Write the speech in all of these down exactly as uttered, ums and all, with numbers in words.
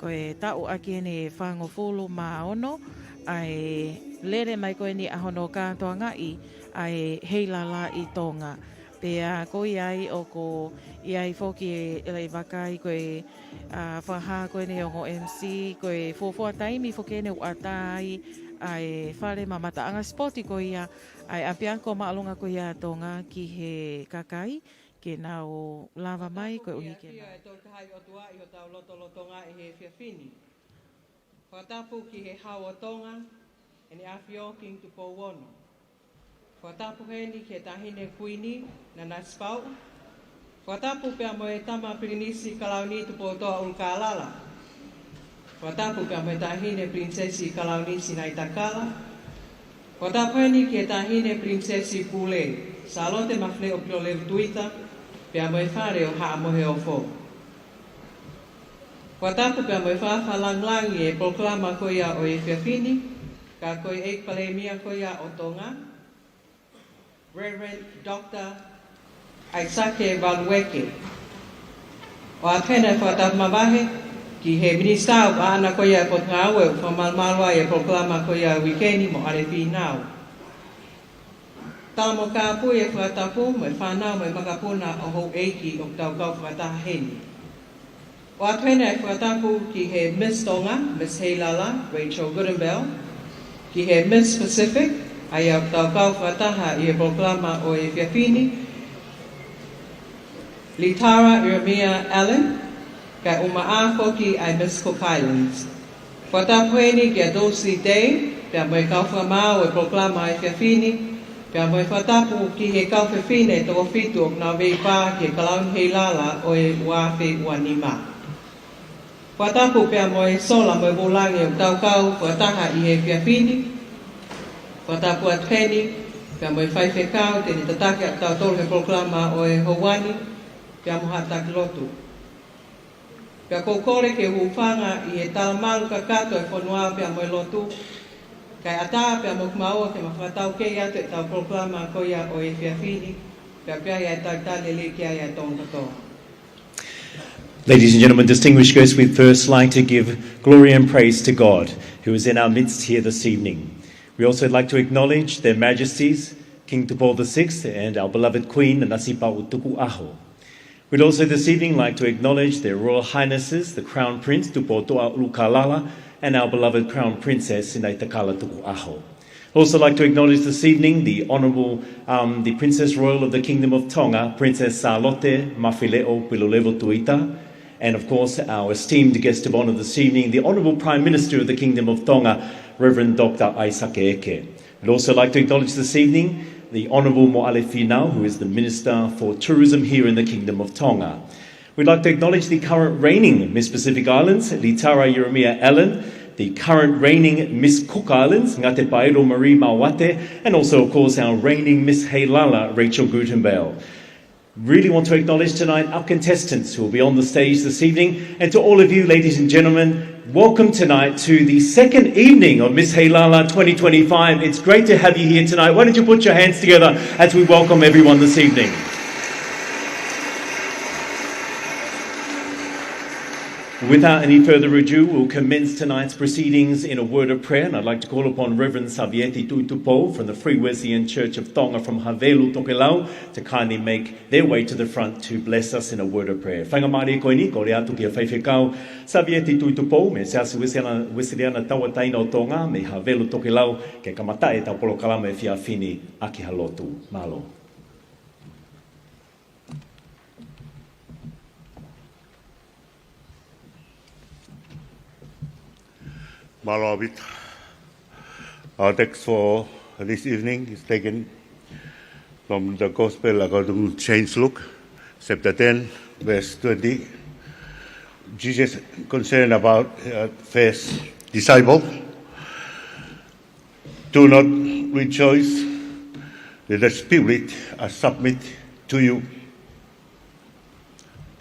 Ko e taʻu ʻaki eni ʻe fāngofulu mā ono ʻa e lele mai ko eni ʻa hono kātoangaʻi ʻa e heilala ʻi Tonga. Pea ko ia ai ʻoku ʻi ai foki e, e vakai ko e, ʻa, fakahā ko eni ʻe he ongo M C, ko e fuofua taimi foki eni ʻoku ʻatā ai ʻa e fale mamataʻanga sipoti ko ia ʻa e ʻapiako māʻolunga ko ia ʻa Tonga ki he kakai, ke nau lava mai koeʻuhi ke nau. ʻE tolu taha ʻi ʻOtua ʻi hotau lotolotonga ʻi he efiafi ni. Fakatapu ki he Hau ʻo Tonga, ʻEne ʻAfio Kingi Tupou Ono. Fakatapu heni ki he Taʻahine Kuini, Nanasipauʻu. Fakatapu pea mo e Tama Pilinisi Kalauni Tupoutoʻa ʻUlukālala. Fakatapu pea mo e Taʻahine Pilinisesi Kalauni Sinaitakala. Fakatapu heni ki he Taʻahine Pilinisesi Pule, Sālote Mafileʻo Pilolevu Tuita, pea mo e Fale ʻo Haʻa Moheofo. Fakatapu pea mo e fakalangilangi e polokalama ko ia ʻo e efiafi ni, ka ko e ʻEiki Palēmia ko ia ʻo Tonga, Reverend Doctor ʻAisake Valueke. ʻOatu heni e fakatapu mavahe ki he Minisitā ʻo e Paʻanga ko ia ʻo e Potungāue ʻoku fakamalumalu ai e polokalama ko ia ʻo e uike ni, Moʻale Fīnau. Tala mo kāpui e fakatapu mo e fānau mo e makapuna ʻo houʻeiki ʻoku tau kau fakataha heni. ʻOatu heni e fakatapu ki he Miss Tonga, Miss Heilala, Rachel Goodenvale, ki he Miss Pacific, ʻa ia ʻoku tau kau fakataha ʻi he polokalama ʻo e efiafi ni, Litara Ieremia Allen, kae ʻumaʻā foki ʻa e Miss Cook Islands. Fakatapu heni kia Dulcie Day, pea mo e kau fakamaau e polokalama ʻo e efiafi ni, pea mo e fakatapu ki he kau fefine ʻe toko fitu ʻoku nau veivā ki he kalauni heilala ʻo e ua afe ua nima. Fakatapu pea mo e sola mo e vūlangi ʻoku tau kau fakataha ʻi he efiafi ni. Fakatapu atu heni pea mo e faifekau te ne tataki ʻa kitautolu he polokalama ʻo e houa ni, pea mo haʻa taki lotu. Pea ʻoku ou kole ke u hūfanga ʻi he talamalu kakato e fonua pea mo e lotu, kae ʻatā pea mo kimaua ke ma fakataukei atu ʻetau polokalama ko ia ʻo e efiafi ni, pea pea ʻi ai e talitali lelei ki ai ʻa e Tonga kotoa. Ladies and gentlemen, distinguished guests, we'd first like to give glory and praise to God, who is in our midst here this evening. We also like to acknowledge Their Majesties, King Tupou the sixth and our beloved Queen, Nanasipauʻu Tukuʻaho. We'd also this evening like to acknowledge Their Royal Highnesses, the Crown Prince Tupoutoʻa ʻUlukālala, and our beloved Crown Princess Sinaitakala Tukuʻaho. I'd also like to acknowledge this evening the Honourable, um, the Princess Royal of the Kingdom of Tonga, Princess Sālote Mafileʻo Pilolevu Tuita, and of course our esteemed guest of honour this evening, the Honourable Prime Minister of the Kingdom of Tonga, Reverend Doctor ʻAisake Eke. We'd also like to acknowledge this evening the Honourable Moʻale Fīnau, who is the Minister for Tourism here in the Kingdom of Tonga. We'd like to acknowledge the current reigning Miss Pacific Islands, Litara Ieremia Allen, the current reigning Miss Cook Islands, Ngatepaelo Marie Mawate, and also, of course, our reigning Miss Heilala, Rachel Goodenvale. Really want to acknowledge tonight our contestants who will be on the stage this evening, and to all of you, ladies and gentlemen, welcome tonight to the second evening of Miss Heilala twenty twenty-five. It's great to have you here tonight. Why don't you put your hands together as we welcome everyone this evening? Without any further ado, we'll commence tonight's proceedings in a word of prayer, and I'd like to call upon Reverend Savieti Tuʻitupou from the Free Wesleyan Church of Tonga from Havelu, Tokelau, to kindly make their way to the front to bless us in a word of prayer. Faingamālie ko eni, kole atu kia Faifekau Savieti Tuʻitupou mei he Siasi Uesiliana, Uesiliana Tauʻatāina ʻo Tonga mei Havelu, Tokelau, ke kamata ʻetau polokalama efiafi ni ʻaki ha lotu. Mālō. Mālō ʻaupito. Our text for this evening is taken from the Gospel according to Saint Luke, chapter ten, verse twenty. Jesus concerned about, uh, first disciple. Do not rejoice that the spirit are submit to you,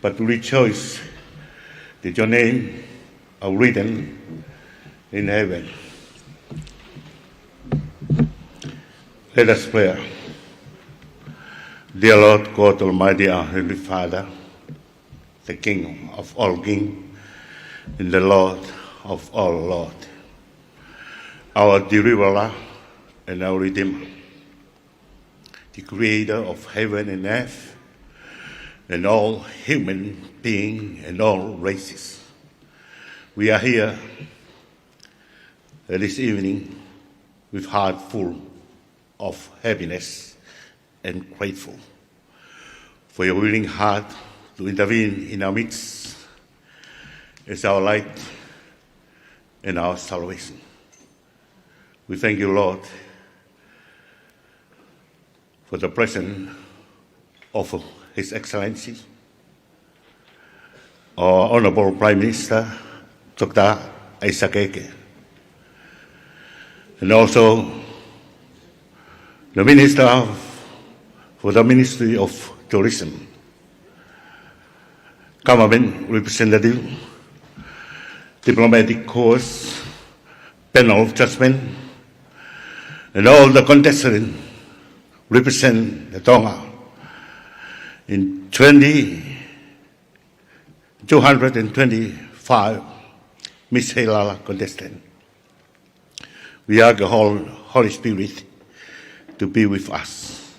but rejoice that your name are written in heaven. Let us pray. Dear Lord God Almighty, our Heavenly Father, the King of all kings, In the Lord of all Lord, our deliverer and our redeemer, the creator of heaven and earth, and all human being and all races. We are here this evening with heart full of happiness and grateful for your willing heart to intervene in our midst as our light and our salvation. We thank you, Lord, for the presence of His Excellency, our Honorable Prime Minister, Doctor Isaac Eke, and also the Minister of, for the Ministry of Tourism, government representative, diplomatic corps, panel judgment, and all the contestants represent the Tonga in twenty, two hundred and twenty-five Miss Heilala contestant. We ask the Hol-, Holy Spirit to be with us,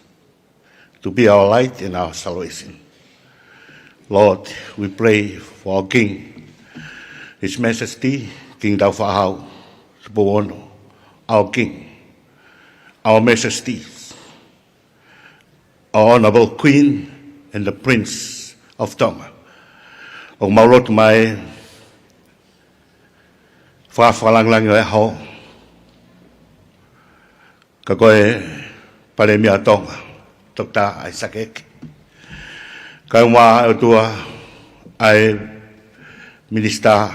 to be our light and our salvation. Lord, we pray for our King, His Majesty, King Tāufaʻāhau Tupou Ono, our King, our Majesty, our Honorable Queen and the Prince of Tonga. ʻOku mau lotu mai, fakafakalāngilangi ʻo e ʻaho, ka ko e Palēmia ʻo Tonga, Doctor Isaac Eke. Kae ʻumaʻā ʻe ʻOtua ʻa e Minisitā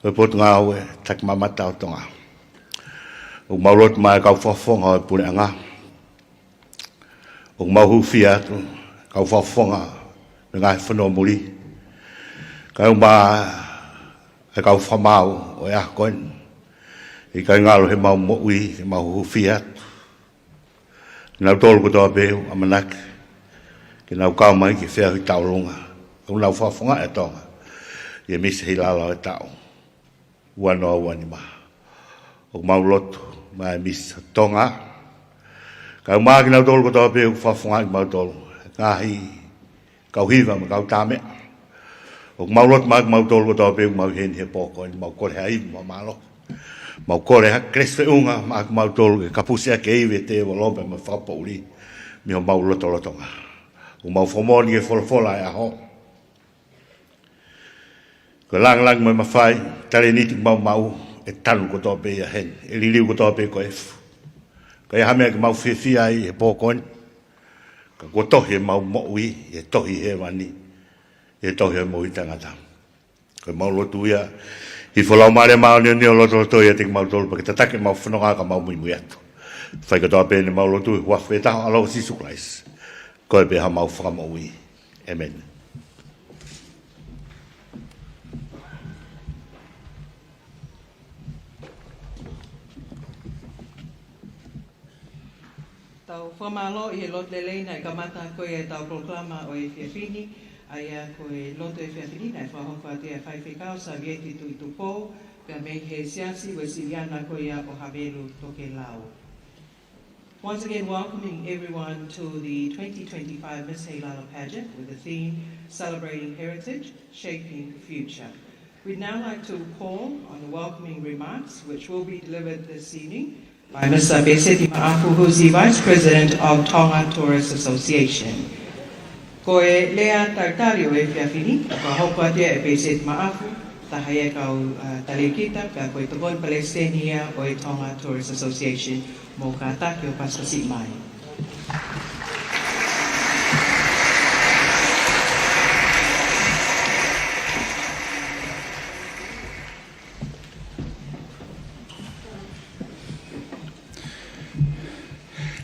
ʻo e Potungāue Takimamata ʻo Tonga. ʻOku mau lotu mai kau fakafofonga ʻo e Puleʻanga. ʻOku mau hūfia atu kau fakafofonga mei he ngaahi fonua muli, kae ʻumaʻā e kau fakamaau ʻo e ʻaho ko eni. ʻIkai ngalo heʻemau moʻui ke mau hūfia atu kinautolu kotoa pē ʻoku ʻamanaki ke nau kau mai ki he feohi tauʻolunga ʻoku nau fakafofongaʻi ʻa Tonga ʻi he Miss Heilala ʻo e taʻu ua noa ua nima. ʻOku mau lotu mai Miss Tonga, kae ʻumaʻā kinautolu kotoa pē ʻoku fakafofongaʻi kimautolu he ngaahi kau hiva mo e kau tāmeʻa. ʻOku mau lotu mai kimautolu kotoa pē ʻoku mau ʻi heni he pō ko eni, mau kole ha ivi mo e mālohi. Mau kole ha kelesi feʻunga maʻa kimautolu ke kapusi ʻaki e ivi ʻa e tēvolo pea mo e fakapoʻuli mei homau lotolotonga. ʻOku mau fakamoʻoni ki he folofola ʻo e ʻaho, ko e lāngilangi mo e mafai, talēniti ʻoku mau maʻu, ʻe tanu kotoa pē ia heni, ʻe liliu kotoa pē ko e efu. ʻIkai ha meʻa ke mau fiefia ai he pō ko eni, ka kuo tohi ʻemau moʻui ʻi he tohi hēvani, ʻi he tohi ʻo e moʻui taʻengata. Ko ʻemau lotu ia, hifo Laumālie Māʻoniʻoni ʻo lotoloto ʻiate kimautolu pea ke tataki ʻemau fononga ka mau muimui atu. Fai kotoa pē ʻemau lotu ʻi he huafa ʻo e ʻAlo ko Sīsū Kalaisi, ko e pē homau Fakamoʻui. ʻĒmeni. Tau fakamālō ʻi he lotu lelei naʻe kamata ko ia ʻetau polokalama ʻo e efiafi ni, ʻa ia ko e lotu efiafi ni naʻe fakahoko atu ʻe he faifekau Savieti Tuʻitupou, pea mei he Siasi Uēsiliana ko ia ʻo Havelu Tokelau. Once again, welcoming everyone to the twenty twenty-five Miss Heilala Pageant with the theme Celebrating Heritage, Shaping the Future. We'd now like to call on the welcoming remarks, which will be delivered this evening by Mister Pēseti Maʻafu, who's the Vice President of Tonga Tourist Association. Ko e lea talitali ʻo e efiafi ni, ʻoku fakahoko atu ia ʻe Pēseti Maʻafu, taha ia e kau, uh, talēkita, pea ko e tokoni palesiteni ia ʻo e Tonga Tourist Association, mou kātaki ʻo pasipasi mai.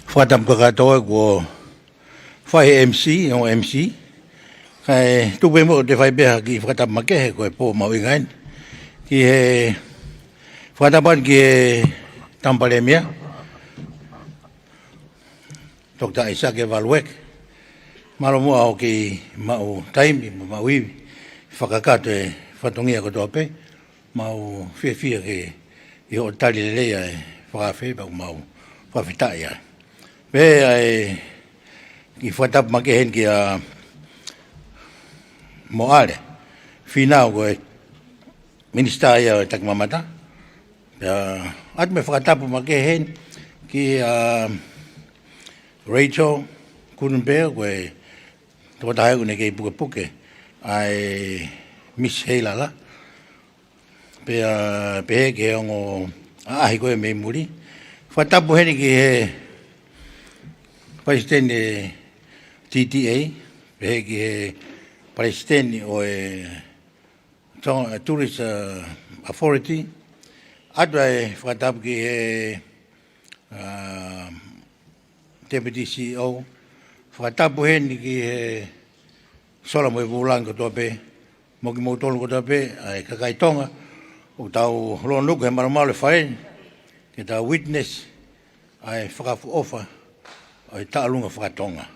Fakatapu kakato e kuo fai ʻe he MC, ʻo MC. Kae tuku pē muʻa ʻoku te fai pē ha kiʻi fakatapu makehe ko e pō mahuʻinga eni. Ki he fakatapu atu ki he Tama Palēmia, Doctor Isaac Valu Eke. Mālō muʻa hoʻo kei maʻu taimi mo maʻu ivi fakakakato e fatongia kotoa pē. Mau fiefia ke ʻi hoʻo tali lelei ʻa e fakaafe, pea ʻoku mau fakafetaʻi ai. Pea ʻi he kiʻi fakatapu makehe heni kia Moʻale Fīnau, ko e minisitā ia ʻo e takimamata. Pea ʻoatu mo e fakatapu makehe heni kia Rachel Kunupe, ko e tokotaha ʻoku ne kei pukepuke ʻa e Miss Heilala. Pea pehē ki he ongo ʻaʻahi ko ē mei muli. Fakatapu heni ki he Palesiteni T T A, pehē ki he Palesiteni ʻo e Tonga Tourist, uh, Authority. ʻOatu ʻa e fakatapu ki he, uh, Deputy C E O. Fakatapu heni ki he sola mo e vūlangi kotoa pē, mo kimoutolu kotoa pē, ʻa e kakai Tonga ʻoku tau lōnuku he malumalu ʻo e fale ni, ke tau witness ʻa e fakaʻofoʻofa ʻo e taʻolunga faka-Tonga,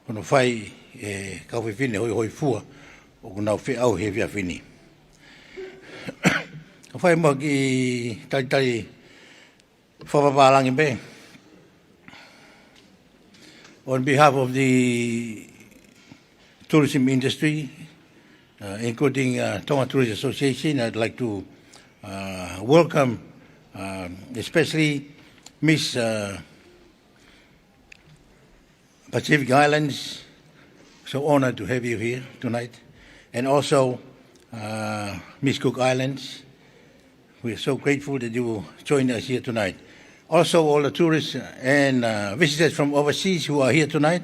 hono fai ʻe he kau fefine hoihoifua ʻoku nau feʻauhi he efiafi ni. Ka fai mo e kiʻi talitali fakapapālangi pē. On behalf of the tourism industry, uh, including, uh, Tonga Tourist Association, I'd like to, uh, welcome, uh, especially Miss, uh, Pacific Islands. So honored to have you here tonight. And also, uh, Miss Cook Islands. We are so grateful that you join us here tonight. Also, all the tourists and, uh, visitors from overseas who are here tonight,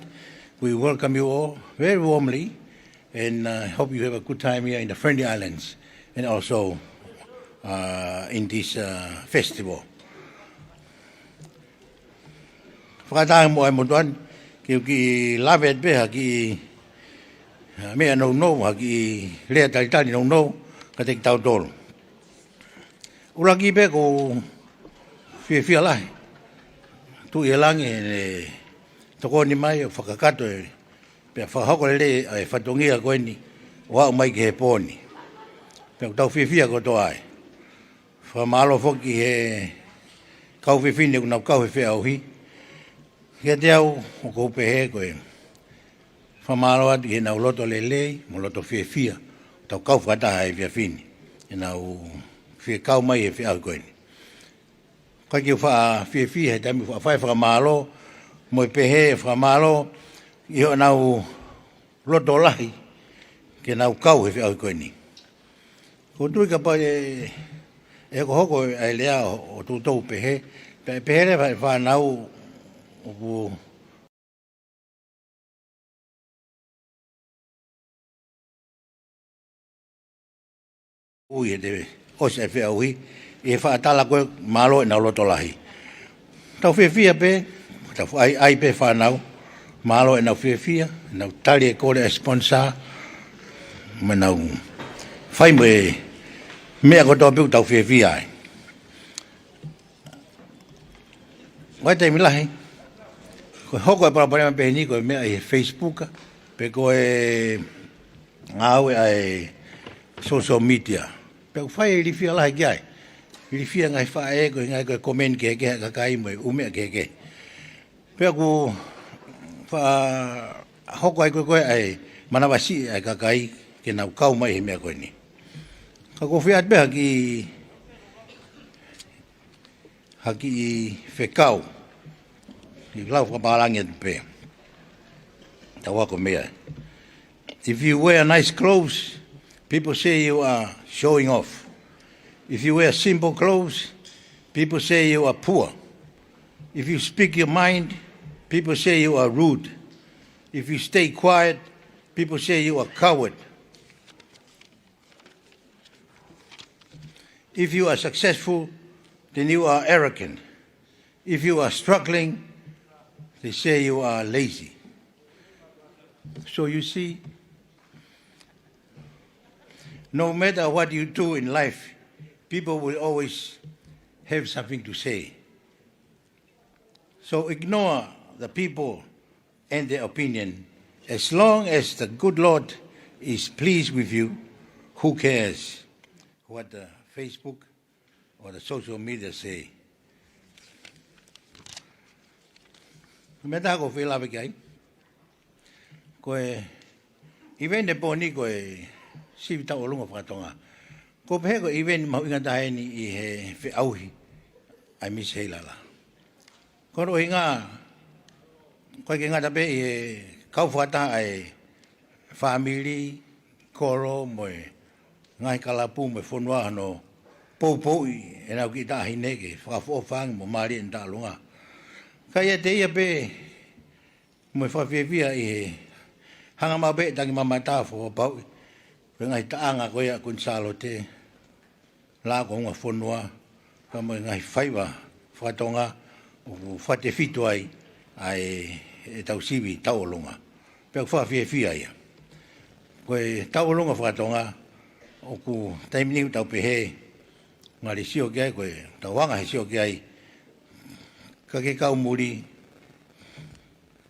we welcome you all very warmly and, uh, hope you have a good time here in the Friendly Islands and also, uh, in this, uh, festival. Fakataha mo e motuʻa ni, ke u kiʻi lave atu pē ha kiʻi, ha meʻa nounou, ha kiʻi lea talitali nounou kiate kitautolu. ʻUluaki pē, ʻoku ou fiefia lahi, Tuʻi ʻe Langi, ʻene tokoni mai ʻo fakakakato e, pea fakahoko lelei ʻa e fatongia ko eni ʻo aʻu mai ki he pō ni. Pea ʻoku tau fiefia kotoa ai. Fakamālō foki ki he kau fefine ʻoku nau kau he feʻauhi. Kiate au, ʻoku ou pehē ko e fakamālō atu ki heʻenau loto lelei mo loto fiefia, tau kau fakataha he efiafi ni, heʻenau fie kau mai he feʻauhi ko eni. Kae ke u faʻa fiefia he taimi faʻa fai fakamālō, mo e pehē fakamālō ʻi honau loto lahi ke nau kau he feʻauhi ko eni. ʻOku ou tui kapau ʻe, ʻe hokohoko ʻa e lea ʻo, ʻo toutou pehē, pea pehē leva ʻe he fānau ʻoku ui ʻe te ʻosi ʻa e feʻauhi, ʻi he faʻa tala ko e mālō ʻenau loto lahi. Tau fiefia pē, tau ʻai, ʻai pē fānau, mālō ʻenau fiefia, ʻenau tali e kole ʻa e sponsor, mo ʻenau fai mo e meʻa kotoa pē ʻoku tau fiefia ai. ʻI he taimi lahi, ko e hoko e palopalema pehē ni ko e meʻa ʻi he Facebook, pe ko e ngāue ʻa e social media. Pea ʻoku fai e ilifia lahi ki ai. Ilifia ngaahi faʻē, ko e ngaahi ko e comment kehekehe ʻa e kakai mo e ʻū meʻa kehekehe. Pea ʻoku faʻa hoko ai ko e ko e ʻa e manavasiʻi ʻa e kakai ke nau kau mai he meʻa ko eni. Ka ʻoku ou fie ʻoatu pē ha kiʻi, ha kiʻi fekau, kiʻi lau fakapālangi atu pē. Tau ako mei ai. If you wear nice clothes, people say you are showing off. If you wear simple clothes, people say you are poor. If you speak your mind, people say you are rude. If you stay quiet, people say you are coward. If you are successful, then you are arrogant. If you are struggling, they say you are lazy. So you see, no matter what you do in life, people will always have something to say. So ignore the people and their opinion. As long as the good Lord is pleased with you, who cares what the Facebook or the social media say. Ko e meʻa ʻoku ou fie lave ki ai, ko e ʻiveni ʻo e pō ni ko e sivi tauʻolunga fakatonga. ʻOku ou pehē ko e ʻiveni mahuʻinga taha eni ʻi he feʻauhi ʻa e Misi Heilala. Ko hono ʻuhinga, ʻoku ʻikai ke ngata pē ʻi he kau fakataha ʻa e fāmili, kolo mo e ngaahi kalapu mo e fonua hono poupouʻi ʻenau kiʻi taʻahine ke fakaʻofoʻofa ange mo mālie ʻene tauʻolunga. Ka ʻiate ia pē mo e fakafiefia ʻi he hanga maʻu pē ʻe tangi mamata ʻo fakapapauʻi ko e ngaahi taʻanga ko ia ʻa Kuini Sālote, Laʻā kuo Ungafonua, pea mo e ngaahi faiva fakatonga ʻoku fakatefito ai ʻa e, ʻetau sivi tauʻolunga. Pea ʻoku fakafiefia ia. Ko e tauʻolunga fakatonga ʻoku taimi ni ʻoku tau pehē, ngali sio ki ai, ko e tau anga he sio ki ai, ka ke kau muli,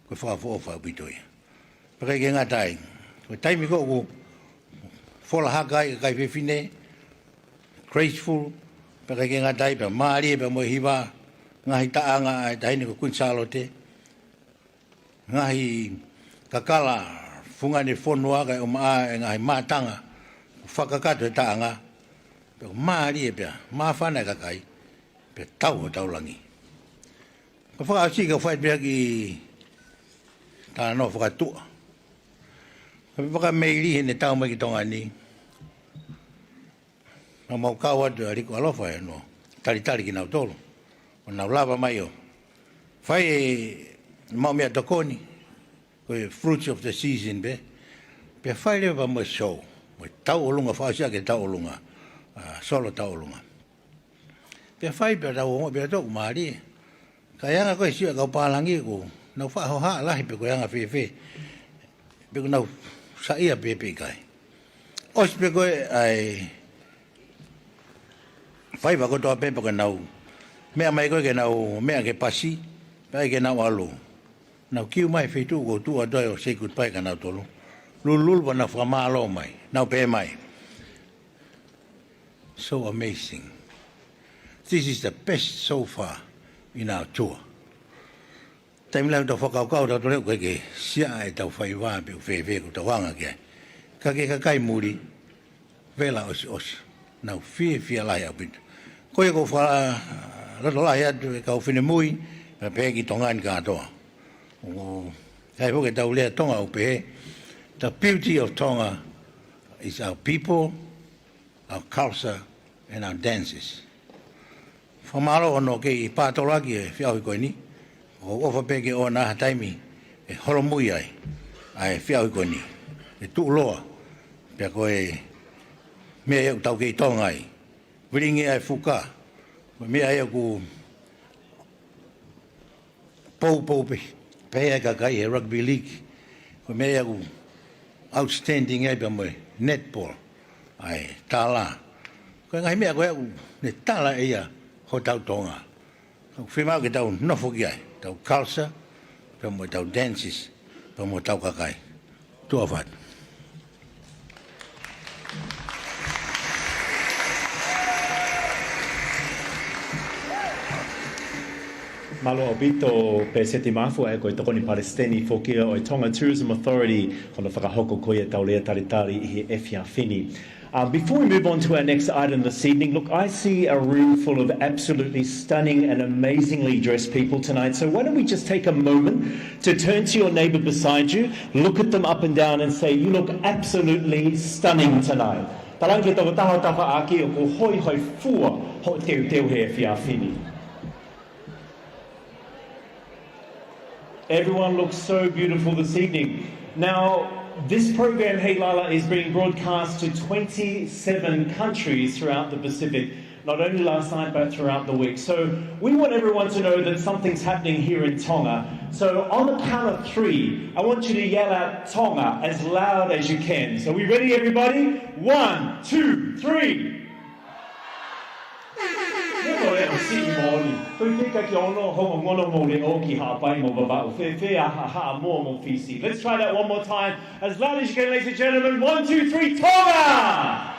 ko e fakaʻofoʻofa ʻaupito ia. Pea ʻikai ke ngata ai, ko e taimi ko ē ʻoku fola haka ai e kakai fefine, graceful, pea ʻikai ke ngata ai, pea mālie, pea mo e hiva, ngaahi taʻanga ʻa e taʻahine ko Kuini Sālote, ngaahi kakala fungani fonua kae ʻumaʻā e ngaahi mātanga, fakakakato e taʻanga, pea mālie pea māfana e kakai, pea tau hotau langi. Ko e fakaʻosi kau fai pē ha kiʻi talanoa fakatuʻa. Ko e fakameili heʻene tau mai ki Tonga ni, naʻa mau kau atu ʻa Liku ʻAlofa ʻo nau talitali kinautolu. ʻO nau lava mai ʻo fai e mau meʻatokoni, ko e fruits of the season pē. Pea fai leva pea mo e show, mo e tauʻolunga, fakaʻosi ʻaki e tauʻolunga, ʻa, solo tauʻolunga. Pea fai pea tau ongoʻi pea toku mālie. Ka e anga ko ē sio ʻa e kau pālangi ʻoku nau faʻa hohaʻa lahi pe ko e anga fēfē, pe ʻoku nau saiʻia pē pe ʻikai. ʻOsi pē ko ē ʻa e faiva kotoa pē pe ko ʻenau meʻa mai ko ē ke nau meʻa ke pasi, pea ʻai ke nau ʻalu. Nau kiu mai feituʻu ʻoku ou tuʻu atu ai ʻo say goodbye kia nautolu. Lulululu pea nau fakamālō mai, nau pehē mai, "So amazing. This is the best so far in our tour." Taimi lahi ʻoku tau fakakaukau tautolu ʻoku ʻikai ke siʻa ʻetau faiva pe ʻoku fēfē ʻoku tau anga ki ai. Ka ko e kakai muli, vela ʻosiʻosi, nau fiefia lahi ʻaupito. Ko ia ʻoku ou fakalotolahi atu e kau finemui, pea pehē ki Tonga ni kātoa. ʻOku ʻi ai foki ʻetau lea Tonga ʻoku pehē, "The beauty of Tonga is our people, our culture and our dances." Fakamālō hono kei pātoloaki e feʻauhi ko eni. ʻOku ou ʻofa pē ke ʻoua naʻa ha taimi ʻe holomui ai ʻa e feʻauhi ko eni, ʻe tuʻuloa, pea ko e meʻa ia ʻoku tau kei Tonga ai. Vilingi ʻa e fuka, ko e meʻa ia ʻoku poupou pē, pehē ʻa e kakai he rugby league. Ko e meʻa ia ʻoku outstanding ai pea mo e netball, ʻa e tala. Ko e ngaahi meʻa ko ē ʻoku ne tala ʻe ia hotau Tonga. ʻOku fiemaʻu ke tau nofo ki ai, tau culture, pea mo ʻetau dances, pea mo ʻetau kakai. Tuʻa ʻofa atu. Mālō ʻaupito Pēseti Māfua, ʻa ia ko e tokoni palesiteni foki ia ʻo e Tonga Tourism Authority, ko hono fakahoko ko ia ʻetau lea talitali ʻi he efiafi ni. Um, before we move on to our next item this evening, look, I see a room full of absolutely stunning and amazingly dressed people tonight. So why don't we just take a moment to turn to your neighbour beside you, look at them up and down and say, "You look absolutely stunning tonight." Talaange ki he tokotaha ʻo tafaʻaki ʻoku hoihoifua hoʻo teuteu he efiafi ni. Everyone looks so beautiful this evening. Now, this program, Heilala, is being broadcast to twenty-seven countries throughout the Pacific, not only last night, but throughout the week. So we want everyone to know that something's happening here in Tonga. So on the count of three, I want you to yell out "Tonga" as loud as you can. So we ready, everybody? One, two, three. Neongo e leʻo siʻi moʻoni. Toe pē ki he ono, houngaʻi hono leʻo ki Haʻapai mo Vavaʻu. Fēfē ʻa Haʻa-, Haʻamoa mo Fisi. Let's try that one more time. As loud as you can, ladies and gentlemen. One, two, three, Tonga!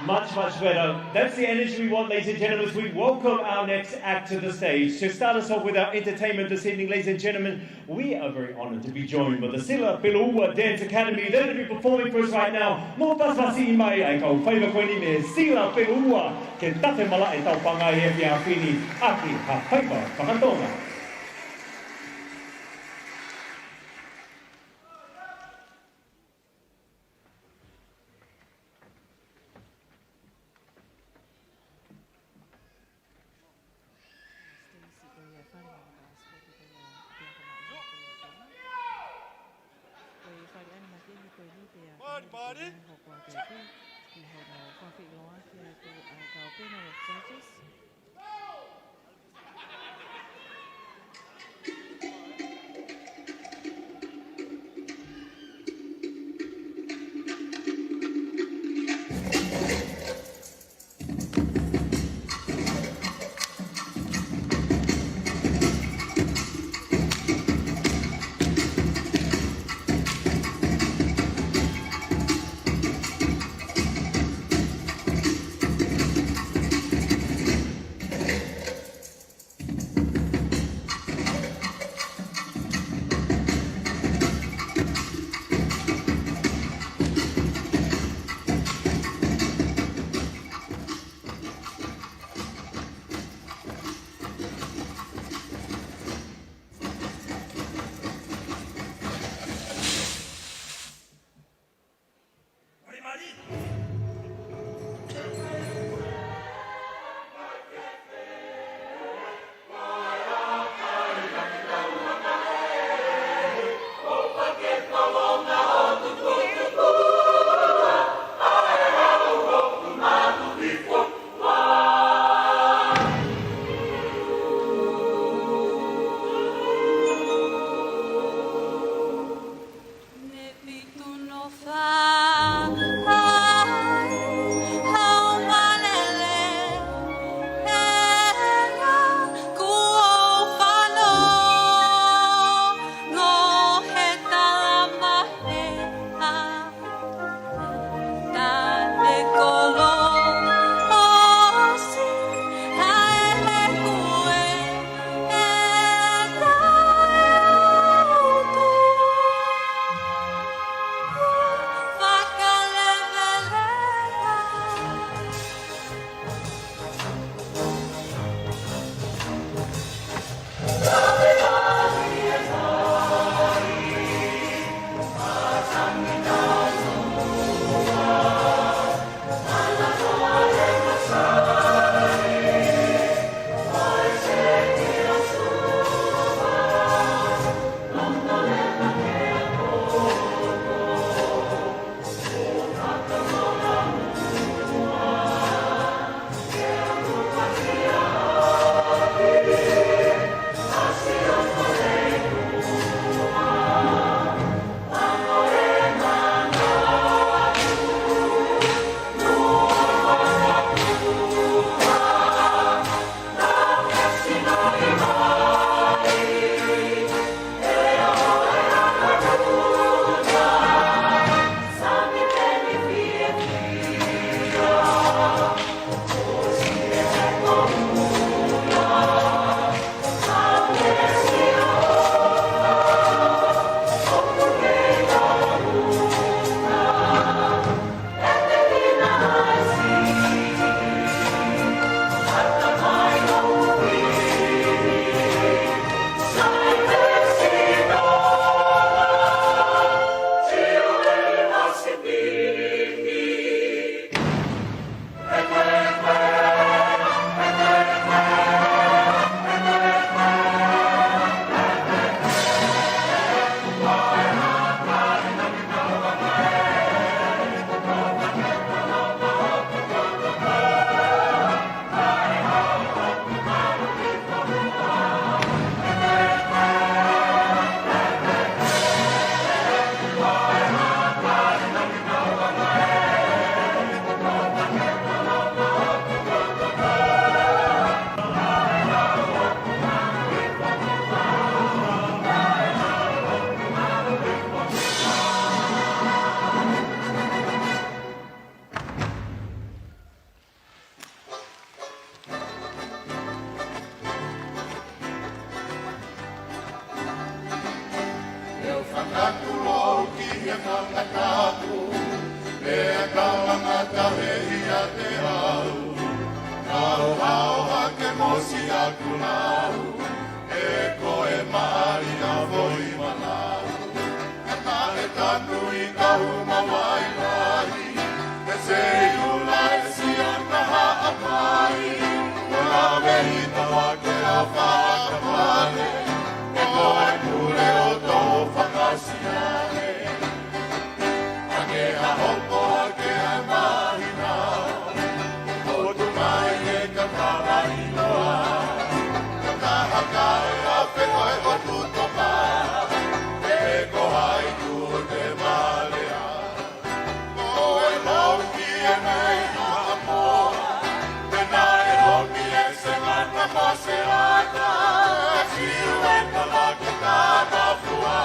Much, much better. That's the energy we want, ladies and gentlemen, as we welcome our next act to the stage. To start us off with our entertainment this evening, ladies and gentlemen, we are very honored to be joined by the Sila Peluua Dance Academy. They're gonna be performing for us right now. Mou pasipasi mai ʻa e kau faiva ko eni mei Sila Peluua, ke tafe malaʻe tau pangai e efiafi ni ʻaki ha faiva faka-Tonga. Stacy ko ia e fale mo e kau sipoti ko ia ʻa e Ako Maʻu Nofo Tonga. Ko e fale ʻanimaki eni ko eni pea ko e hoko atu pē ki hono fakafeʻiloaki atu ʻa e kau panel of judges. Siʻaku lau, ʻe ko e maʻali ʻa Foʻi Manau. Naʻe tanu ʻi Kahu mo Vailahi, ʻe Seiula ʻe Siana Haʻapai. Ko Laveʻi Tavake ʻa Fakapale, ʻe ko e pule ʻo Tō Fakasiale. Ange ha hoko hake ʻa e māhina, ʻo tuku mai e kakala ʻiloa. Ka haka e afe ʻo e ʻotu toka, ʻe ko hai tu te malea. Ko e loki e nei ha amoa, te nai loki e se ngana mo se ata, e fiu e kala ke ka mafua.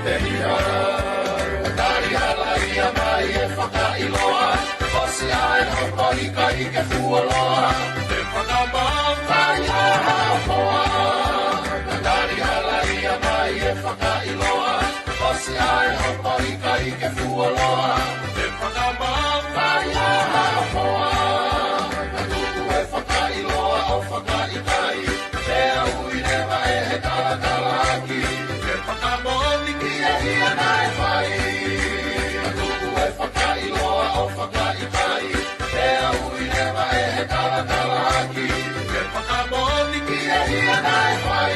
Tali hala ia mai e fakaʻiloa, ʻosi ʻa e hopo ʻikai ke fuoloa. Te fakamau fai ʻa Haʻapoa. Tali hala ia mai e fakaʻiloa, ʻosi ʻa e hopo ʻikai ke fuoloa. Te fakamau fai ʻa Haʻapoa. Tuku e fakaʻiloa ʻo fakaʻikaiʻi, pea ui leva ʻe he talatalaaki. Ke fakamoʻoni ki he hia naʻe fai. Tuku e fakaʻiloa ʻo fakaʻikaiʻi, pea ui leva ʻe he talatalaaki. Ke fakamoʻoni ki he hia naʻe fai.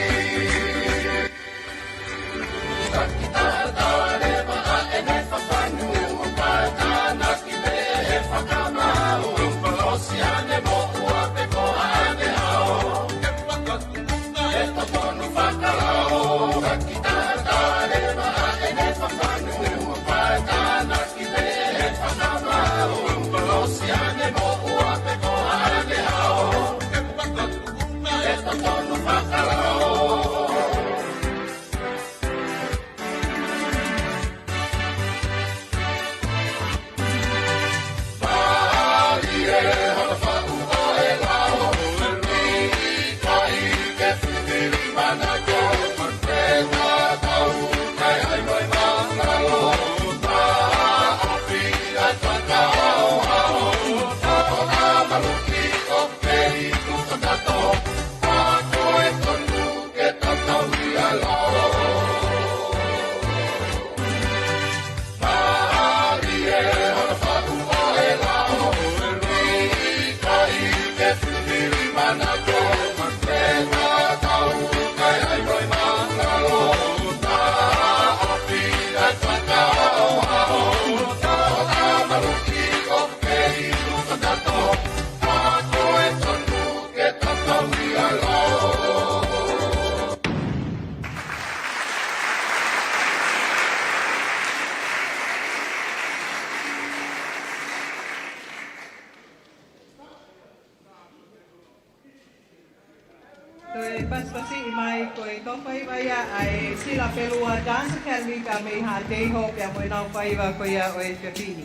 Toe pasipasiʻi mai ko e kau faiva ia ʻa e Sila Pelua Dance Academy pea mei Haʻateiho pea mo ʻenau faiva ko ia ʻo e fefine.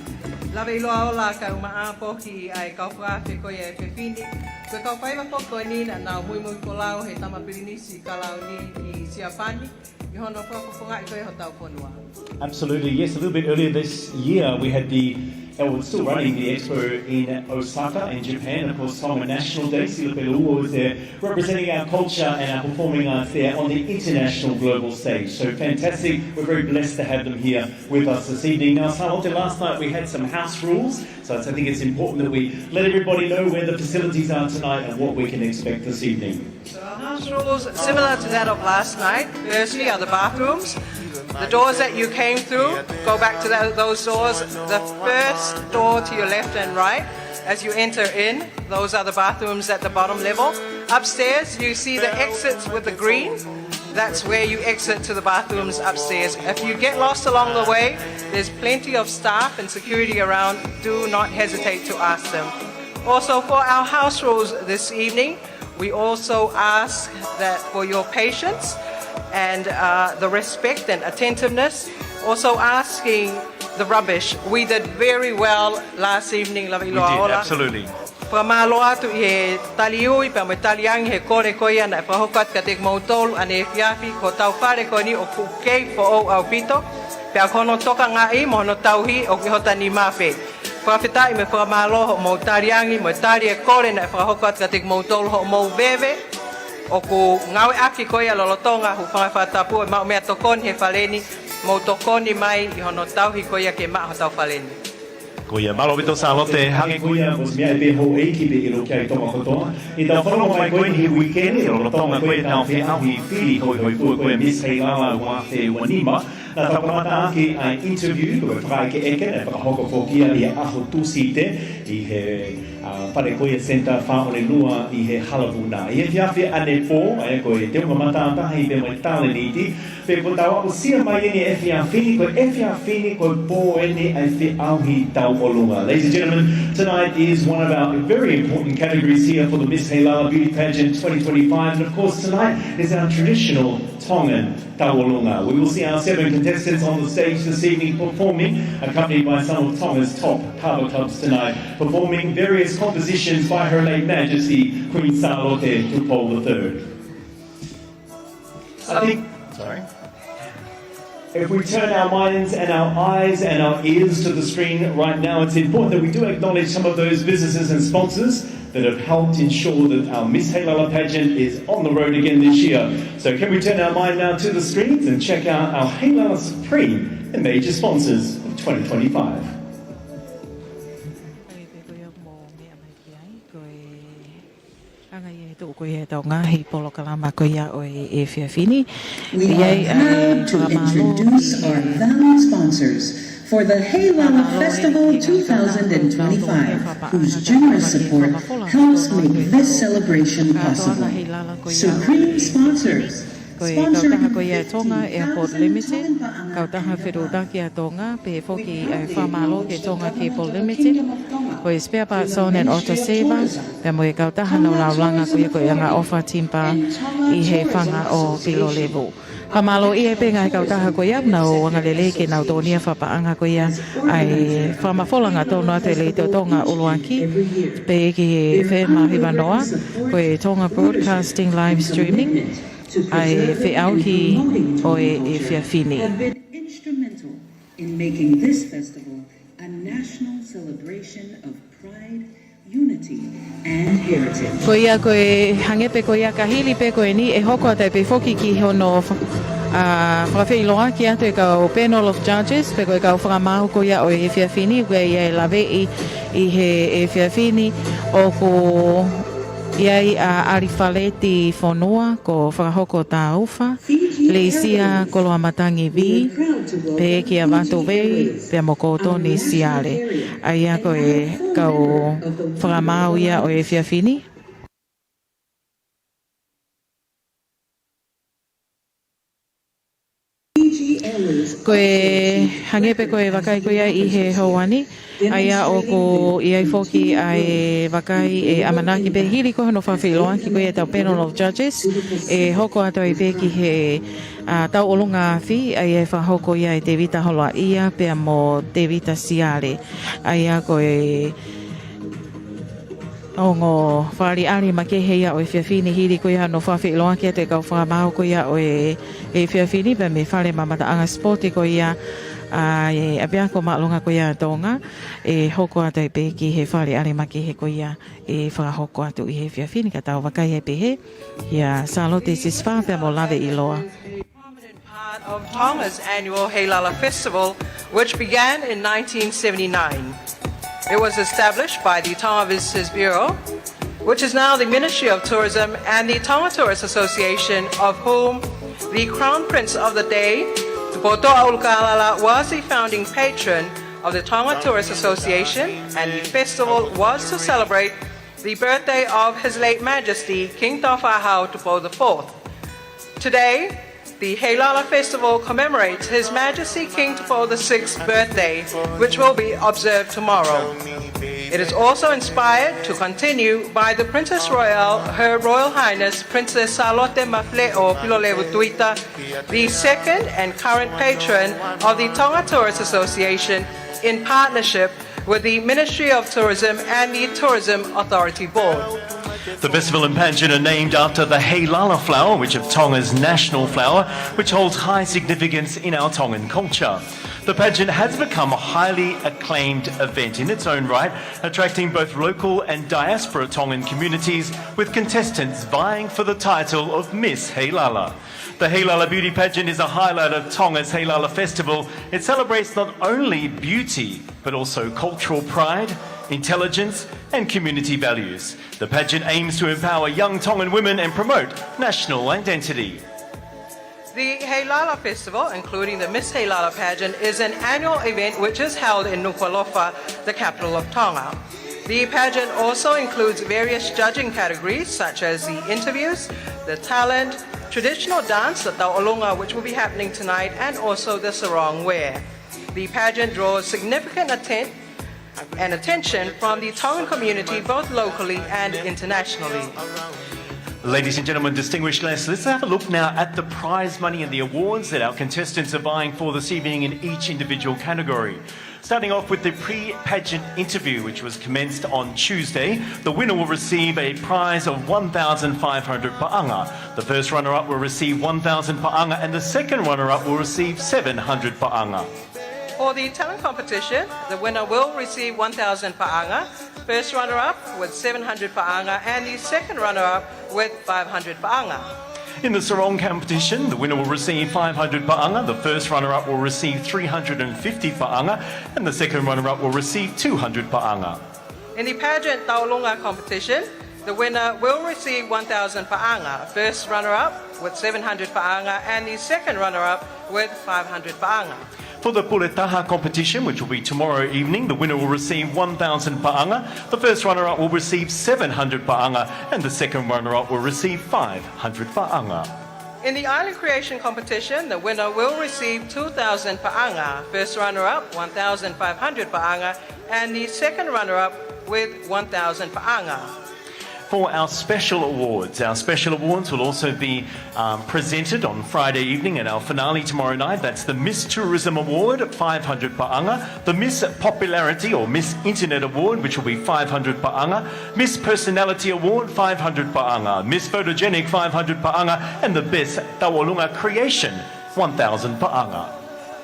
Lave ʻiloa ola kae ʻumaʻā foki ʻa e kau fakaafe ko ia ʻo e fefine. Ko e kau faiva foki ko eni naʻa nau muimui folau he tama pilinisi kalauni ʻi Siapani. ʻI hono fakafofongaʻi ko ia hotau fonua. Absolutely, yes. A little bit earlier this year, we had the, oh, we're still running the expo in Osaka, in Japan. Of course, Tonga National Day, Sila Pelua was there representing our culture and our performing arts there on the international global stage. So fantastic. We're very blessed to have them here with us this evening. Now, Sālote, last night we had some house rules, so I think it's important that we let everybody know where the facilities are tonight and what we can expect this evening. So our house rules, similar to that of last night. Firstly are the bathrooms. The doors that you came through, go back to tho-, those doors. The first door to your left and right as you enter in, those are the bathrooms at the bottom level. Upstairs, you see the exits with the green. That's where you exit to the bathrooms upstairs. If you get lost along the way, there's plenty of staff and security around. Do not hesitate to ask them. Also, for our house rules this evening, we also ask that for your patience and, uh, the respect and attentiveness. Also asking the rubbish. We did very well last evening, Lava Iloa Ola. We did, absolutely. Fakamālō atu ʻi he tali ui pea mo e tali angi he kole ko ia naʻe fakahoko atu kiate kimoutolu ʻaneefiafi. Ko hotau fale ko eni ʻoku kei foʻou ʻaupito, pea ko hono tokangaʻi mo hono tauhi ʻoku ʻi hota nima pē. Fakafetaʻi mo e fakamālō hoʻomou tali angi mo e tali e kole naʻe fakahoko atu kiate kimoutolu, hoʻomou veve ʻoku ngāueʻaki ko ia lolotonga hūfanga he fakatapu ʻo e maʻu meʻatokoni he fale ni, mou tokoni mai ʻi hono tauhi ko ia ke maʻa hotau fale ni. Ko ia, mālō ʻaupito Sālote, hangē ko ia mo e meʻa pē houʻeiki pē ʻiloa ki ai Tonga kotoa. ʻI heʻetau fanongo mai ko eni he uike ni, lolotonga ko ia ʻetau feʻauhi fili hoihoifua ko ia Miss Heilala ua afe ua nima. Naʻa tau kamata ʻaki ʻa e interview, ko e fakaʻekeʻeke, naʻe fakahoko foki ia ʻi he ʻaho Tūsite, ʻi he, ā, fale ko ia Centre Fā ʻOlelua ʻi he Hala Vuna. ʻI he efiafi ʻanepō, ʻa ia ko e teunga matātahi pea mo e talēniti, Pea ko e tau aʻusia mai eni e efiafi ni, ko e efiafi ni ko e pō eni ʻa e feʻauhi tauʻolunga. Ladies and gentlemen, tonight is one of our very important categories here for the Miss Heilala Beauty Pageant twenty twenty-five. And of course, tonight is our traditional Tongan tauʻolunga. We will see our seven contestants on the stage this evening performing, accompanied by some of Tonga's top kava clubs tonight, performing various compositions by Her Late Majesty Queen Sālote Tupou the third. I think Sorry. If we turn our minds and our eyes and our ears to the screen right now, it's important that we do acknowledge some of those businesses and sponsors that have helped ensure that our Miss Heilala pageant is on the road again this year. So can we turn our mind now to the screens and check out our Heilala Supreme and major sponsors of twenty twenty-five. Ko ia pē ko ia mo meʻa mai ki ai, ko e anga ia e tuʻu ko ia ʻetau ngaahi polokalama ko ia ʻo e efiafi ni. We are proud to introduce our valued sponsors for the Heilala Festival two thousand twenty-five, whose generous support helps make this celebration possible. Supreme sponsors. Ko e kautaha ko ia ʻa e Tonga Airport Limited, kautaha fetuʻutaki ʻa Tonga, pehē foki ʻa e fakamālō ki he Tonga Cable Limited, ko e Spare Parts Zone and Auto Saver, pea mo e kautaha naʻa nau langa ko ia ko e Angaʻofa Timber ʻi he fanga ʻo Pilolevu. Fakamālō ia pē ngaahi kautaha ko ia naʻa nau angalelei ke nau tō nia fakapaʻanga ko ia ʻa e fakamafola hangatonu atu e Letiō Tonga ʻUluaki, pehē ki he FM hiva noa, ko e Tonga Broadcasting Live Streaming, ʻa e feʻauhi ʻo e efiafi ni. Have been instrumental in making this festival a national celebration of pride, unity, and heritage. Ko ia ko e hangē pē ko ia ka hili pē ko eni ʻe hoko atu ai pē foki ki hono fa-, ʻa, fakafeʻiloaki atu e kau panel of judges, pe ko e kau fakamaau ko ia ʻo e efiafi ni, ko ia ʻe laveʻi ʻi he efiafi ni ʻoku ʻi ai ʻa ʻAlifaleti Fonua, ko Fakahoko Taufa, Leisia Koloamatangi Vī, pehē kia Vatu Vei, pea mo Kotoni Siale. ʻA ia ko e kau fakamaau ia ʻo e efiafi ni. Ko e hangē pē ko e vakai ko ia ʻi he houa ni, ʻa ia ʻoku ʻi ai foki ʻa e vakai ʻe ʻamanaki pē hili ko hono fakafeʻiloaki ko ia ʻetau panel of judges, ʻe hoko atu ai pē ki he, ʻa, tauʻolunga afi, ʻa ia ʻe fakahoko ia ʻe Tevita Holoaʻia pea mo Tevita Siale. ʻA ia ko e ongo fakaʻaliʻali makehe ia ʻo e efiafi ni hili ko ia hono fakafeʻiloaki atu e kau fakamaau ko ia ʻo e efiafi ni pea mei he fale mamataʻanga sipoti ko ia ʻa e ʻApiako Māʻolunga ko ia ʻa Tonga, ʻe hoko atu ai pē ki he fakaʻaliʻali makehe ko ia ʻe fakahoko atu ʻi he efiafi ni, ka tau vakai ai pē he ia Sālote Sisifā pea mo Lave ʻIloa. Part of Tonga's annual Heilala Festival, which began in nineteen seventy-nine. It was established by the Tonga Visitors Bureau, which is now the Ministry of Tourism, and the Tonga Tourist Association, of whom the Crown Prince of the day, Tupoutoʻa ʻUlukalala, was the founding patron of the Tonga Tourist Association, and the festival was to celebrate the birthday of His Late Majesty King Tāufaʻāhau Tupou the fourth. Today, the Heilala Festival commemorates His Majesty King Tupou the sixth's birthday, which will be observed tomorrow. It is also inspired to continue by the Princess Royale, Her Royal Highness Princess Sālote Mafileo Pilolevu Tuita, the second and current patron of the Tonga Tourist Association, in partnership with the Ministry of Tourism and the Tourism Authority Board. The festival and pageant are named after the Heilala flower, which of Tonga's national flower, which holds high significance in our Tongan culture. The pageant has become a highly acclaimed event in its own right, attracting both local and diaspora Tongan communities, with contestants vying for the title of Miss Heilala. The Heilala Beauty Pageant is a highlight of Tonga's Heilala Festival. It celebrates not only beauty, but also cultural pride, intelligence, and community values. The pageant aims to empower young Tongan women and promote national identity. The Heilala Festival, including the Miss Heilala pageant, is an annual event which is held in Nukuʻalofa, the capital of Tonga. The pageant also includes various judging categories such as the interviews, the talent, Traditional dance, the Tauʻolunga, which will be happening tonight, and also the sarong wear. The pageant draws significant atten- and attention from the Tongan community, both locally and internationally. Ladies and gentlemen, distinguished guests, let's have a look now at the prize money and the awards that our contestants are vying for this evening in each individual category. Starting off with the pre-pageant interview, which was commenced on Tuesday, the winner will receive a prize of one thousand five hundred paʻanga. The first runner-up will receive one thousand paʻanga, and the second runner-up will receive seven hundred paʻanga. For the talent competition, the winner will receive one thousand paʻanga, first runner-up with seven hundred paʻanga, and the second runner-up with five hundred paʻanga. In the sarong competition, the winner will receive five hundred paʻanga, the first runner-up will receive three hundred and fifty paʻanga, and the second runner-up will receive two hundred paʻanga. In the pageant Tauʻolunga competition, the winner will receive one thousand paʻanga, first runner-up with seven hundred paʻanga, and the second runner-up with five hundred paʻanga. For the Pule Taha competition, which will be tomorrow evening, the winner will receive one thousand paʻanga, the first runner-up will receive seven hundred paʻanga, and the second runner-up will receive five hundred paʻanga. In the Island Creation competition, the winner will receive two thousand paʻanga, first runner-up one thousand five hundred paʻanga, and the second runner-up with one thousand paʻanga. For our special awards, our special awards will also be, um, presented on Friday evening at our finale tomorrow night. That's the Miss Tourism Award, five hundred paʻanga, the Miss Popularity or Miss Internet Award, which will be five hundred paʻanga, Miss Personality Award, five hundred paʻanga, Miss Photogenic, five hundred paʻanga, and the Best Tauʻolunga Creation, one thousand paʻanga.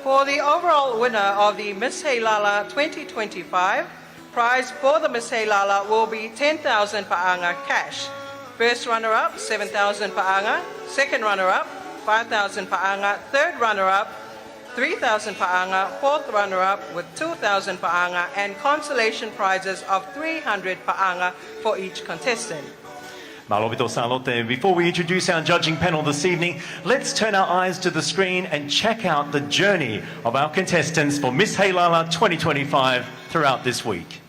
For the overall winner of the Miss Heilala twenty twenty-five, prize for the Miss Heilala will be ten thousand paʻanga cash. First runner-up, seven thousand paʻanga. Second runner-up, five thousand paʻanga. Third runner-up, three thousand paʻanga. Fourth runner-up with two thousand paʻanga and consolation prizes of three hundred paʻanga for each contestant. Mālō ʻaupito Sālote. Before we introduce our judging panel this evening, let's turn our eyes to the screen and check out the journey of our contestants for Miss Heilala twenty twenty-five throughout this week.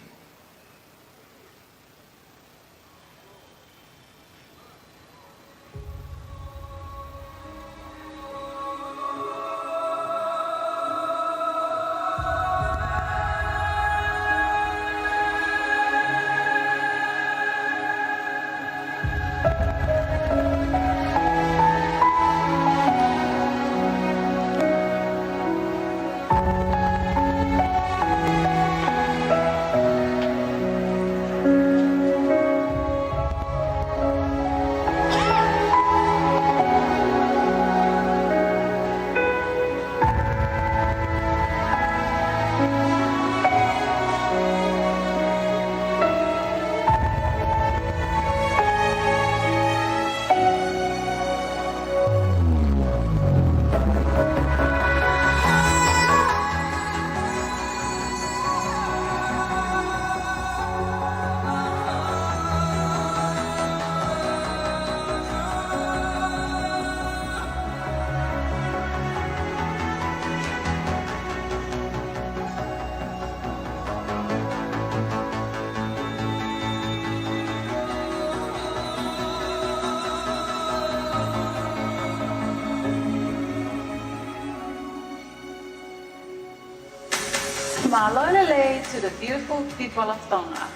Mālō e lelei to the beautiful people of Tonga.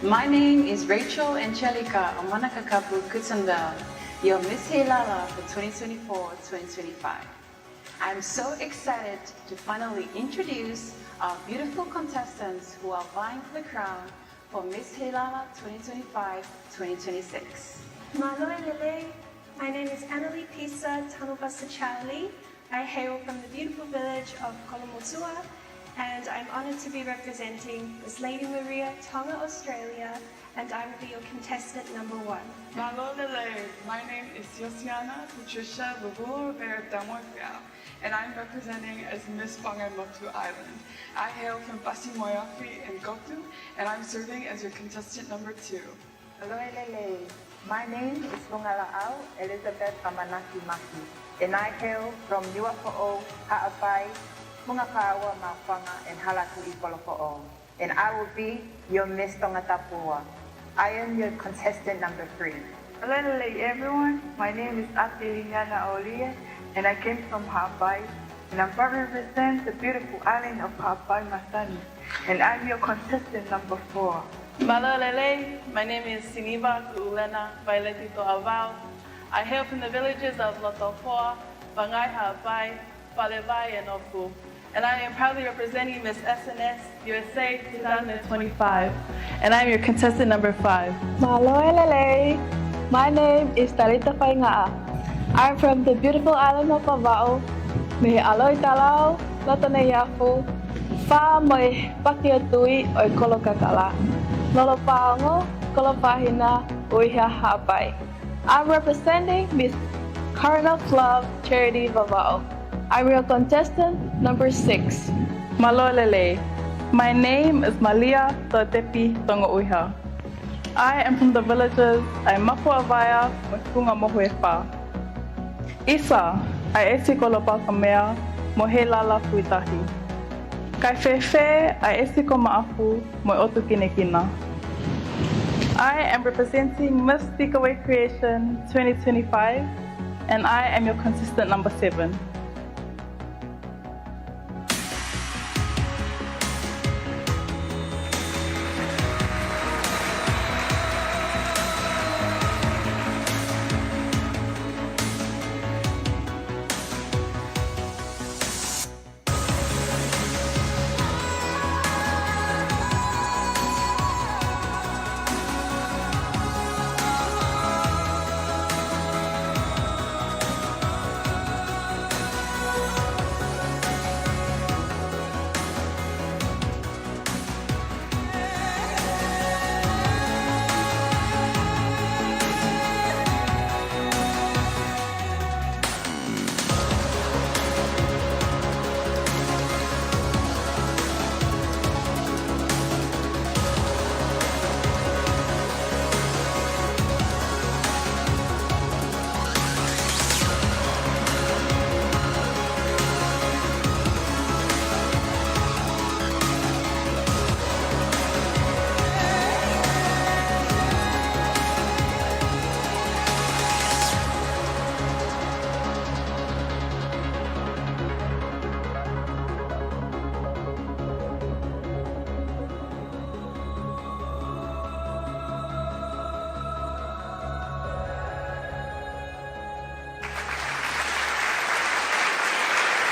My name is Rachel Angelica ʻAmanakakapu Kutenbell, your Miss Heilala for twenty twenty-four, twenty twenty-five. I'm so excited to finally introduce our beautiful contestants who are vying for the crown for Miss Heilala twenty twenty-five, twenty twenty-six. Mālō e lelei. My name is Emily Pisa Tanupasa Charlie. I hail from the beautiful village of Kolomotuʻa, and I'm honored to be representing Miss Lady Maria Tonga Australia, and I will be your contestant number one. Mālō e lelei. My name is Josiana Patricia Luvula Robert Damoifea, and I'm representing as Miss Whangamotu Island. I hail from Pasimoeafi in Gotu, and I'm serving as your contestant number two. Mālō e lelei. My name is Lungalaʻau Elizabeth ʻAmanaki Maki, and I hail from Niuafoʻou, Haʻapai, Mungakaua, Maʻufanga, and Halatuʻi Kolofoʻou. And I will be your Miss Tongatapu. I am your contestant number three. Mālō e lelei everyone, my name is Ate Liliana Olie, and I came from Haʻapai, and I'm proud to represent the beautiful island of Haʻapai, Masani, and I'm your contestant number four. Mālō e lelei, my name is Siniva Kuʻulena Vaileti Toʻavao. I hail from the villages of Lotopoa, Vangai Haʻapai, Falevai and Oku. And I am proudly representing Miss S N S U S A two thousand twenty-five. And I'm your contestant number five. Mālō e lelei. My name is Talita Faingaʻa. I'm from the beautiful island of Vavaʻu, mei he ʻaloʻi talau, loto neiafu, fā mo e paki ʻo tui ʻo e Kolo Kakala, Lolo Paongo, Kolo Pāhina, ʻUiha, Haʻapai. I'm representing Miss Current of Love Charity Vavaʻu. I'm your contestant number six. Mālō e lelei. My name is Malia Totepi Tongoʻuiha. I am from the villages ʻa e Mapu ʻa Vaea mo e Funga Mohu e Fā. ʻIsa ʻa e ʻEsi ko Lopaukamea mo Heilala Fuitahi. Kae fēfē ʻa e ʻEsi ko Maʻafu mo e ʻOtu Kinekina. I am representing Miss Tikaway Creation twenty twenty-five, and I am your contestant number seven.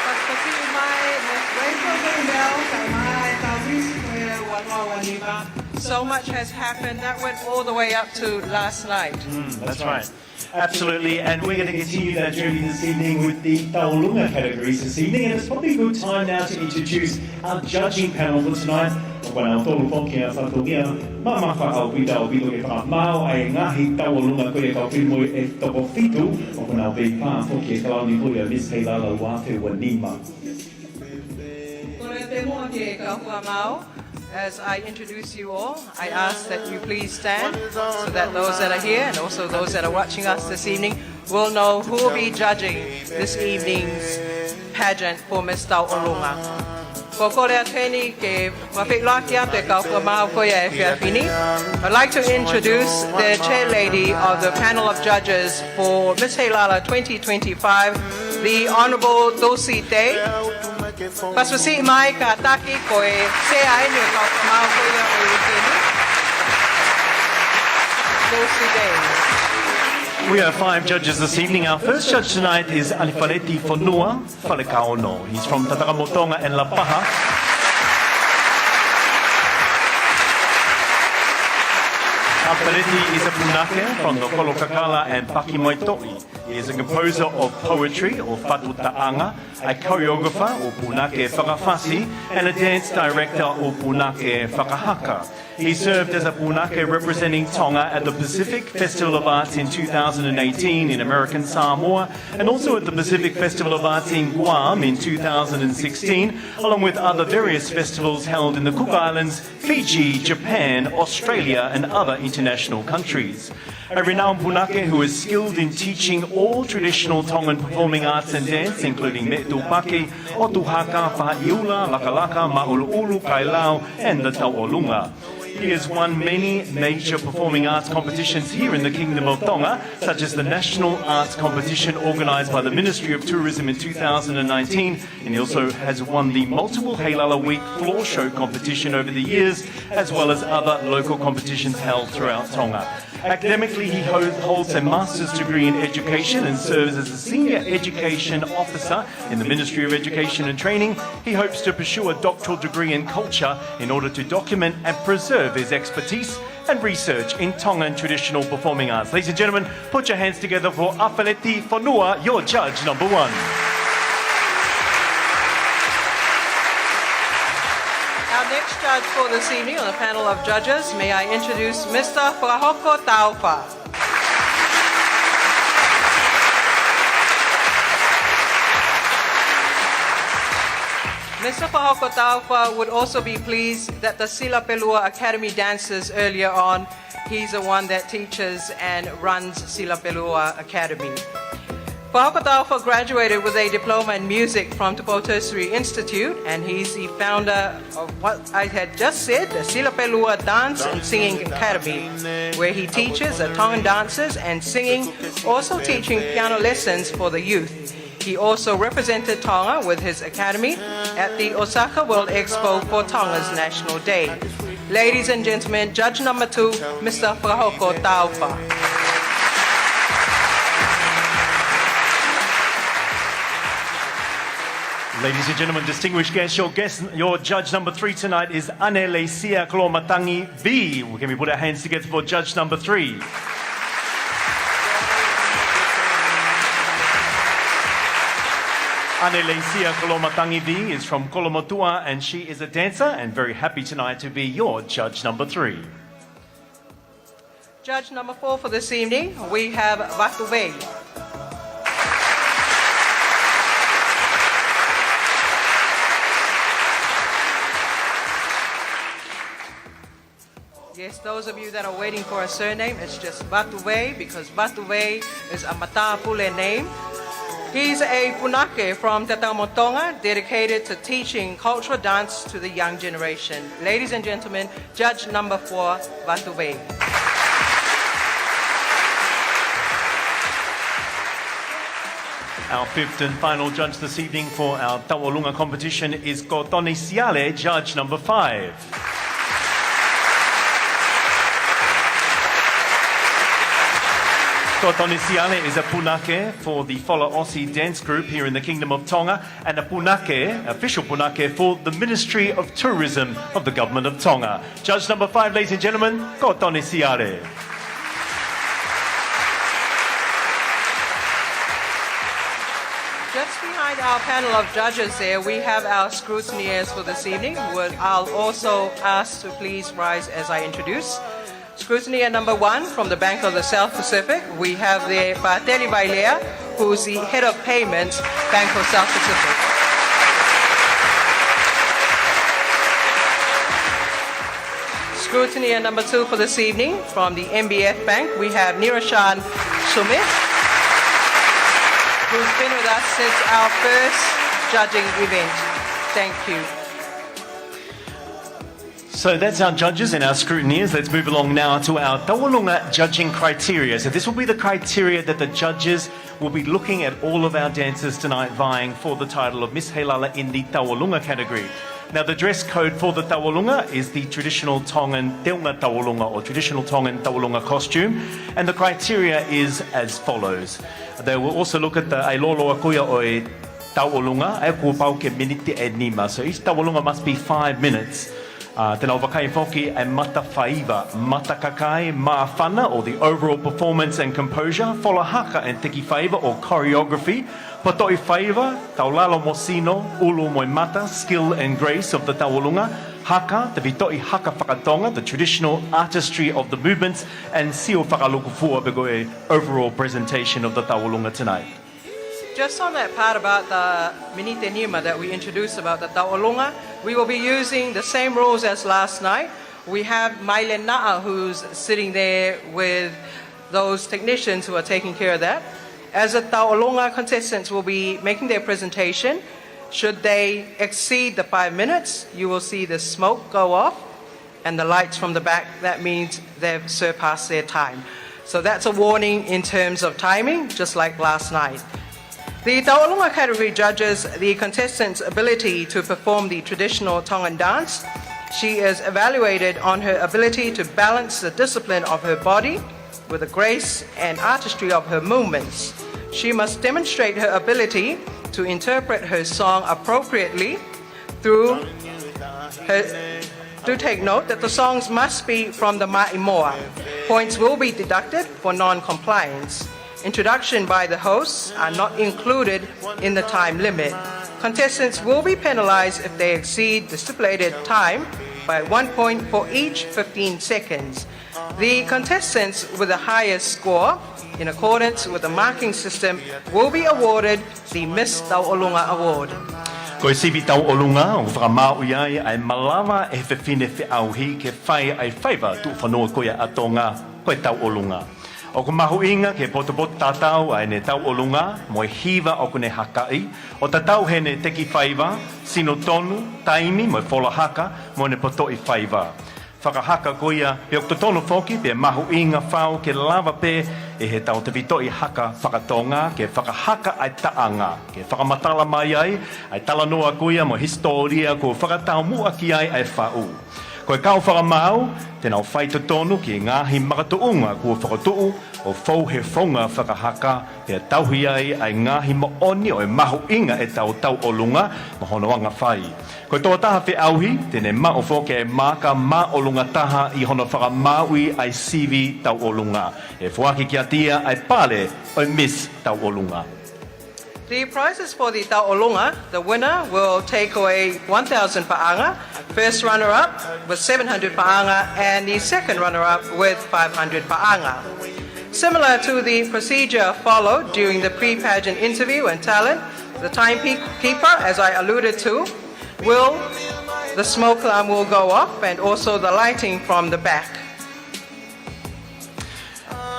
Fakafetaʻi mai, Miss Rachel Bell, kae ʻumaʻā e kau Miss Square ua noa ua nima. So much has happened. That went all the way up to last night. Mm, that's right. Absolutely, and we're gonna continue that journey this evening with the Tauʻolunga categories this evening, and it's probably a good time now to introduce our judging panel for tonight. ʻO kinautolu foki ʻa e fatongia mamafa ʻaupito ʻaupito ke fakamaau ʻa e ngaahi tauʻolunga ko ia, kau fili mo e toko fitu, ʻo kinautolu pē foki ʻa e kalauni ko ia Miss Heilala ua afe ua nima. Kole atu muʻa ke kau fakamaau. As I introduce you all, I ask that you please stand so that those that are here and also those that are watching us this evening will know who will be judging this evening's pageant for Miss Tauʻolunga. Ko e kole atu heni ke fakafeʻiloaki atu e kau fakamaau ko ia he efiafi ni. I'd like to introduce the chair lady of the panel of judges for Miss Heilala twenty twenty-five, the Honourable Dulcie Day. Fakafetaʻi mai, kātaki, ko e sea eni ʻo e kau fakamaau ko ia ʻo e uike ni. Dulcie Day. We have five judges this evening. Our first judge tonight is ʻAlifaleti Fonua Falekaono. He's from Tatakamotonga and Lapaha. ʻAlifaleti is a punake from the Kolo Kakala and Paki Moetoʻi. He is a composer of poetry or fatu taʻanga, a choreographer or punake fakafasi, and a dance director or punake fakahaka. He served as a punake representing Tonga at the Pacific Festival of Arts in two thousand and eighteen in American Samoa, and also at the Pacific Festival of Arts in Guam in two thousand and sixteen, along with other various festivals held in the Cook Islands, Fiji, Japan, Australia, and other international countries. A renowned punake who is skilled in teaching all traditional Tongan performing arts and dance, including meʻa tūpaki, ʻotu haka, faʻahi ʻula, lakalaka, māʻuluʻulu, kailau, and the tauʻolunga. He has won many major performing arts competitions here in the Kingdom of Tonga, such as the National Arts Competition organised by the Ministry of Tourism in two thousand and nineteen, and he also has won the multiple Heilala Week floor show competition over the years, as well as other local competitions held throughout Tonga. Academically, he ho-, holds a master's degree in education and serves as a senior education officer in the Ministry of Education and Training. He hopes to pursue a doctoral degree in culture in order to document and preserve his expertise and research in Tongan traditional performing arts. Ladies and gentlemen, put your hands together for Afeleti Fonua, your judge number one. Our next judge for this evening on the panel of judges, may I introduce Mister Fakahoko Taufa. Mister Fakahoko Taufa would also be pleased that the Sila Pelua Academy dancers earlier on, he's the one that teaches and runs Sila Pelua Academy. Fakahoko Taufa graduated with a diploma in music from Tupou Tertiary Institute, and he's the founder of what I had just said, the Sila Pelua Dance and Singing Academy, where he teaches the Tongan dances and singing, also teaching piano lessons for the youth. He also represented Tonga with his academy at the Osaka World Expo for Tonga's National Day. Ladies and gentlemen, judge number two, Mister Fakahoko Taufa. Ladies and gentlemen, distinguished guests, your guest, your judge number three tonight is Aneleisia Koloamatangi V. Can we put our hands together for judge number three? Aneleisia Koloamatangi V is from Kolomotuʻa, and she is a dancer and very happy tonight to be your judge number three. Judge number four for this evening, we have Vatuvei. Yes, those of you that are waiting for a surname, it's just Vatuvei, because Vatuvei is a matāpule name. He's a punake from Te Taumotu Tonga dedicated to teaching cultural dance to the young generation. Ladies and gentlemen, judge number four, Vatuvei. Our fifth and final judge this evening for our Tauʻolunga competition is Kotoni Siale, judge number five. Kotoni Siale is a punake for the Fola Aussie Dance Group here in the Kingdom of Tonga and a punake, official punake for the Ministry of Tourism of the Government of Tonga. Judge number five, ladies and gentlemen, Kotoni Siale. Just behind our panel of judges there, we have our scrutineers for this evening, who I'll also ask to please rise as I introduce. Scrutineer number one from the Bank of the South Pacific, we have there Pateli Vailea, who's the head of payments, Bank of South Pacific. Scrutineer number two for this evening from the M B F Bank, we have Niroshan Sumit, who's been with us since our first judging event. Thank you. So that's our judges and our scrutineers. Let's move along now to our Tauʻolunga judging criteria. So this will be the criteria that the judges will be looking at all of our dancers tonight vying for the title of Miss Heilala in the Tauʻolunga category. Now, the dress code for the Tauʻolunga is the traditional Tongan teunga tauʻolunga or traditional Tongan tauʻolunga costume, and the criteria is as follows. They will also look at the ʻailolo ʻakuia ʻo e tauʻolunga, ʻa ia kuo pau ke miniti ʻe nima. So each tauʻolunga must be five minutes. Uh, te nau vakai foki e mata faiva, mata kakai, māfana, or the overall performance and composure, fola haka and teki faiva or choreography, potoʻi faiva, taulalo mo sino, ʻulu mo e mata, skill and grace of the tauʻolunga, haka, tefitoʻi haka fakatonga, the traditional artistry of the movements, and sio fakalūkufua pe ko e overall presentation of the tauʻolunga tonight. Just on that part about the miniti ʻe nima that we introduced about the tauʻolunga, we will be using the same rules as last night. We have Maile Naʻa, who's sitting there with those technicians who are taking care of that. As the tauʻolunga contestants will be making their presentation, should they exceed the five minutes, you will see the smoke go off. and the lights from the back, that means they've surpassed their time. So that's a warning in terms of timing, just like last night. The Tauʻolunga category judges the contestant's ability to perform the traditional Tongan dance. She is evaluated on her ability to balance the discipline of her body with the grace and artistry of her movements. She must demonstrate her ability to interpret her song appropriately through her, do take note that the songs must be from the Maʻimoa. Points will be deducted for non-compliance. Introduction by the hosts are not included in the time limit. Contestants will be penalized if they exceed the stipulated time by one point for each fifteen seconds. The contestants with the highest score, in accordance with the marking system, will be awarded the Miss Tauʻolunga Award. Ko e sivi tauʻolunga ʻoku fakamāuʻi ai ʻa e malava ʻe he fefine feʻauhi ke fai ʻa e faiva tuʻufonua ko ia ʻa Tonga, ko e tauʻolunga. ʻOku mahuʻinga ke potopoto tatau ʻa ʻene tauʻolunga mo e hiva ʻoku ne hakaʻi, ʻo tatau heʻene teki faiva, sino tonu, taimi mo e fola haka mo ʻene potoʻi faiva. Fakahaka ko ia, pea ʻoku totonu foki pea mahuʻinga fau ke lava pē ʻe he tau tefitoʻi haka faka-Tonga ke fakahaka ʻa e taʻanga, ke fakamatala mai ai ʻa e talanoa ko ia mo e hisitōlia kuo fakataumuʻa ki ai ʻa e faʻu. Ko e kau fakamaau, te nau faitotonu ki he ngaahi makatuʻunga kuo fokotuʻu ʻo fou he founga fakahaka, pea tauhi ai ʻa e ngaahi moʻoni ʻo e mahuʻinga ʻetau tauʻolunga mo hono anga fai. Ko e tokotaha feʻauhi, te ne maʻu foki ʻa e maaka māʻolunga taha ʻi hono fakamāuʻi ʻa e sivi tauʻolunga. ʻE foaki kiate ia ʻa e pale ʻo e Miss Tauʻolunga. The prizes for the Tauʻolunga, the winner will take away one thousand paʻanga, first runner-up with seven hundred paʻanga, and the second runner-up with five hundred paʻanga. Similar to the procedure followed during the pre-pageant interview and talent, the timekeeper, as I alluded to, will, the smoke alarm will go off, and also the lighting from the back.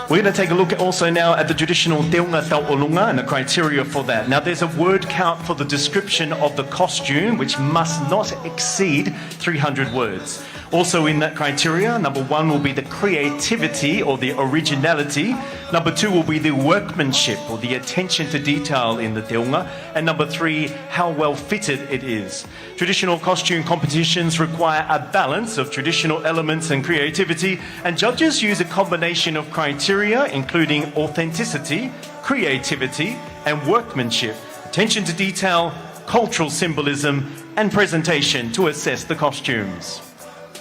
We're gonna take a look also now at the traditional teunga tauʻolunga and the criteria for that. Now, there's a word count for the description of the costume, which must not exceed three hundred words. Also in that criteria, number one will be the creativity or the originality. Number two will be the workmanship or the attention to detail in the teunga. And number three, how well fitted it is. Traditional costume competitions require a balance of traditional elements and creativity, and judges use a combination of criteria, including authenticity, creativity, and workmanship, attention to detail, cultural symbolism, and presentation to assess the costumes.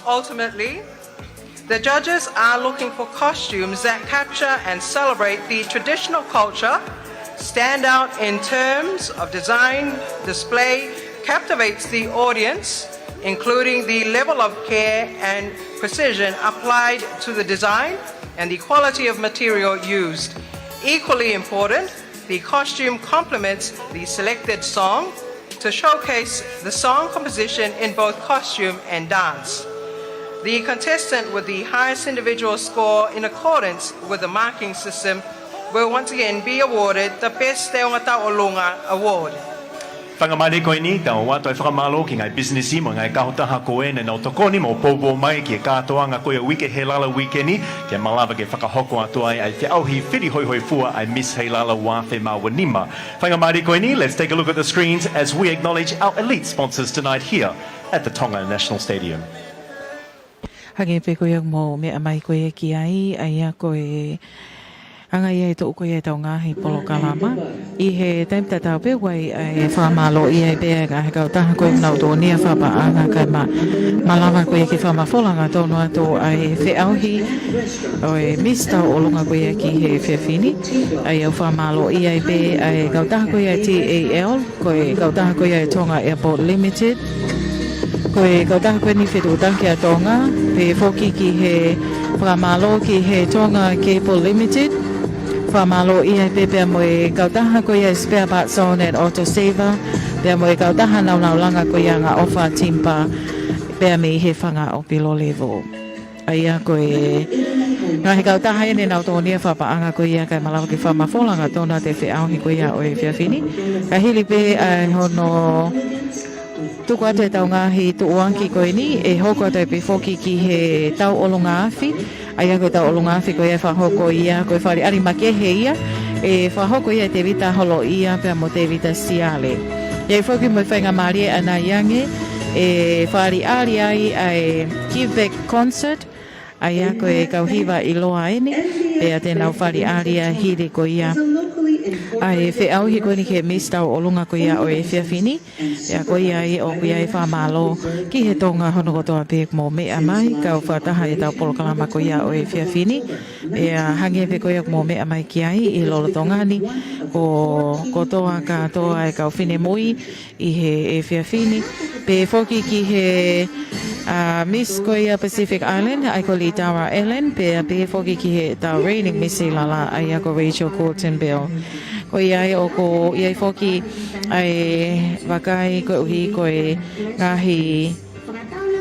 Ultimately, the judges are looking for costumes that capture and celebrate the traditional culture, stand out in terms of design, display, captivates the audience, including the level of care and precision applied to the design and the quality of material used. Equally important, the costume complements the selected song to showcase the song composition in both costume and dance. The contestant with the highest individual score in accordance with the marking system will once again be awarded the Best Teunga Tauʻolunga Award. Faingamālie ko eni, tau ʻoatu e fakamālō ki he ngaahi pisinisi mo e ngaahi kautaha ko ē naʻa nau tokoni mo poupou mai ki he kātoanga ko ia ʻo e uike ʻi he lalo uike ni, ke malava ke fakahoko atu ai ʻa e feʻauhi fili hoihoifua ʻa e Miss Heilala ua afe mā ua nima. Faingamālie ko eni, let's take a look at the screens as we acknowledge our elite sponsors tonight here at the Tonga National Stadium. Hangē pē ko ia ʻoku mou meʻa mai ko ia ki ai, ʻa ia ko e anga ia ʻetau ko ia ʻetau ngaahi polokalama. ʻI he taimi tatau pē ʻoku ʻi ai ʻa e fakamālōʻia ai pē ʻa e ngaahi kautaha ko ia ʻoku nau tokoni ʻi he fakapaʻanga kae ma-, malava ko ia ke fakamafola hangatonu atu ʻa e feʻauhi ʻo e Miss Tauʻolunga ko ia ki he efiafi ni. ʻA ia ʻoku fakamālōʻia ai pē ʻa e kautaha ko ia T A L, ko e kautaha ko ia ʻa e Tonga Airport Limited, ko e kautaha ko eni Fetuʻutaki ʻa Tonga, pehē foki ki he fakamālō ki he Tonga Cable Limited, fakamālōʻia ai pē pea mo e kautaha ko ia Spare Parts Zone and Auto Saver, pea mo e kautaha naunau langa ko ia Angaʻofa Timber, pea mei he Fanga ʻo Pilolevu. ʻA ia ko e ngaahi kautaha eni naʻa nau tokoni ʻi he fakapaʻanga ko ia kae malava ke fakamafola hangatonu atu e feʻauhi ko ia ʻo e efiafi ni. Ka hili pē ʻa hono Tuku atu ʻetau ngaahi tuʻuaki ko eni, ʻe hoko atu ai pē foki ki he tauʻolunga afi, ʻa ia ko e tauʻolunga afi ko ia ʻe fakahoko ia, ko e faleʻali makehe ia, ʻe fakahoko ia ʻe Tevita Holoʻia pea mo Tevita Siale. ʻE ʻi ai foki mo e faingamālie ʻanai ange, ʻe faleʻali ai ʻa e Give Back Concert, ʻa ia ko e kau hiva ʻiloa eni, pea te nau faleʻali ai hili ko ia ʻa e feʻauhi ko eni ki he Miss Tauʻolunga ko ia ʻo e efiafi ni, pea ko ia ai ʻoku ʻi ai e fakamālō ki he Tonga hono kotoa pē ʻoku mou meʻa mai, kau fakataha ʻi heʻetau polokalama ko ia ʻo e efiafi ni, pea hangē pē ko ia ʻoku mou meʻa mai ki ai ʻi he lolotonga ni, ko, kotoa kātoa e kau finemui, ʻi he efiafi ni, pehē foki ki he, ʻa, Miss ko ia Pacific Island, ʻa ia ko Litara Ellen, pea pehē foki ki heʻetau reigning Miss Seilala, ʻa ia ko Rachel Courtin Bell. Ko ia ai ʻoku ʻi ai foki ʻa e vakai koeʻuhi ko e ngaahi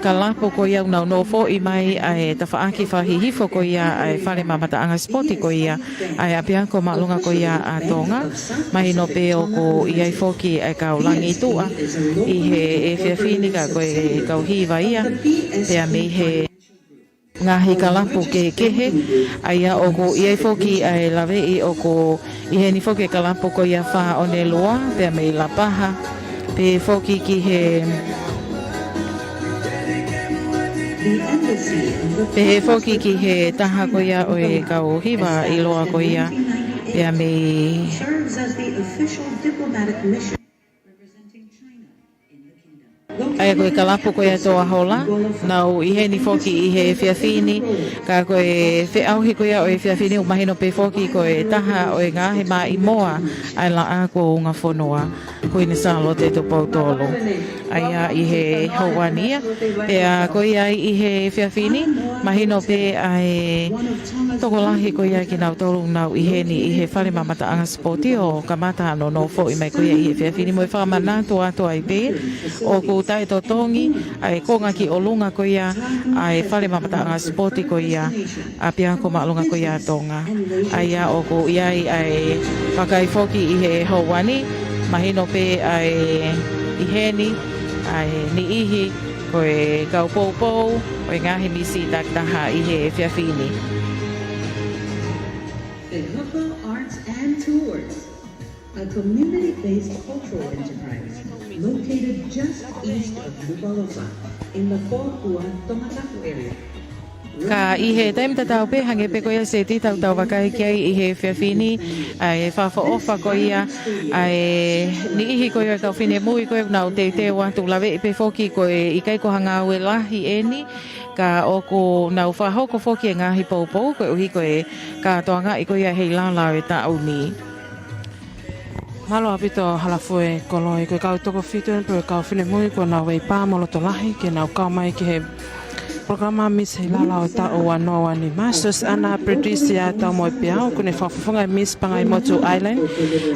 kalapu ko ia ʻoku nau nofoʻi mai ʻa e tafaʻaki fakahihifo ko ia ʻa e fale mamataʻanga sipoti ko ia ʻa e ʻapiako māʻolunga ko ia ʻa Tonga. Mahino pē ʻoku ʻi ai foki ʻa e kau langi tuʻa ʻi he efiafi ni ka ko e kau hiva ia, pea mei he ngaahi kalapu kehekehe, ʻa ia ʻoku ʻi ai foki ʻa e laveʻi ʻoku ʻi heni foki e kalapu ko ia Fā ʻOne Lua, pea mei Lapaha, pehē foki ki he, pehē foki ki he taha ko ia ʻo e kau hiva ʻiloa ko ia, pea mei ʻA ia ko e kalapu ko ia Toa Hola, nau ʻi heni foki ʻi he efiafi ni, ka ko e feʻauhi ko ia ʻo e efiafi ni ʻoku mahino pē foki ko e taha ʻo e ngaahi maʻimoa ʻa e Laʻā kuo Ungafonua, Kuini Sālote Tupou Tolu. ʻA ia ʻi he houa ni ia, pea ko ia ai ʻi he efiafi ni, mahino pē ʻa e tokolahi ko ia kinautolu ʻoku nau ʻi heni ʻi he fale mamataʻanga sipoti ʻo kamata hono nofoʻi mai ko ia ʻi he efiafi ni mo e fakamanatu atu ai pē ʻoku taʻetotongi ʻa e konga ki ʻolunga ko ia ʻa e fale mamataʻanga sipoti ko ia ʻapiako māʻolunga ko ia ʻa Tonga. ʻA ia ʻoku ʻi ai ʻa e vakai foki ʻi he houa ni, mahino pē ʻa e ʻi heni ʻa e niʻihi ko e kau poupou ʻo e ngaahi misi takitaha ʻi he efiafi ni. Fehoho Arts and Tours, a community-based cultural enterprise located just east of Nukuʻalofa in the Fōʻakua Tongatapu area. Ka ʻi he taimi tatau pē, hangē pē ko ia Setita ʻoku tau vakai ki ai ʻi he efiafi ni, ʻa e fakaʻofoʻofa ko ia ʻa e niʻihi ko ia ʻo e kau finemui ko ia ʻoku nau teuteu atu, laveʻi pē foki ko e ʻikai ko ha ngāue lahi eni, ka ʻoku nau fakahoko foki e ngaahi poupou koeʻuhi ko e kātoangaʻi ko ia ʻa e heilala ʻo e taʻu ni. Mālō ʻaupito Halafue Koloi, ko e kau toko fitu eni pē ʻo e kau finemui kuo nau veipā mo loto lahi ke nau kau mai ki he polokalama Miss Heilala ʻo e taʻu ua noa ua nima. Siosiana Patricia Taumoepeau, ʻoku ne fakafofonga e Miss Pangaimotu Island.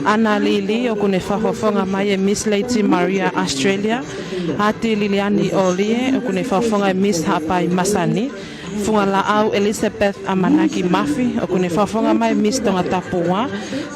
Ana Lili, ʻoku ne fakafofonga mai e Miss Lady Maria Australia. Ati Liliani ʻOlie, ʻoku ne fakafofonga e Miss Haʻapai Masani. Fungalaʻau Elizabeth ʻAmanaki Mafi, ʻoku ne fakafofonga mai e Miss Tongatapu ua.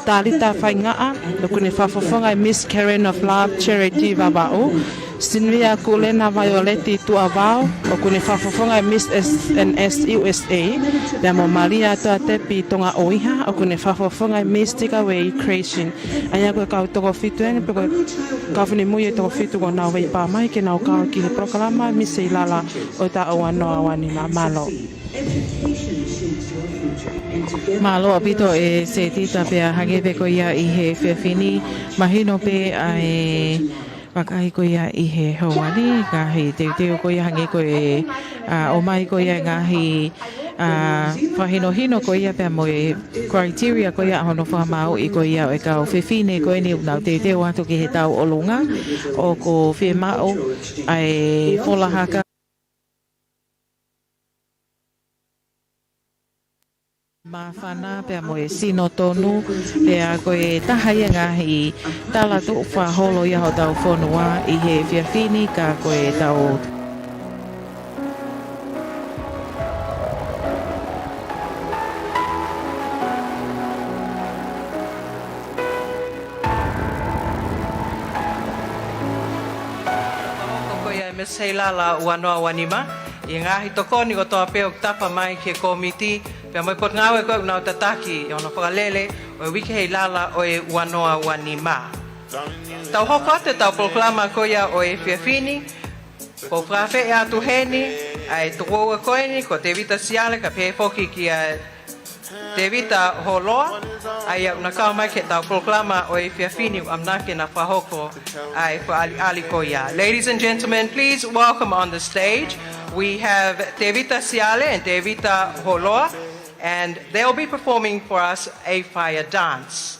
Talita Faingaʻa, ʻoku ne fakafofonga e Miss Karen of Love Charity Vavaʻu. Sinivia Kulena Vaioleti Tuʻavao, ʻoku ne fakafofonga e Miss S N S U S A. Pea mo Malia Toatepi Tonga ʻOiha, ʻoku ne fakafofonga e Miss Tikawei Creation. ʻA ia ko e kau toko fitu eni pē ko e kau finemui ʻe toko fitu kuo nau veipā mai ke nau kau ki he polokalama Miss Heilala ʻo e taʻu ua noa ua nima. Mālō. Mālō ʻaupito ʻe Setita, pea hangē pē ko ia ʻi he efiafi ni, mahino pē ʻa e vakai ko ia ʻi he houa ni, ngaahi teuteu ko ia hangē ko e, ʻa, ʻomai ko ia e ngaahi, ʻa, fakahinohino ko ia pea mo e criteria ko ia ʻa hono fakamāuʻi ko ia ʻo e kau fefine ko eni ʻoku nau teuteu atu ki he tauʻolunga, ʻoku fiemaʻu ʻa e fola haka māfana pea mo e sino tonu, pea ko e taha ia e ngaahi tala tuʻu fakaholo ia hotau fonua ʻi he efiafi ni, ka ko e tau Heilala ua noa ua nima, ʻi he ngaahi tokoni kotoa pē ʻoku tapa mai ki he kōmiti, pea mo e potungāue ko ē ʻoku nau tataki ʻi hono fakalele ʻo e Uike Heilala ʻo e ua noa ua nima. Tau hoko atu ʻetau polokalama ko ia ʻo e efiafi ni, ʻoku ou fakaafeʻi atu heni ʻa e tokoua ko eni ko Tevita Siale, kae pehē foki kia Tevita Holoa, ʻa ia ʻoku na kau mai ki heʻetau polokalama ʻo e efiafi ni, ʻoku ʻamanaki ke na fakahoko ʻa e fakaʻaliʻali ko ia. Ladies and gentlemen, please welcome on the stage. We have Tevita Siale and Tevita Holoa, and they'll be performing for us a fire dance.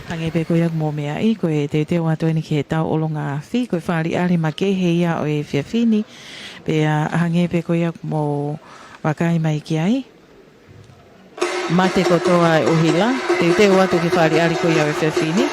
Hangē pē ko ia ʻoku mou meaʻi, ko e teuteu atu eni ki he tauʻolunga afi, ko e fakaʻaliʻali makehe ia ʻo e efiafi ni, pea hangē pē ko ia ʻoku mou vakai mai ki ai. Mate kotoa e ʻuhila, teuteu atu ki he fakaʻaliʻali ko ia ʻo e efiafi ni.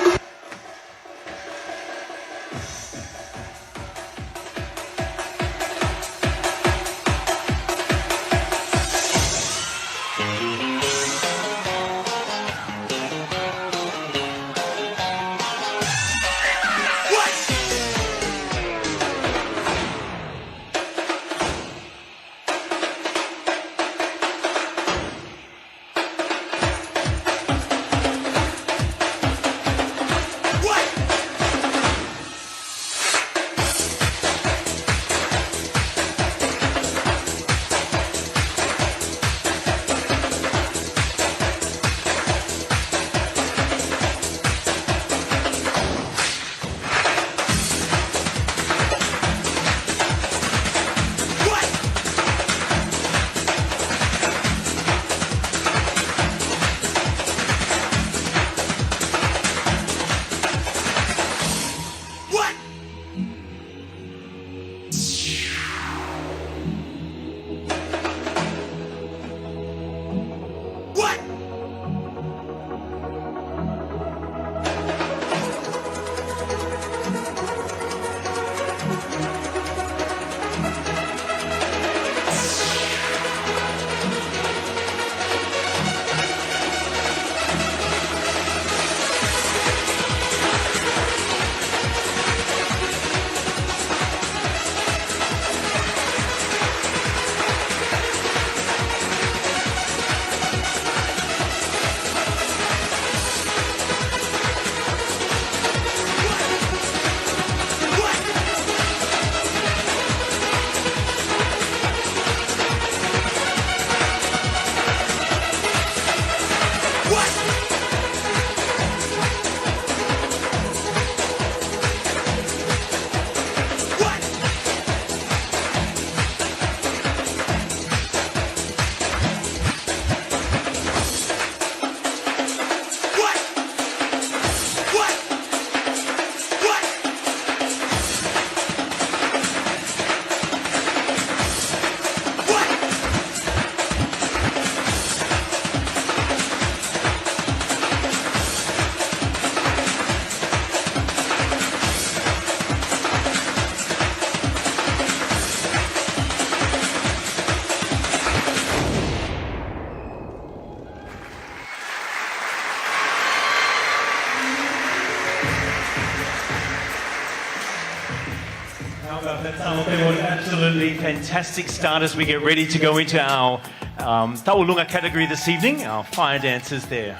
How about that, Talote? What an absolutely fantastic start as we get ready to go into our, um, Tauʻolunga category this evening, our fire dancers there.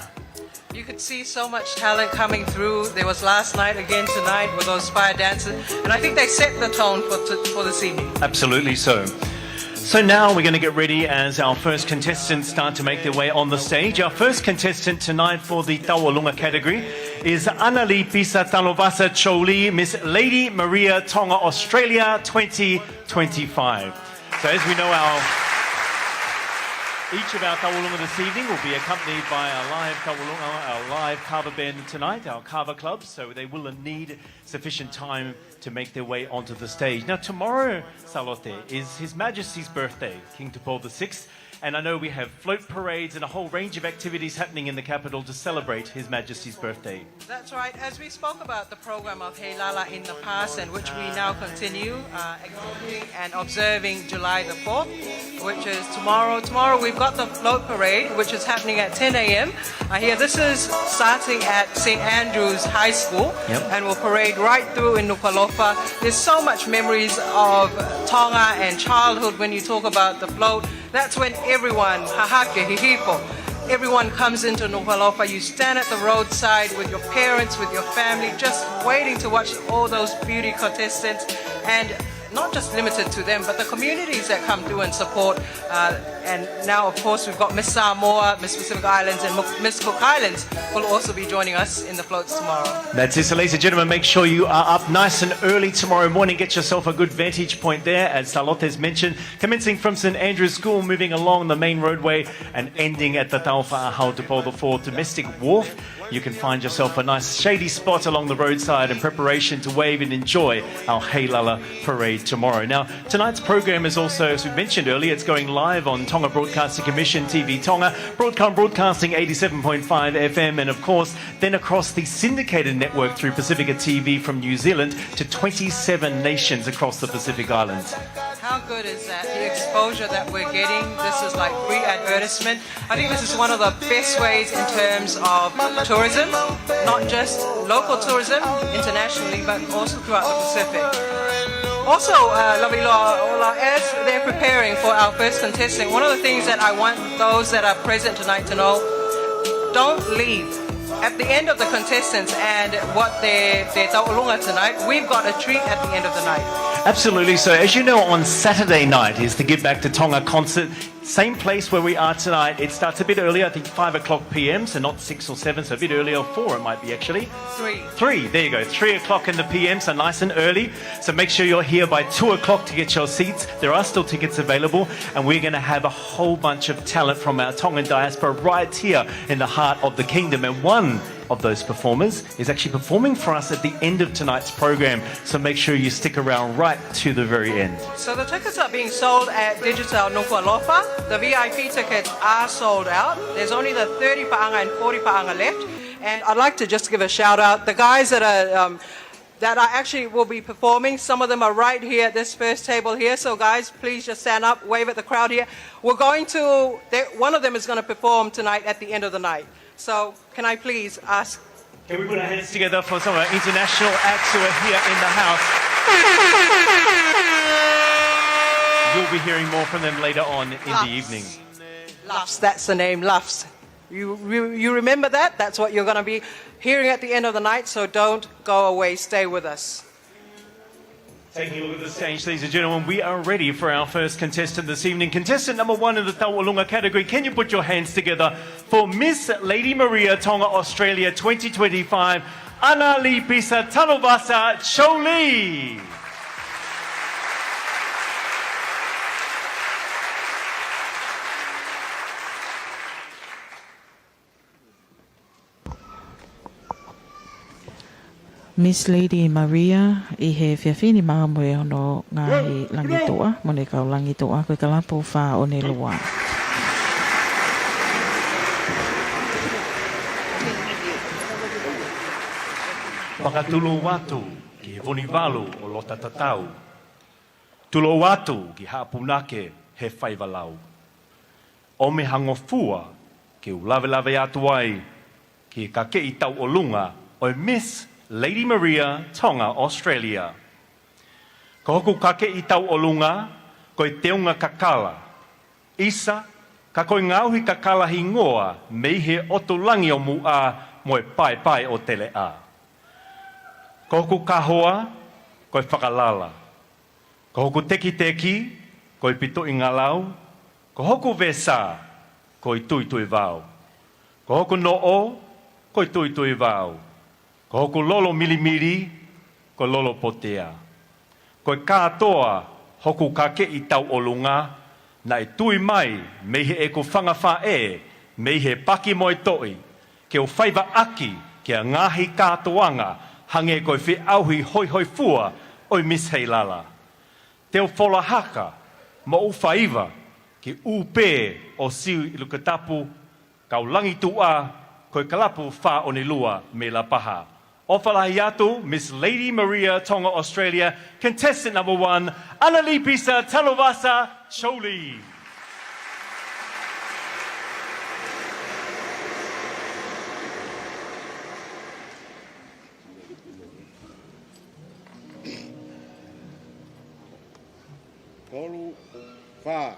You could see so much talent coming through. There was last night, again tonight with those fire dancers. And I think they set the tone for t-, for this evening. Absolutely so. So now we're gonna get ready as our first contestants start to make their way on the stage. Our first contestant tonight for the Tauʻolunga category is Anali Pisa Talovasa Choli, Miss Lady Maria Tonga Australia twenty twenty-five. So as we know, our, each of our Tauʻolunga this evening will be accompanied by our live Tauʻolunga, our live kava band tonight, our kava club. So they will need sufficient time to make their way onto the stage. Now, tomorrow, Talote, is His Majesty's birthday, King Tupou the sixth, And I know we have float parades and a whole range of activities happening in the capital to celebrate His Majesty's birthday. That's right. As we spoke about the program of Heilala in the past, and which we now continue, uh, acknowledging and observing July the fourth, which is tomorrow. Tomorrow we've got the float parade, which is happening at ten a m. I hear this is starting at Saint Andrew's High School. Yep. And will parade right through in Nukuʻalofa. There's so much memories of Tonga and childhood when you talk about the float. That's when everyone, hahake, hihifo, everyone comes into Nukuʻalofa. You stand at the roadside with your parents, with your family, just waiting to watch all those beauty contestants, and not just limited to them, but the communities that come through and support. Uh, and now, of course, we've got Miss Samoa, Miss Pacific Islands, and Miss Cook Islands will also be joining us in the floats tomorrow. That's it. So, ladies and gentlemen, make sure you are up nice and early tomorrow morning. Get yourself a good vantage point there, as Salote's mentioned. Commencing from Saint Andrew's School, moving along the main roadway and ending at the Taufaʻāhau Tupou the fourth Domestic Wharf. You can find yourself a nice shady spot along the roadside in preparation to wave and enjoy our Heilala Parade tomorrow. Now, tonight's program is also, as we mentioned earlier, it's going live on Tonga Broadcasting Commission, T V Tonga, Broadcom Broadcasting eighty-seven point five F M, and of course, then across the syndicated network through Pacifica T V from New Zealand to twenty-seven nations across the Pacific Islands. How good is that? The exposure that we're getting, this is like free advertisement. I think this is one of the best ways in terms of tourism, not just local tourism internationally, but also throughout the Pacific. Also, uh, Laviloa, as they're preparing for our first contestant, one of the things that I want those that are present tonight to know, don't leave. At the end of the contestants and what their, their tauʻolunga tonight, we've got a treat at the end of the night. Absolutely. So, as you know, on Saturday night is the Give Back to Tonga concert. Same place where we are tonight. It starts a bit earlier, I think five o'clock p.m., so not six or seven, so a bit earlier, or four it might be actually. Three. Three, there you go. Three o'clock in the p.m., so nice and early. So make sure you're here by two o'clock to get your seats. There are still tickets available, and we're gonna have a whole bunch of talent from our Tongan diaspora right here in the heart of the kingdom. And one of those performers is actually performing for us at the end of tonight's program, so make sure you stick around right to the very end. So the tickets are being sold at Digicel Nukuʻalofa. The V I P tickets are sold out. There's only the thirty paʻanga and forty paʻanga left. And I'd like to just give a shout out. The guys that are, um, that are actually will be performing, some of them are right here at this first table here. So guys, please just stand up, wave at the crowd here. We're going to, they, one of them is gonna perform tonight at the end of the night. So can I please ask? Can we put our hands together for some of our international acts who are here in the house? You'll be hearing more from them later on in the evening. Luffs, that's the name, Luffs. You, you, you remember that? That's what you're gonna be hearing at the end of the night, so don't go away. Stay with us. Taking a look at the stage, ladies and gentlemen, we are ready for our first contestant this evening. Contestant number one in the tauʻolunga category, can you put your hands together for Miss Lady Maria Tonga Australia twenty twenty-five, Analipisa Tanuvasa Choli. Miss Lady Maria, ʻi he efiafi ni mau mo e ono ngaahi langituʻa, mo e kau langituʻa, ko e kalapu fā ʻo e lua. Fakatulou atu ki he Vunivalu ʻo Lototatau. Tulou atu ki Haʻapunake he Faivalau. ʻOmi ha ngofua ke u lavelave atu ai ki he kakeʻi tauʻolunga ʻo e Miss Lady Maria Tonga Australia. Ko hoku kakeʻi tauʻolunga ko e teunga kakala. ʻIsa, ka ko e ngaohi kakala hingoa mei he ʻotu langi ʻo muʻa mo e paepae ʻo teleʻa. Ko hoku kahoa ko e fakalala. Ko hoku tekiteki ko e pitoʻingalau. Ko hoku vesa ko e tuituivao. Ko hoku noʻo ko e tuituivao. Ko hoku lolo milimili ko e lolo potea. Ko e kātoa hoku kakeʻi tauʻolunga, naʻe tui mai mei heʻeku fanga faʻē, mei he paki mo e toʻi, ke u faiva ʻaki ki ha ngaahi kātoanga hangē ko e feʻauhi hoihoifua ʻo e Miss Heilala. Te u fola haka moʻu faiva Ke ʻū pē ʻo Siu ʻi Lukatapu, kau langi tuʻa, ko e kalapu fā ʻoni lua mei Lapaha. ʻOfa lahi atu, Miss Lady Maria Tonga Australia, contestant number one, Analipisa Talavasa Choli. Tolu, fā.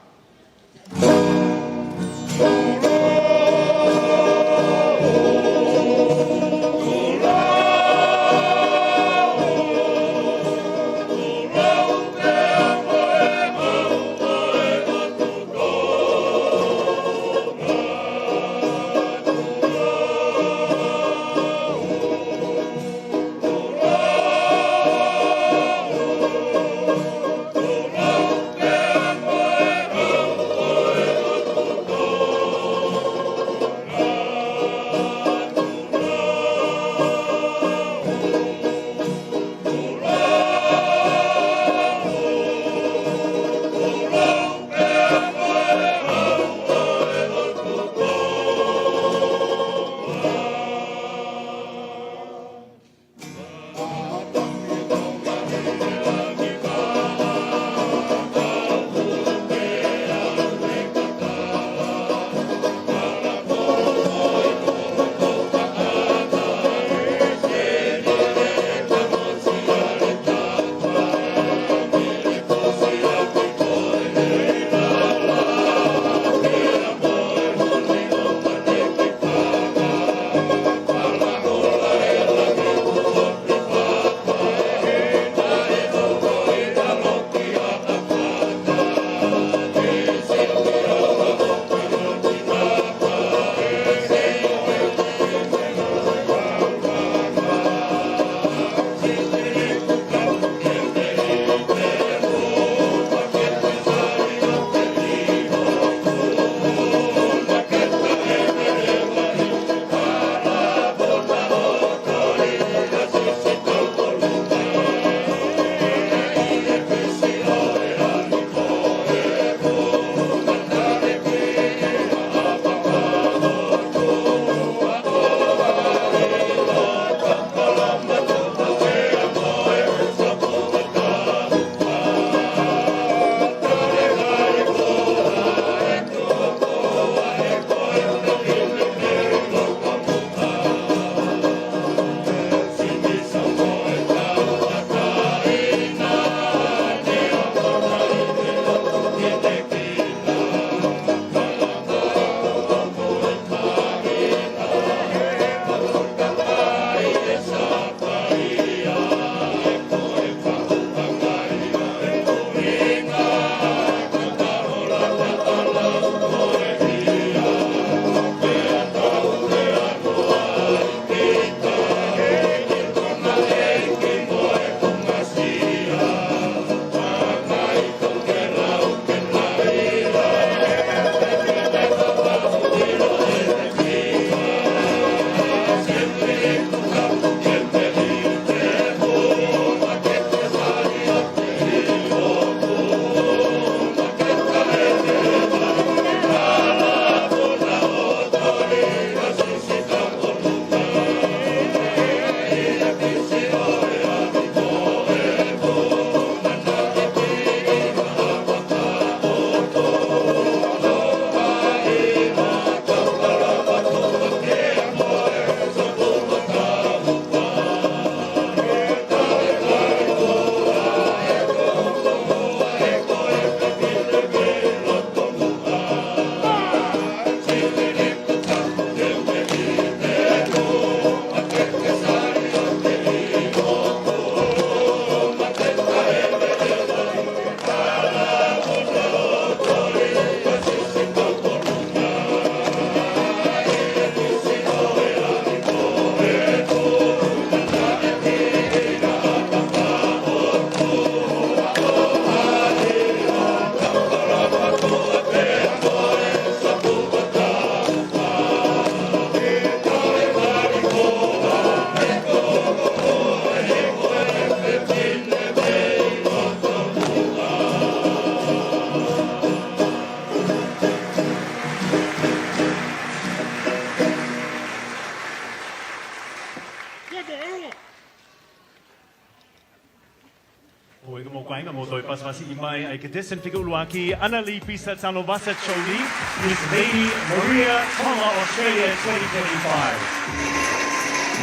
ʻOku mou kāinga, mou toe pasipasiʻi mai ʻa e contestant fika ʻuluaki, Anna Lee Pisa Tanuvasa Choli, Miss Lady Maria Tonga Australia twenty twenty-five.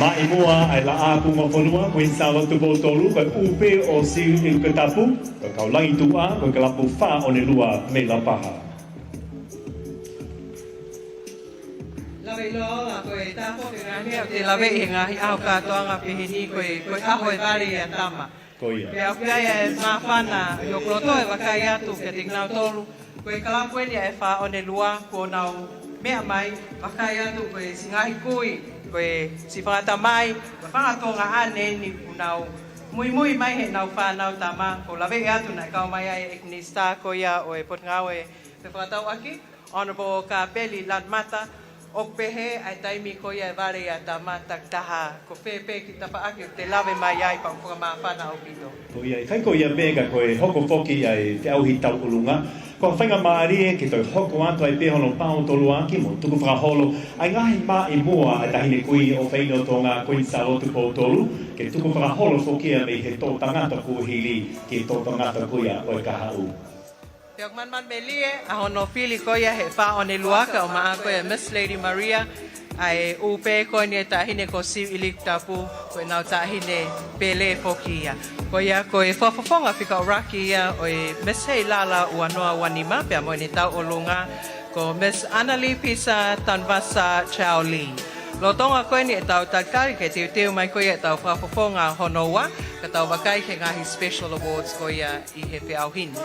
Maʻi muʻa ʻa e Laʻā Kuonga Fonua, Kuini Sālote Tupou Tolu, ko e ʻū pē ʻo Siu ʻIlukatapu, ko e kau langi tuʻa, ko e kalapu Fā One Lua mei Lapaha. Lave ʻiloa, ko e tāpuaki ngaahi meʻa ʻoku te laveʻi he ngaahi ʻaho kātoanga pehē ni, ko e, ko e ʻaho e vale ʻia tama. Ko ia. Pea ʻoku ʻi ai e māfana ʻi hoku loto ʻe vakai atu kiate kinautolu, ko e kalapu eni ʻa e Fā One Lua kuo nau meʻa mai, vakai atu ko e siʻi ngaahi kui, ko e siʻi fanga tamai, ko e fanga tuongaʻane eni kuo nau muimui mai heʻenau fānau tama, ʻoku ou laveʻi atu naʻe kau mai ai e ʻEiki Minisitā ko ia ʻo e Potungāue Fefakatauʻaki, Honourable Kāpeli Lanumata, ʻoku pehē ʻa e taimi ko ia e vale ʻia tama, takitaha ko fē pē kiʻi tafaʻaki ʻoku te lave mai ai pea ʻoku fakamāfana ʻaupito. Ko ia, ʻikai ko ia pē ka ko e hoko foki ʻa e feʻauhi tauʻolunga, ko e faingamālie ke toe hoko atu ai pē hono paotoloaki mo tukufakaholo ʻa e ngaahi maʻi muʻa ʻa e Taʻahine Kui ʻofeina ʻo Tonga, Kuini Sālote Tupou Tolu, ke tukufakaholo foki ia mei he toʻutangata kuo hili ki he toʻutangata ko ia ʻo e kahaʻu. Pea ʻoku manumanu melie ʻa hono fili ko ia he Fā One Lua, ka ʻoku maʻa ko ia Miss Lady Maria, ʻa e ʻū pē ko eni e Taʻahine ko Siu ʻIlukatapu, ko ʻenau taʻahine pele foki ia. Ko ia ko e fakafofonga fika ʻuluaki ia ʻo e Miss Heilala ua noa ua nima, pea mo ʻene tauʻolunga ko Miss Anna Lee Pisa Tanuvasa Chao Lee. Lolotonga ko eni ʻetau talitali ke teuteu mai ko ia ʻetau fakafofonga hono ua, ka tau vakai ki he ngaahi special awards ko ia ʻi he feʻauhi ni.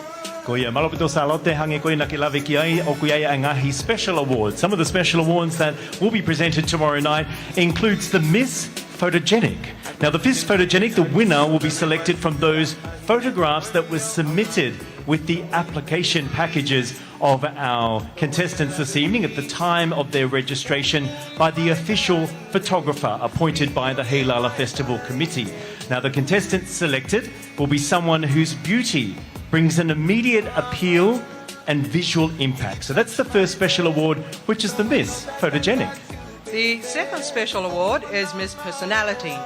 Ko ia, mālō ʻaupito Sālote, hangē ko ia naʻa ke lave ki ai, ʻoku ʻi ai ʻa e ngaahi special awards. Some of the special awards that will be presented tomorrow night includes the Miss Photogenic. Now, the Miss Photogenic, the winner will be selected from those photographs that were submitted with the application packages of our contestants this evening at the time of their registration by the official photographer appointed by the Heilala Festival Committee. Now, the contestant selected will be someone whose beauty brings an immediate appeal and visual impact. So that's the first special award, which is the Miss Photogenic. The second special award is Miss Personality.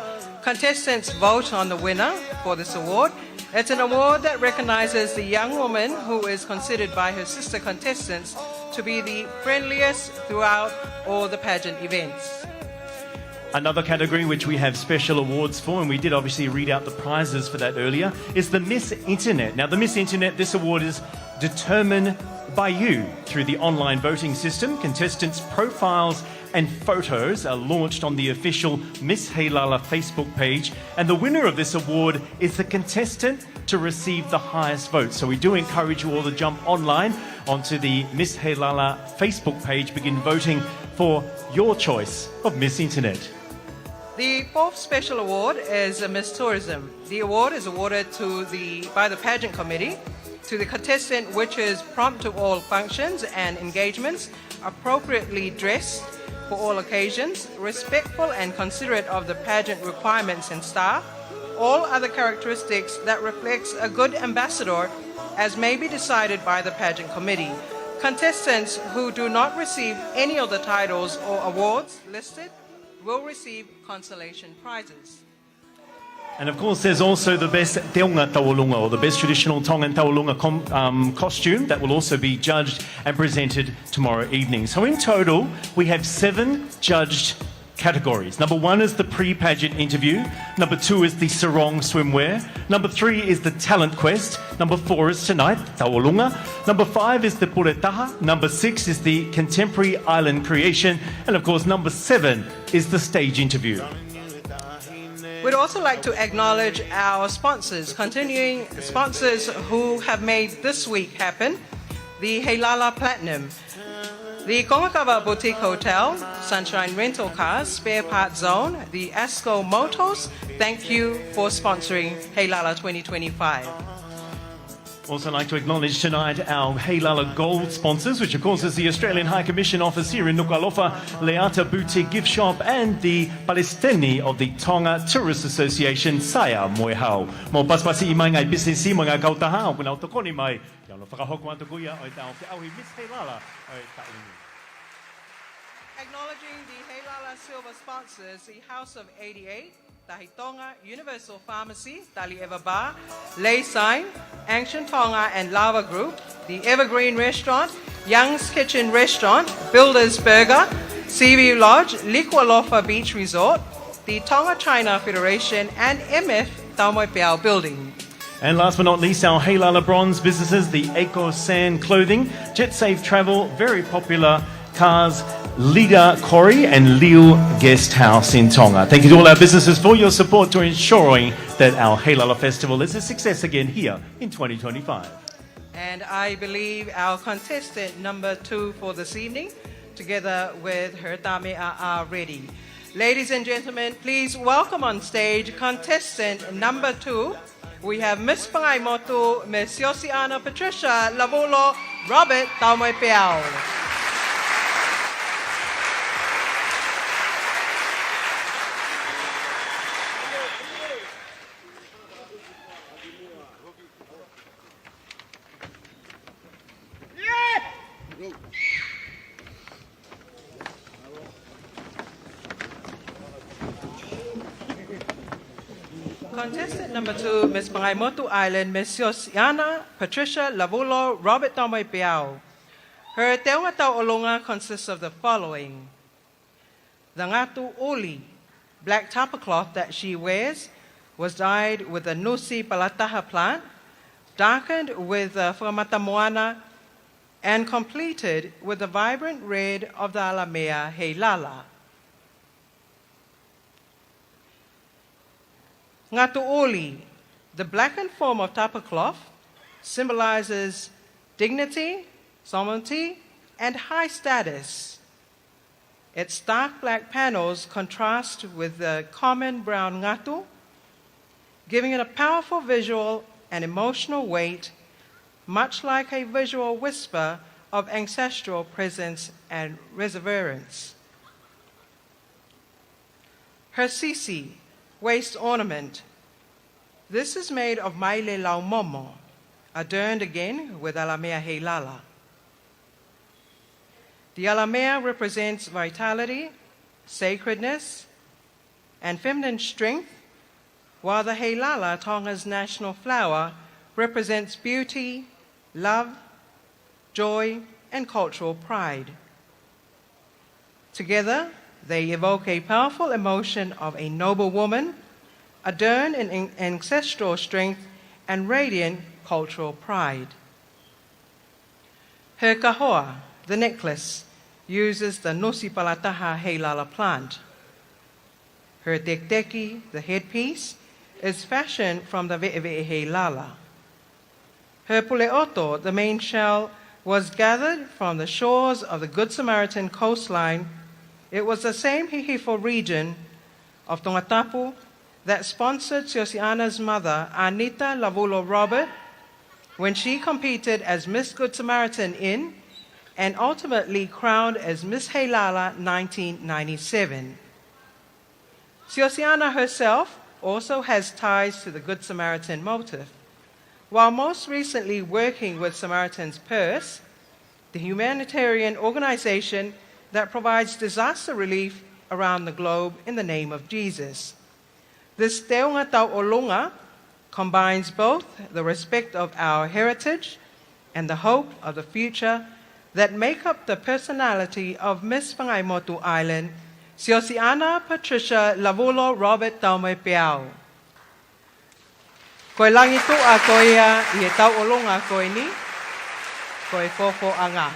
Contestants vote on the winner for this award. It's an award that recognizes the young woman who is considered by her sister contestants to be the friendliest throughout all the pageant events. Another category which we have special awards for, and we did obviously read out the prizes for that earlier, is the Miss Internet. Now, the Miss Internet, this award is determined by you through the online voting system. Contestants' profiles and photos are launched on the official Miss Heilala Facebook page, and the winner of this award is the contestant to receive the highest vote. So we do encourage you all to jump online onto the Miss Heilala Facebook page, begin voting for your choice of Miss Internet. The fourth special award is a Miss Tourism. The award is awarded to the, by the pageant committee to the contestant which is prompt to all functions and engagements, appropriately dressed for all occasions, respectful and considerate of the pageant requirements and staff, all other characteristics that reflects a good ambassador as may be decided by the pageant committee. Contestants who do not receive any of the titles or awards listed will receive consolation prizes. And of course, there's also the best teunga tauʻolunga, or the best traditional Tongan tauʻolunga com-, um, costume that will also be judged and presented tomorrow evening. So in total, we have seven judged categories. Number one is the pre-pageant interview. Number two is the sarong swimwear. Number three is the talent quest. Number four is tonight, tauʻolunga. Number five is the puletaha. Number six is the contemporary island creation. And of course, number seven is the stage interview. We'd also like to acknowledge our sponsors, continuing sponsors who have made this week happen, the Heilala Platinum, the Kongakava Boutique Hotel, Sunshine Rental Cars, Spare Part Zone, the Asco Motors. Thank you for sponsoring Heilala twenty twenty-five. Also like to acknowledge tonight our Heilala Gold sponsors, which of course is the Australian High Commission Office here in Nukuʻalofa, Leata Boutique Gift Shop, and the Palesiteni of the Tonga Tourist Association, Saia Moehau. Mou pasipasiʻi mai ngaahi pisinisi mo e ngaahi kautaha ʻoku nau tokoni mai ki hono fakahoko atu ko ia ʻo ʻetau feʻauhi Miss Heilala ʻo e taʻu ni. Acknowledging the Heilala Silver sponsors, the House of eighty-eight, Tahi Tonga, Universal Pharmacy, Tali Eva Bar, Lay Sign, Action Tonga and Lava Group, the Evergreen Restaurant, Young's Kitchen Restaurant, Builders Burger, Seaview Lodge, Liku Alofa Beach Resort, the Tonga China Federation, and M F Taumoepeau Building. And last but not least, our Heilala Bronze businesses, the Eco Sand Clothing, Jet Safe Travel, very popular cars, Lida Quarry and Liu Guest House in Tonga. Thank you to all our businesses for your support to ensuring that our Heilala Festival is a success again here in twenty twenty-five. And I believe our contestant number two for this evening, together with her tame, are, are ready. Ladies and gentlemen, please welcome on stage contestant number two. We have Miss Pangaimotu, Miss Siosiana Patricia Lavulo Robert Taumoepeau. Contestant number two, Miss Pangaimotu Island, Miss Siosiana Patricia Lavulo Robert Taumoepeau. Her teunga tauʻolunga consists of the following. The ngatu ʻuli, black tapa cloth that she wears, was dyed with the nusi palataha plant, darkened with the fakamatamoana, and completed with the vibrant red of the alamea heilala. Ngatu ʻuli, the blackened form of tapa cloth, symbolizes dignity, sovereignty, and high status. Its dark black panels contrast with the common brown ngatu, giving it a powerful visual and emotional weight, much like a visual whisper of ancestral presence and reverence. Her sisi, waist ornament. This is made of maile laumomo, adorned again with alamea heilala. The alamea represents vitality, sacredness, and feminine strength, while the heilala, Tonga's national flower, represents beauty, love, joy, and cultural pride. Together, they evoke a powerful emotion of a noble woman, adorned in an-, ancestral strength and radiant cultural pride. Her kahoa, the necklace, uses the nusi palataha heilala plant. Her teketeki, the headpiece, is fashioned from the veʻeveʻe heilala. Her puleʻoto, the main shell, was gathered from the shores of the Good Samaritan coastline. It was the same Hihifo region of Tongatapu that sponsored Siosiana's mother, Anita Lavulo Robert, when she competed as Miss Good Samaritan in and ultimately crowned as Miss Heilala nineteen ninety-seven. Siosiana herself also has ties to the Good Samaritan motive. While most recently working with Samaritan's Purse, the humanitarian organization that provides disaster relief around the globe in the name of Jesus. This teunga tauʻolunga combines both the respect of our heritage and the hope of the future that make up the personality of Miss Pangaimotu Island, Siosiana Patricia Lavulo Robert Taumoepeau. Ko e langituʻa ko ia ʻi he tauʻolunga ko eni, ko e fofoʻanga.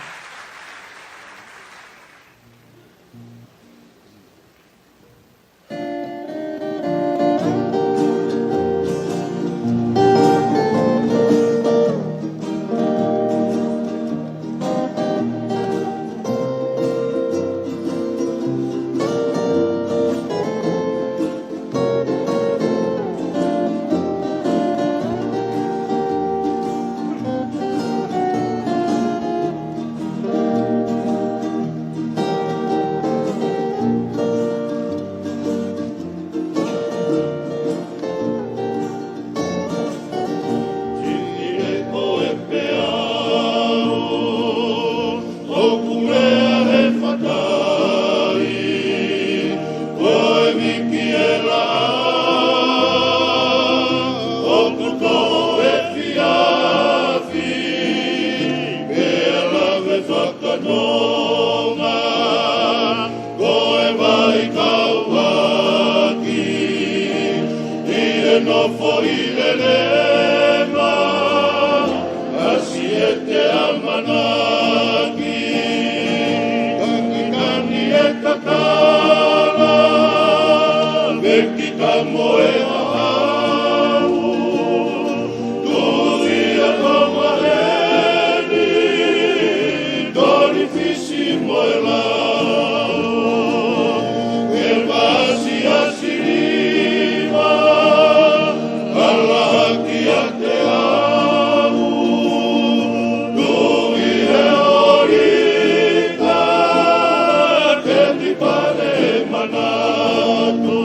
Nofo ʻi he lelema, ʻasi ʻete ʻamanaki. Kangikangi e kakala, vekita mo e hahau. Tui ʻa Tonga heni, toli Fisi mo e lau. He vasi ʻa siliva, ala hake ʻiate au. Tui he ʻolita, temipale manatu.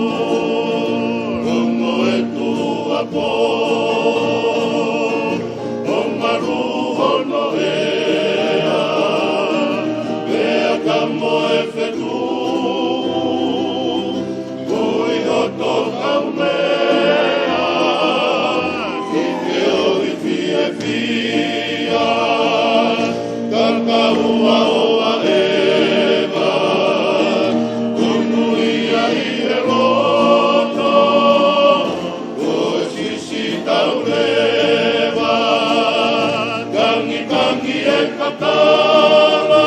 Ongo e tuʻuapō, ʻo malu hono ea, pea ka mo e fetuʻu, ui hoto kaumea, ʻi he ʻohi fiefia, ka kaua ʻo ʻaeva, tunu ia ʻi he loto, ko e sisi tauleva, kangikangi e kakala,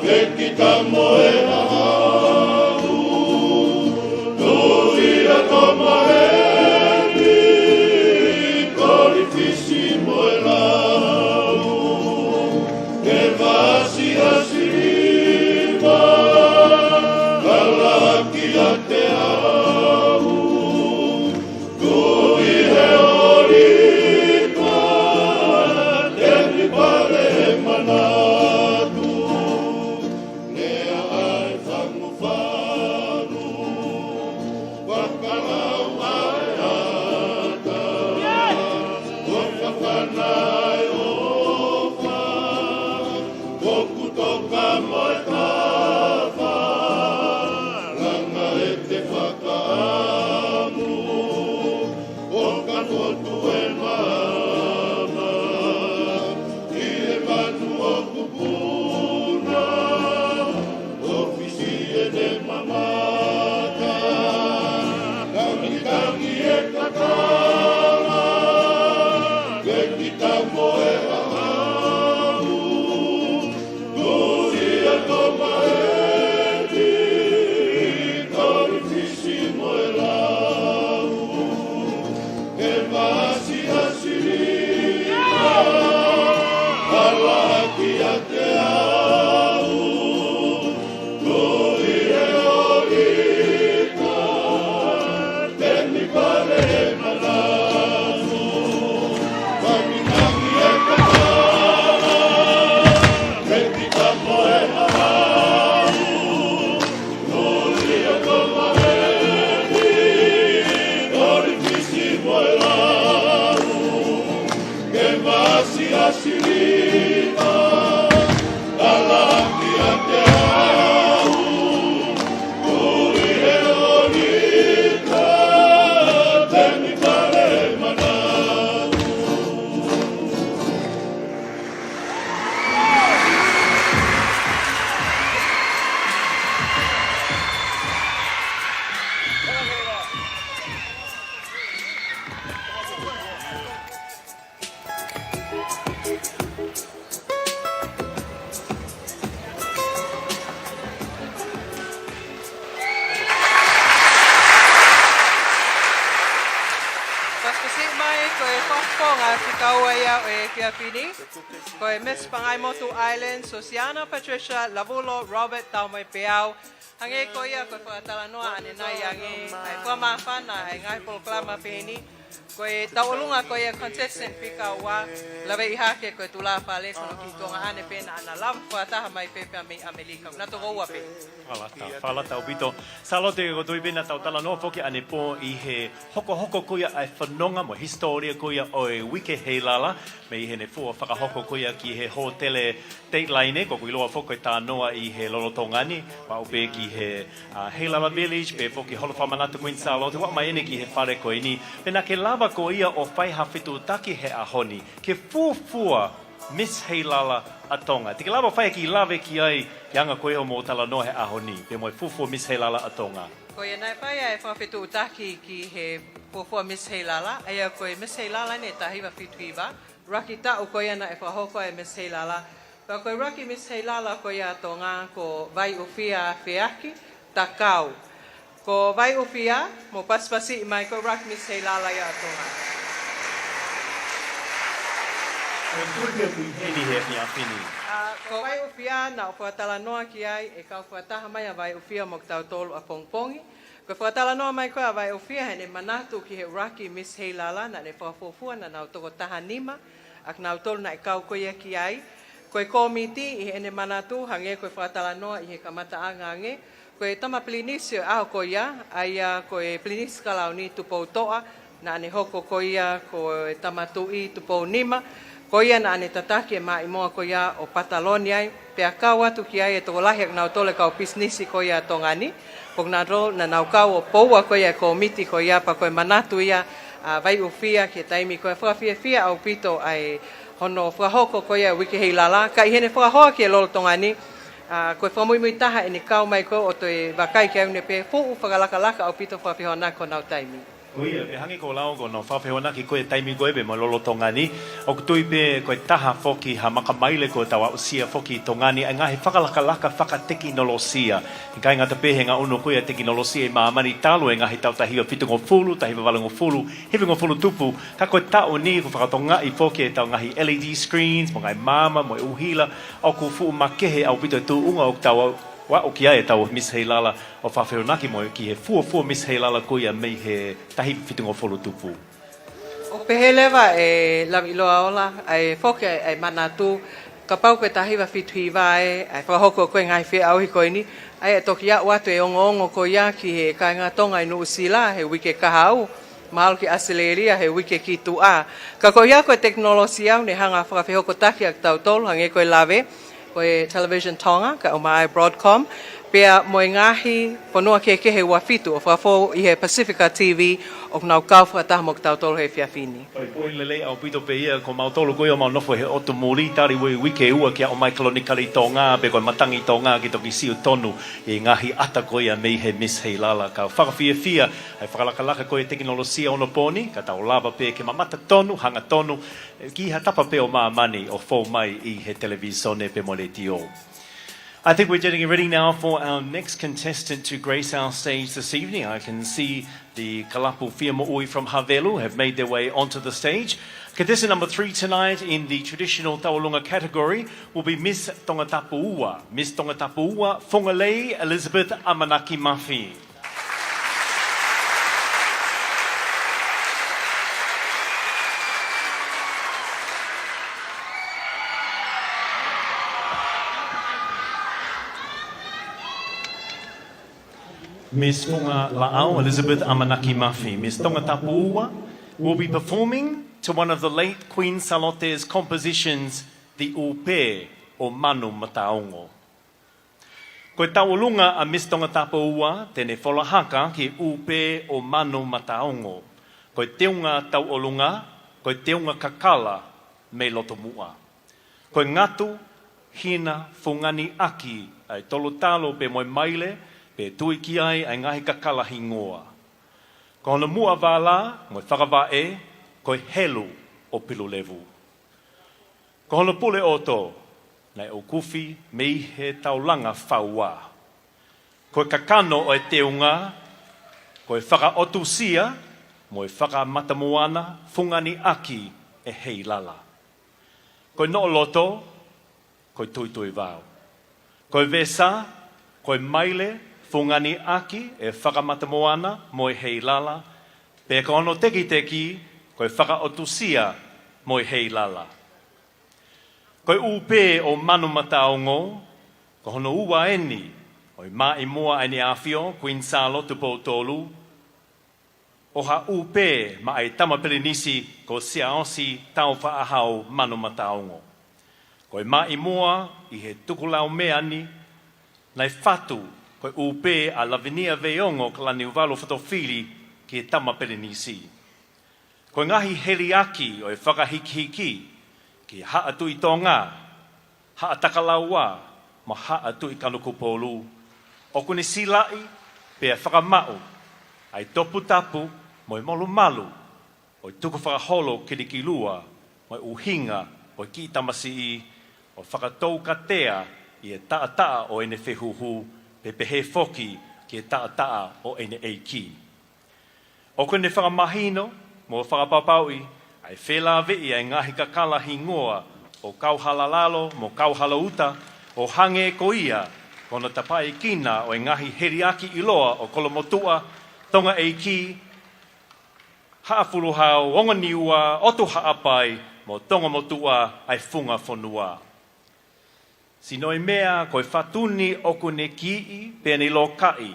vekita mo e hahau. Tui ʻa Tonga heni, toli Fisi mo e lau. He vasi ʻa siliva, ala hake ʻiate au. Tui he ʻolita, temipale manatu. Lea ʻa e fangufanu, fakalau ʻa e ata, ʻo fakana e ʻofa, ʻoku toka mo e kafa, langa ʻete fakaʻamu, ʻo ka fotu e maama, ʻi he manu ʻoku puna, ʻo Fisi ʻene mamata. Kangikangi e kakala, vekita mo e hahau. Tui ʻa Tonga heni, toli Fisi mo e lau. He vasi ʻa siliva, ala hake ʻiate au. Tui he ʻolita, temipale manatu. Kangikangi e kakala, vekita mo e hahau. Tui ʻa Tonga heni, toli Fisi mo e lau. He vasi ʻa siliva, ala hake ʻiate au. Tui he ʻolita, temipale manatu. Fakasiʻi mai, ko e fakafofonga fika ua ia ʻo e efiafi ni. Ko e Miss Pangaimotu Islands, Sosiana Patricia Lavulo Robert Taumoepeau. Hangē ko ia ko e fakatalanoa ʻanenai ange, ʻa e fakamāfana ʻa e ngaahi polokalama pehē ni. Ko e tauʻolunga ko ia contestant fika ua, laveʻi hake ko e tulāfale ko hono kiʻi tuongaʻane pē naʻa na lava fakataha mai pē pea mei ʻAmelika. Naʻa toko ua pē. Fakalata, fakalata ʻaupito. Sālote, ʻoku ou tui pē naʻa tau talanoa foki ʻanepō ʻi he hokohoko ko ia ʻa e fononga mo e hisitōlia ko ia ʻo e Uike Heilala, mei heʻene fua fakahoko ko ia ki he hōtele Dateline, ko ʻeku ʻiloa foki ko e tānoa ʻi he lolotonga ni, ʻo aʻu pē ki he, ā, Heilala Village, pea foki Holo Fakamanatu Kuini Sālote, ʻo aʻu mai eni ki he fale ko eni. Pea naʻa ke lava ko ia ʻo fai ha fetuʻutaki he ʻaho ni, ke fuofua Miss Heilala ʻa Tonga. Te ke lava fai ha kiʻi lave ki ai, ki he anga ko ia ʻo hoʻomou talanoa he ʻaho ni, pea mo e fuofua Miss Heilala ʻa Tonga. Ko ia naʻe fai ʻa e fakafetuʻutaki ki he Fuofua Miss Heilala, ʻa ia ko e Miss Heilala ʻeni ʻe taha hiva fitu hiva, ʻuluaki taʻu ko ia naʻe fakahoko ai e Miss Heilala. Pea ko e ʻuluaki Miss Heilala ko ia ʻa Tonga ko Vaiʻufia Feaki Takau. Ko Vaiʻufia, mou pasipasiʻi mai, ko e ʻuluaki Miss Heilala ia ʻa Tonga. Ko e tuʻu pē ʻoku ʻi heni he efiafi ni. ʻA, ko Vaiʻufia, naʻa ku fakatalanoa ki ai, ʻe kau fakataha mai ʻa Vaiʻufia mo kitautolu ʻapongipongi. Ko e fakatalanoa mai ko ia ʻa Vaiʻufia heʻene manatu ki he ʻuluaki Miss Heilala, naʻa ne fakafuofua naʻa nau toko taha nima, ʻa kinautolu naʻe kau ko ia ki ai. Ko e kōmiti ʻi heʻene manatu, hangē ko e fakatalanoa ʻi he kamataʻanga ange, ko e tama pilinisi ʻo e ʻaho ko ia, ʻa ia ko e Pilinisi Kalauni Tupoutoʻa, naʻa ne hoko ko ia ko e tama tuʻi Tupounima, ko ia naʻa ne tataki e maʻimoa ko ia ʻo pataloni ai, pea kau atu ki ai e tokolahi ʻa kinautolu e kau pisinisi ko ia ʻa Tonga ni, ko kinautolu naʻa nau kau ʻo poua ko ia e kōmiti ko ia, pea ko e manatu ia ʻa Vaiʻufia ki he taimi ko ia, fakafiefia ʻaupito ʻa e hono fakahoko ko ia e Uike Heilala, ka ʻi heʻene fakahoa ki he lolotonga ni, ʻa, ko e fakamuimui taha ʻene kau mai ko ia ʻo toe vakai ki ai, ʻoku ne pehē fuʻu fakalakalaka ʻaupito fakafehoanaki honau taimi. Ko ia, pea hangē ko e lau ko hono fakafehoanaki ko ia e taimi ko ia pea mo e lolotonga ni, ʻoku ou tui pē ko e taha foki ha makamaile kuo tau aʻusia foki ʻi Tonga ni, ʻa e ngaahi fakalakalaka fakatekinolosia. ʻIkai ngata pē he ngaʻunu ko ia e tekinolosia ʻi māmani talu e ngaahi taʻu taha hiva fitungofulu, taha hiva valungofulu, hivangofulu tupu, ka ko e taʻu ni kuo fakatokangaʻi foki ʻetau ngaahi L E D screens, mo e ngaahi maama, mo e ʻuhila, ʻoku fuʻu makehe ʻaupito e tuʻunga ʻoku tau aʻu ki ai ʻetau Miss Heilala, ʻo fakafehoanaki mo e ki he fuofua Miss Heilala ko ia mei he taha hiva fitungofulu tupu. ʻOku pehē leva ʻe Laviʻiloa Ola, ʻa e foki ʻa e manatu, kapau ko e taha hiva fitu hiva ē, ʻa e fakahoko ko ia e ngaahi feʻauhi ko eni, ʻa ia ʻe toki aʻu atu e ongoongo ko ia ki he kāinga Tonga ʻi Nuʻusila he uike kahaʻu, mahalo ki ʻAositelēlia he uike ki tuʻa. Ka ko ia ko e tekinolosia ʻoku ne hanga ʻo fakafehokotaki ʻa kitautolu, hangē ko e Lave, ko e Television Tonga, kae ʻumaʻā e Broadcom, pea mo e ngaahi fonua kehekehe ʻe ua fitu ʻoku fakafou ʻi he Pasifika T V, ʻoku nau kau fakataha mo kitautolu he efiafi ni. Ko e poini lelei ʻaupito pē ia, ko mautolu ko ia ʻoku mau nofo he ʻotu muli, tali ueue ke ua ki he ʻomai kolonikali Tonga, pe ko e matangi Tonga ke toki sio tonu ʻi he ngaahi ʻata ko ia mei he Miss Heilala. Ka fakafiefia ʻa e fakalakalaka ko ia e tekinolosia ʻi onopooni, ka tau lava pē ke mamata tonu, hangatonu, ki ha tapa pē ʻo māmani ʻo fou mai ʻi he televīsone pea mo e letiō. I think we're getting ready now for our next contestant to grace our stage this evening. I can see the Kalapu Fia Moʻui from Havelu have made their way onto the stage. Contestant number three tonight in the traditional Tauʻolunga category will be Miss Tongatapu Ua. Miss Tongatapu Ua, Fongalei Elizabeth ʻAmanaki Mafi. Miss Funga Laʻau Elizabeth ʻAmanaki Mafi, Miss Tongatapu Ua, will be performing to one of the late Queen Sālote's compositions, The ʻUpē ʻo Manu Mataongo. Ko e tauʻolunga ʻa Miss Tongatapu Ua, te ne fola haka ki he ʻupē ʻo Manu Mataongo. Ko e teunga tauʻolunga, ko e teunga kakala mei loto muʻa. Ko e ngatu, hina, fungani ʻaki ʻa e tolotalo pea mo e maile, pea tui ki ai ʻa e ngaahi kakala hingoa. Ko hono muʻa vala mo e fakavaʻe, ko e helu ʻo Pilulevu. Ko hono pule ʻoto, naʻe ʻukufi mei he taulanga faua. Ko e kakano ʻo e teunga, ko e fakaʻotusia mo e fakamatamoana fungani ʻaki ʻe Heilala. Ko e noʻoloto, ko e tuituivao. Ko e vesa, ko e maile fungani ʻaki ʻe fakamatamoana mo e Heilala, pea ko hono tekiteki, ko e fakaʻotusia mo e Heilala. Ko e ʻupē ʻo Manu Mataongo, ko hono ua eni ʻo e Maʻimoa ʻa ʻEne ʻAfio Kuini Sālote Tupou Tolu, ʻo ha ʻupē maʻa e Tama Pilinisi ko Siaosi Taufaʻahau Manu Mataongo. Ko e Maʻimoa ʻi he Tukulaumea ni, naʻe fatu ko e ʻupē ʻa Lavinia Veiongo Kalaniuvalu Fotofili ki he Tama Pilinisi. Ko e ngaahi heliaki ʻo e fakahikihiki ki Haʻa Tuʻi Tonga, Haʻa Takalaua, mo Haʻa Tuʻi Kanokupolu, ʻoku ne silaʻi pea fakamaʻu ʻa e toputapu mo e molumalu ʻo e tukufakaholo kilikilua, mo e ʻuhinga ʻo e kiʻi tamasiʻi, ʻo fakatoukatea ʻi he taʻataʻa ʻo ʻene fehuhu, pea pehē foki ki he taʻataʻa ʻo ʻene ʻeiki. ʻOku ne fakamahino mo fakapapauʻi ʻa e felāveʻi ʻa e ngaahi kakala hingoa ʻo Kauhalalalo mo Kauhalauta, ʻo hangē ko ia ko hono tapaʻekina ʻo e ngaahi heliaki ʻiloa ʻo Kolomotuʻa, Tonga ʻEiki, Haʻafuluhau, Ongoniua, ʻOtu Haʻapai, mo Tongamotuʻa ʻa e Funga Fonua. Sino e meʻa ko e fatu ni ʻoku ne kiʻi pea ne lokaʻi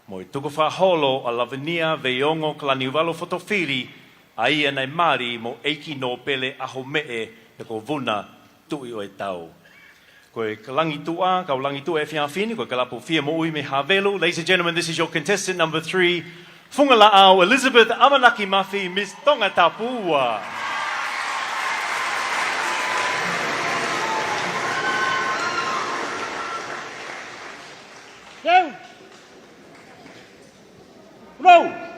mo e tukufakaholo ʻa Lavinia Veiongo Kalaniuvalu Fotofili, ʻa ia naʻe mali mo ʻEiki Nōpele ʻAhomeʻe he ko Vuna Tuʻi ʻo e Tau. Ko e kalangituʻa, kau langituʻa efiafi ni, ko e kalapu fie moʻui mei Havelu. Ladies and gentlemen, this is your contestant number three, Fungalaʻau Elizabeth ʻAmanaki Mafi, Miss Tongatapu. Teu. Rau.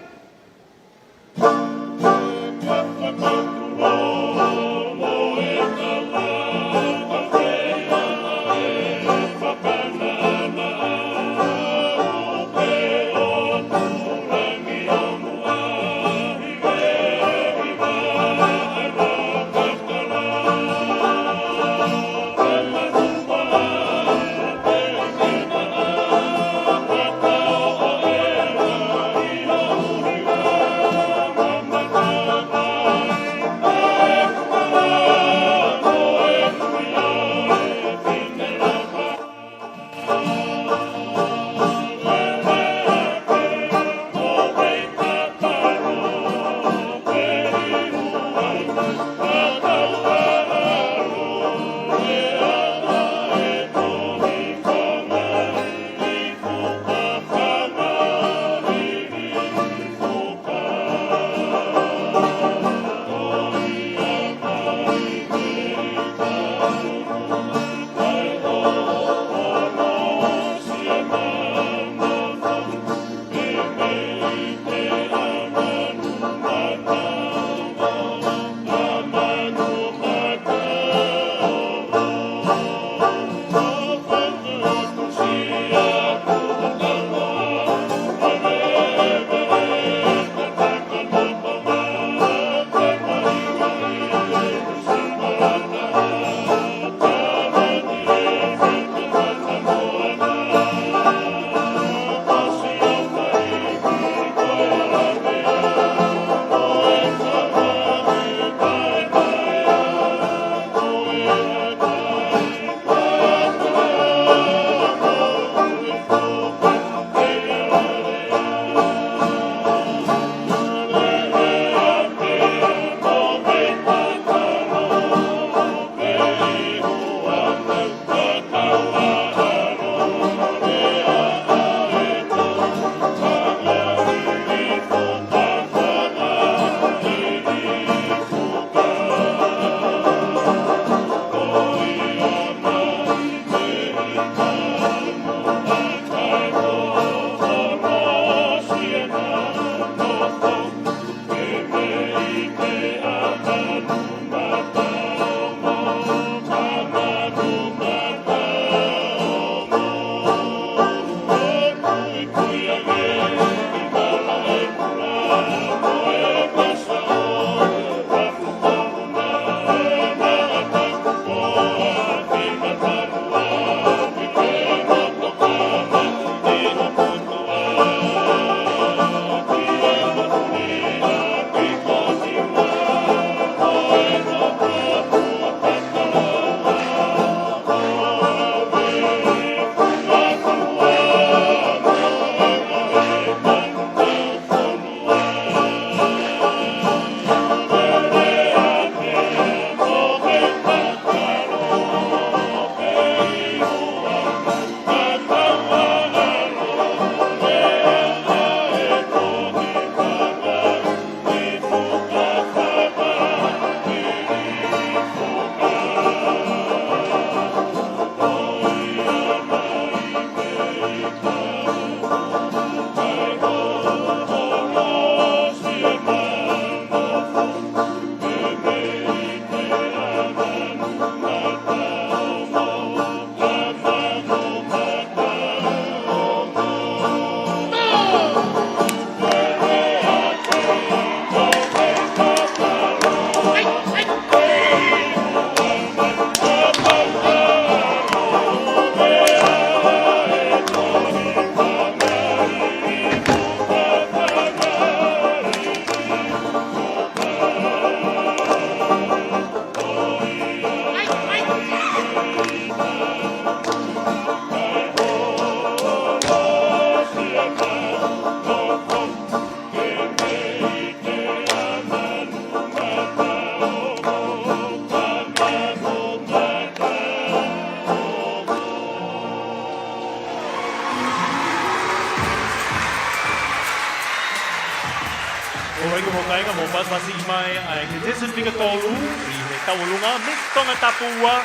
Ko e ʻuhinga mo e kāinga, mou pasipasi mai ʻa e contestant fika tolu ʻi he tauʻolunga, Miss Tongatapu ua,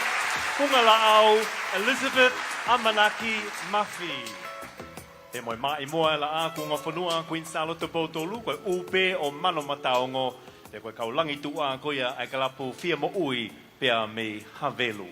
Funga Laʻau, Elizabeth ʻAmanaki Mafi. Pea mo e maʻimoa ʻa e laʻā kuonga fonua, Queen Sālote Tupou Tolu, ko e ʻū pē ʻo Mano Mataongo, pea ko e kau langituʻa ko ia ʻa e kalapu Fia Moʻui pea mei Havelu.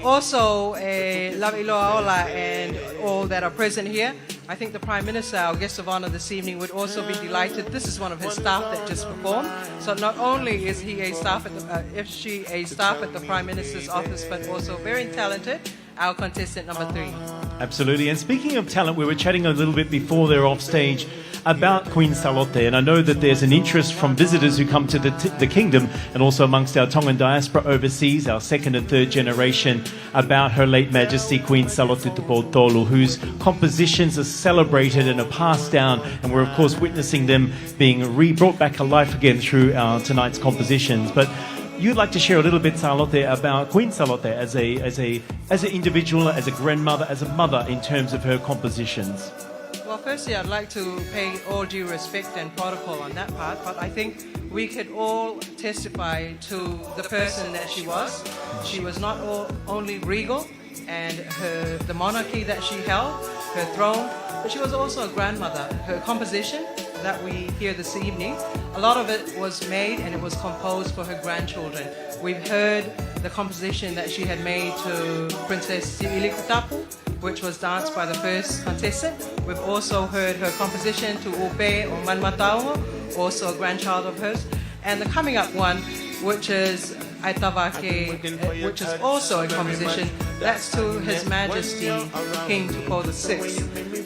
Also, a love ʻiloa ola and all that are present here. I think the Prime Minister, our guest of honour this evening, would also be delighted. This is one of his staff that just performed. So not only is he a staff at the, uh, is she a staff at the Prime Minister's office, but also very talented, our contestant number three. Absolutely. And speaking of talent, we were chatting a little bit before they're off stage about Queen Sālote, and I know that there's an interest from visitors who come to the, t- the kingdom and also amongst our Tongan diaspora overseas, our second and third generation, about Her Late Majesty Queen Sālote Tupou Tolu, whose compositions are celebrated and are passed down, and we're of course witnessing them being re-brought back to life again through our tonight's compositions. But you'd like to share a little bit, Sālote, about Queen Sālote as a, as a, as an individual, as a grandmother, as a mother in terms of her compositions. Well, firstly, I'd like to pay all due respect and protocol on that part, but I think we could all testify to the person that she was. She was not o- only regal and her, the monarchy that she held, her throne, but she was also a grandmother. Her composition that we hear this evening, a lot of it was made and it was composed for her grandchildren. We've heard the composition that she had made to Princess Siʻilikutapu, which was danced by the first contestant. We've also heard her composition to ʻUpe ʻo Manumataongo, also a grandchild of hers. And the coming up one, which is ʻAitavake, which is also a composition, that's to His Majesty King Tupou the sixth,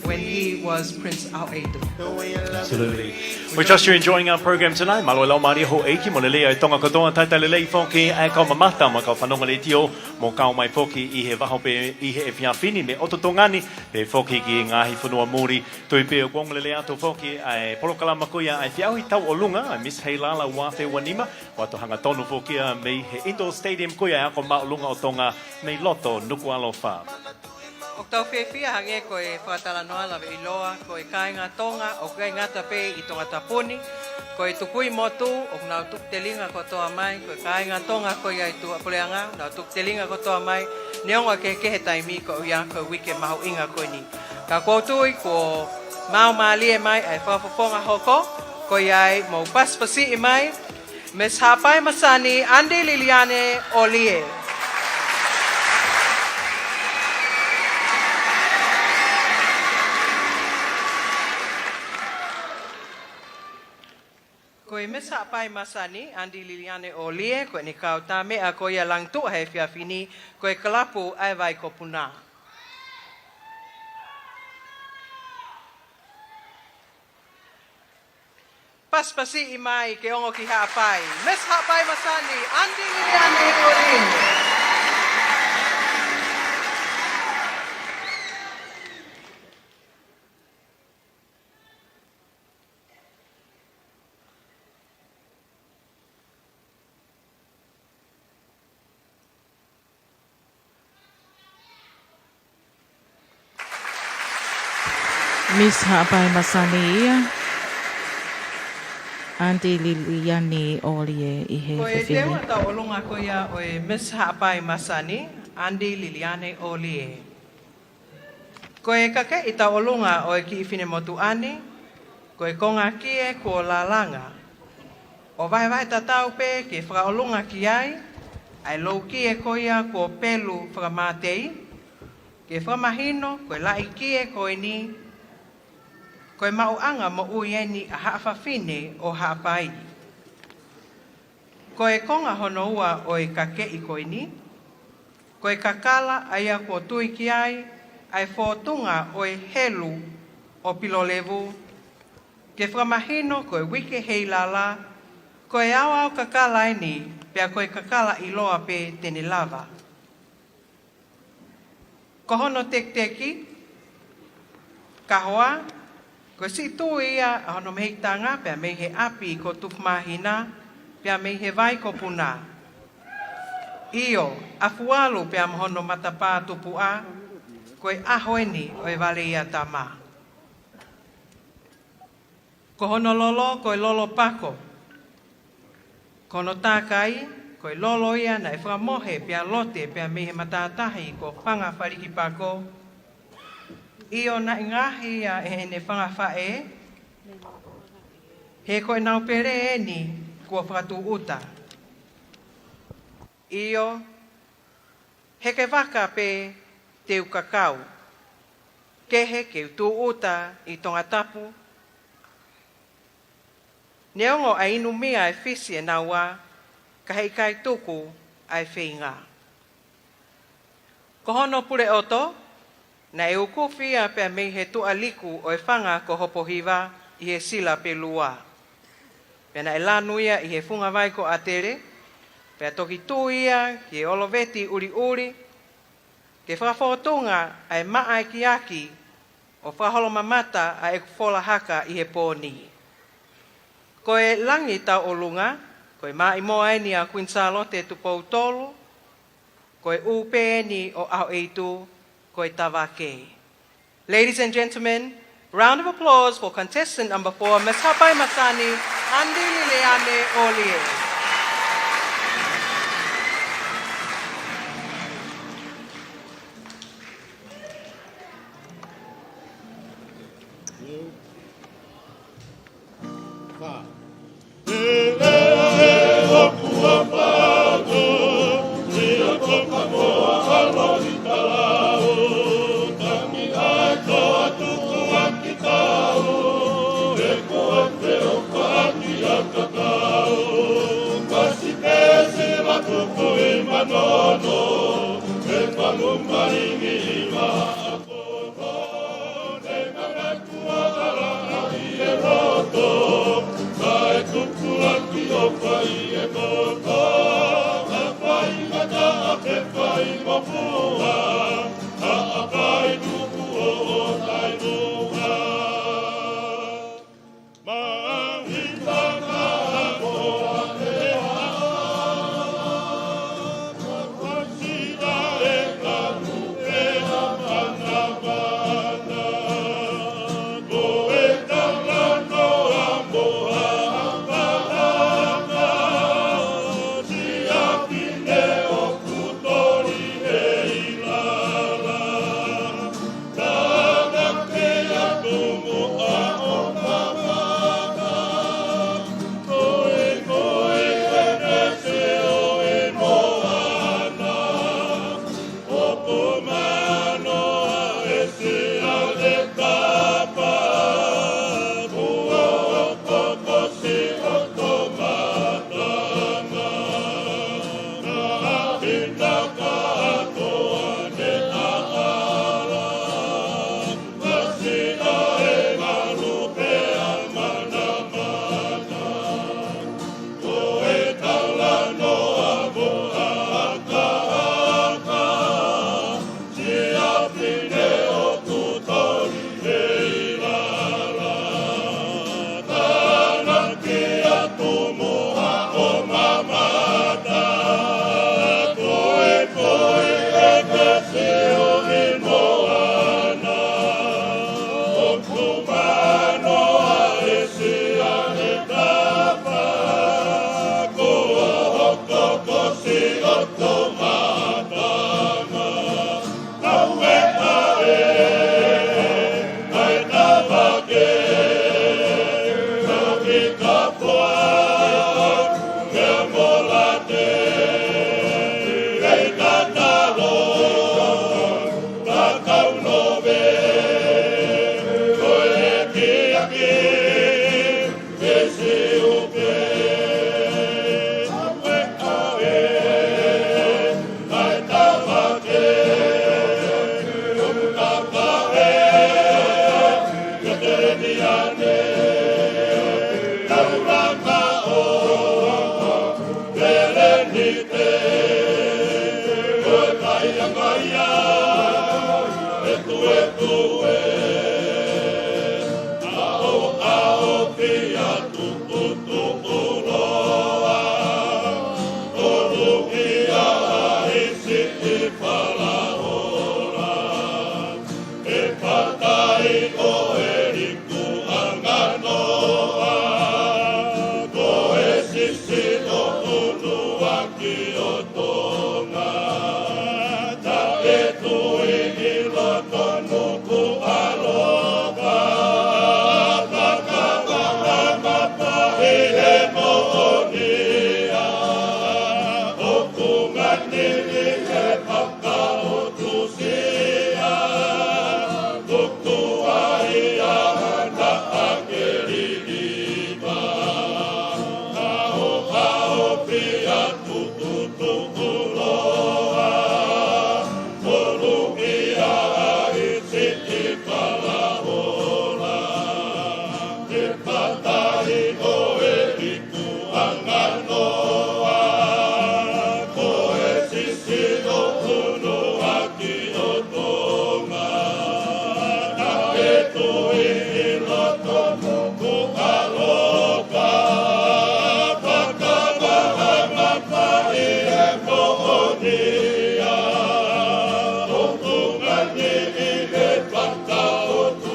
when he was Prince Auetu. Absolutely. We trust you're enjoying our program tonight. Mālō e laumālie houʻeiki mo lelei ʻa e Tonga kotoa, talitali lelei foki ʻa e kau mamata mo e kau fanongo letiō, mo kau mai foki ʻi he vaho pē ʻi he efiafi ni mei ʻOtu Tonga ni, pehē foki ki he ngaahi fonua muli. Tui pē ʻoku ongo lelei atu foki ʻa e polokalama ko ia ʻa e feʻauhi tauʻolunga ʻa e Miss Heilala ua afe ua nima, ʻoatu hangatonu foki ia mei he Indoor Stadium ko ia ʻa e Ako Māʻolunga ʻo Tonga mei loto Nukuʻalofa. ʻOku tau fiefia hangē ko e fakatalanoa lave ʻiloa, ko e kāinga Tonga, ʻoku ʻikai ngata pē ʻi Tongatapu ni, ko e tukui motu, ʻoku nau tuku telinga kotoa mai, ko e kāinga Tonga ko ia ʻi tuʻapuleʻanga, nau tuku telinga kotoa mai, neongo e kehekehe taimi koeʻuhi ko e uike mahuʻinga ko eni. Ka ʻoku ou tui kuo maumālie mai ʻa e fakafofonga hoko, ko ia ai mou pasipasiʻi mai, Miss Haʻapai Masani, Andi Liliane ʻOlie. Ko e Miss Haʻapai Masani, Andi Liliane ʻOlie, ko ʻene kau tā meʻa ko ia langituʻa he efiafi ni, ko e kalapu ʻa e Vai ko Puna. Pasipasiʻi mai ke ongo ki Haʻapai. Miss Haʻapai Masani, Andi Liliane ʻOlie. Miss Haʻapai Masani ia, Andi Liliane ʻOlie ʻi he fefine. Ko e teunga tauʻolunga ko ia ʻo e Miss Haʻapai Masani, Andi Liliane ʻOlie. Ko e kakeʻi tauʻolunga ʻo e kiʻi finemotuʻa ni, ko e konga kie kuo lalanga. ʻO vahevahe tatau pē ke fakaʻolunga ki ai, ʻa e lou kie ko ia kuo pelu fakamātei, ke fakamahino ko e laʻi kie ko eni, ko e maʻuʻanga moʻui eni ʻa haʻa fafine ʻo Haʻapai. Ko e konga hono ua ʻo e kakeʻi ko eni, ko e kakala ʻa ia kuo tui ki ai ʻa e fōtunga ʻo e helu ʻo Pilolevu, ke fakamahino ko e uike Heilala, ko e aoao kakala eni, pea ko e kakala ʻiloa pē te ne lava. Ko hono tekiteki, ka hoa, ko e siʻi tui ia ʻa hono mehikitanga pea mei he ʻapi ko Tupumāhina, pea mei he Vai ko Puna. ʻIo, ʻa Fualu pea mo hono matapā tupuʻa, ko e ʻaho eni ʻo e Valeiatama. Ko hono lolo ko e lolo pako. Ko hono takai, ko e lolo ia naʻe fakamohe pea lote pea mei he matātahi ko Fanga Faliki Pako. ʻIo, naʻe ngaohi ia ʻe heʻene fanga faʻē, he ko ʻenau pele eni kuo fakatūʻuta. ʻIo, he ko e vaka pē te u kakau, kehe ke u tūʻuta ʻi Tongatapu. Neongo ʻa e inu meʻa ʻa e Fisi ʻe naua, ka heʻikai tuku ʻa e feinga. Ko hono puleʻoto, naʻe ukufi ia pea mei he tuʻa liku ʻo e fanga ko Hopohiva ʻi he Sila Pelua. Pea naʻe lanu ia ʻi he fungavai ko ʻAtele, pea toki tui ia ki he oloveti ʻuliʻuli, ke fakafōtunga ʻa e maʻa ekiaki ʻo fakaholomamata ʻa ʻeku fola haka ʻi he pō ni. Ko e langi tauʻolunga, ko e maʻimoa eni ʻa Kuini Sālote Tupou Tolu, ko e ʻū pē eni ʻo ʻAhoʻeitu, ko e Tavake. Ladies and gentlemen, round of applause for contestant number four, Miss Hapai Masani, Andili Leane Olie. Mataʻi ʻo e ikuʻanga noa, ko e sisino ʻunu ʻaki ʻo Tonga. Naʻe tui ʻi loto muku ʻa Loka, fakamaʻamaʻa ʻi he moʻoni ia, ʻo Tonga ni ʻi he fakaʻotu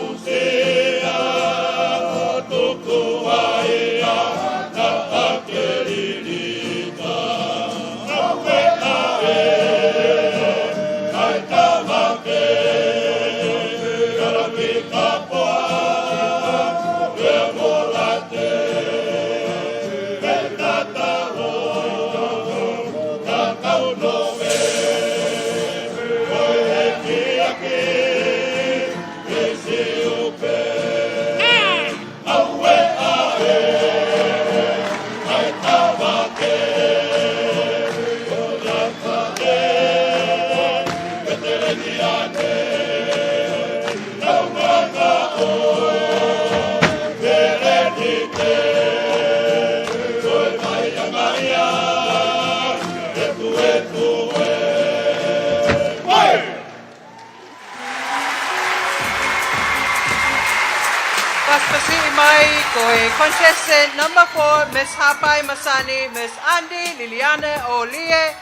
Fakafasiʻi mai ko e contestant number four, Miss Haʻapai Masani, Miss Andi Liliane ʻOlie,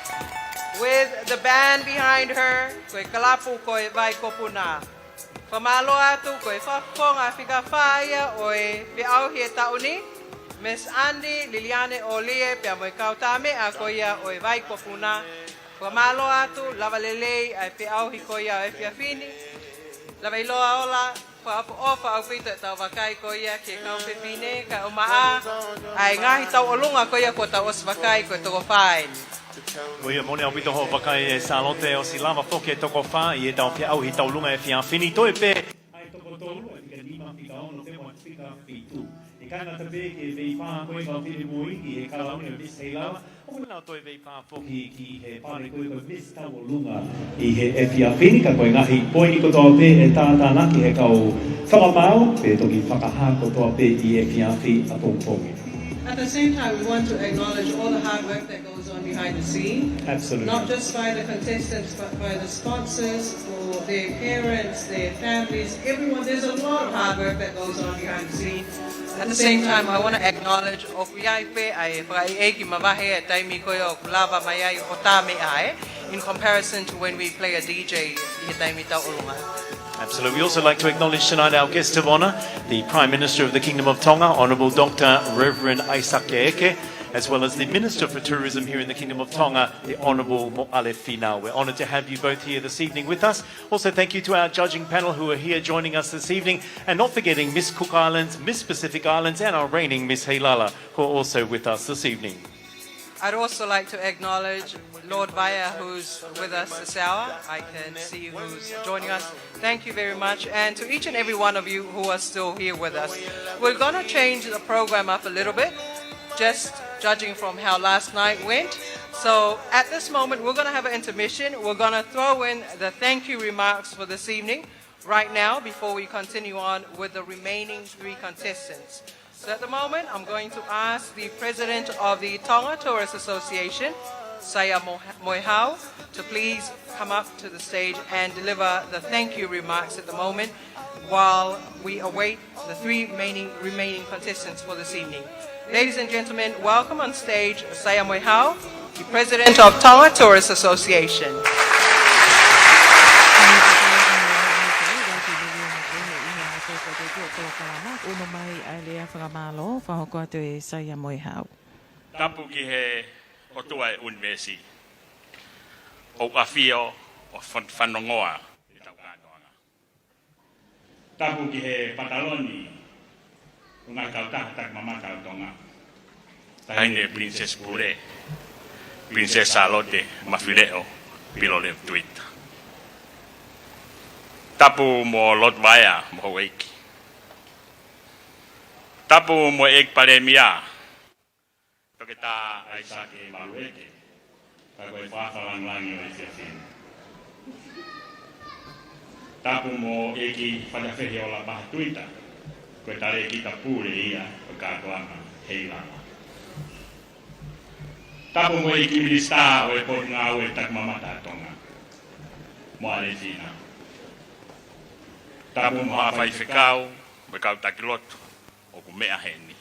with the band behind her, ko e kalapu ko e Vai Kopuna. Fakamālō atu, ko e fakafofonga fika fā ia ʻo e feʻauhi e taʻu ni, Miss Andi Liliane ʻOlie, pea mo e kau tāmeʻa ko ia ʻo e Vai Kopuna. Fakamālō atu, lava lelei ʻa e feʻauhi ko ia ʻo e efiafi ni. Lava ʻiloa ola, fakaʻofoʻofa ʻaupito ʻetau vakai ko ia ki he kau fefine, kae ʻumaʻā ʻa e ngaahi tauʻolunga ko ia kuo tau ʻosi vakai ko e toko fā eni. Ko ia, moʻoni ʻaupito hoʻo vakai ʻe Sālote, ʻosi lava foki e toko fā ʻi heʻetau feʻauhi tauʻolunga he efiafi ni. Toe pē ʻa e toko tolu, ʻa e fika nima, fika ono, pea mo e fika fitu. ʻIkai ngata pē ki he veifā ko ē ʻa e kau fefine moʻui ʻi he kalauni ʻo Miss Heilala, ʻoku nau toe veifā foki ki he pale ko ē ko e Miss Tauʻolunga ʻi he efiafi ni, ka ko e ngaahi poini kotoa pē ʻe tātānaki ʻe he kau fakamaau, pea toki fakahā kotoa pē ʻi he efiafi ʻapongipongi. At the same time, we want to acknowledge all the hard work that goes on behind the scene. Absolutely. Not just by the contestants, but by the sponsors, for their parents, their families, everyone. There's a lot of hard work that goes on behind the scene. At the same time, I want to acknowledge ʻoku ʻi ai pē ʻa e fakaʻeiʻeiki mavahe ʻa e taimi ko ia ʻoku lava mai ai ʻo tā meʻa, ē, in comparison to when we play a D J ʻi he taimi tauʻolunga. Absolutely. We also like to acknowledge tonight our guest of honour, the Prime Minister of the Kingdom of Tonga, Honourable Doctor Reverend Isaac Keeke, as well as the Minister for Tourism here in the Kingdom of Tonga, the Honourable Moʻale Finau. We're honoured to have you both here this evening with us. Also, thank you to our judging panel who are here joining us this evening, and not forgetting Miss Cook Islands, Miss Pacific Islands, and our reigning Miss Heilala, who are also with us this evening. I'd also like to acknowledge Lord Vaea, who's with us this hour. I can see who's joining us. Thank you very much. And to each and every one of you who are still here with us. We're gonna change the program up a little bit, just judging from how last night went. So at this moment, we're gonna have an intermission. We're gonna throw in the thank you remarks for this evening right now before we continue on with the remaining three contestants. So at the moment, I'm going to ask the president of the Tonga Tourist Association, Saia Mo-, Moehau, to please come up to the stage and deliver the thank you remarks at the moment while we await the three remaining, remaining contestants for this evening. Ladies and gentlemen, welcome on stage Saia Moehau, the president of Tonga Tourist Association. Tapu ki he ʻOtua ʻo e ʻunivēsi, ʻoku ʻafio ʻo fan-, fanongoa ʻetau kātoanga. Tapu ki he pataloni ʻo e ngaahi kautaha takimamata ʻo Tonga, Taʻahine Princess Pule, Princess Sālote Mafileʻo Pilolevu Tuita. Tapu mo Lord Vaea mo houʻeiki. Tapu mo e ʻEiki Palēmia, Toketā ʻAisake Malueke, ka ko e fakalangilangi ʻo e efiafi ni. Tapu mo e ʻEiki Fatafehi ʻo Lapaha Tuita, Ko e talēkita pule ia ʻo e kātoanga Heilala. Tapu mo e ʻEiki Minisitā ʻo e Potungāue Takimamata ʻa Tonga mo ʻAlefina. Tapu mo haʻa faifekau mo e kau taki lotu ʻoku meʻa heni.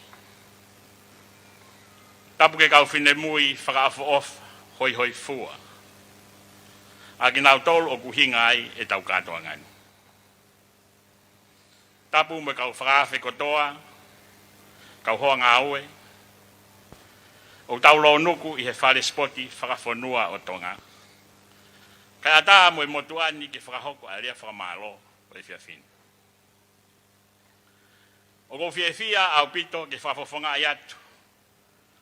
Tapu ki he kau finemui fakaʻofoʻofa, hoihoifua, ʻa kinautolu ʻoku ʻuhinga ai ʻetau kātoanga ni. Tapu mo e kau fakaafe kotoa, kau hoa ngāue ʻoku tau lōnuku ʻi he Fale Sipoti Fakafonua ʻo Tonga, kae ʻatā mo e motuʻa ni ke fakahoko ʻa e lea fakamālō ʻo e efiafi ni. ʻOku ou fiefia ʻaupito ke fakafofongaʻi atu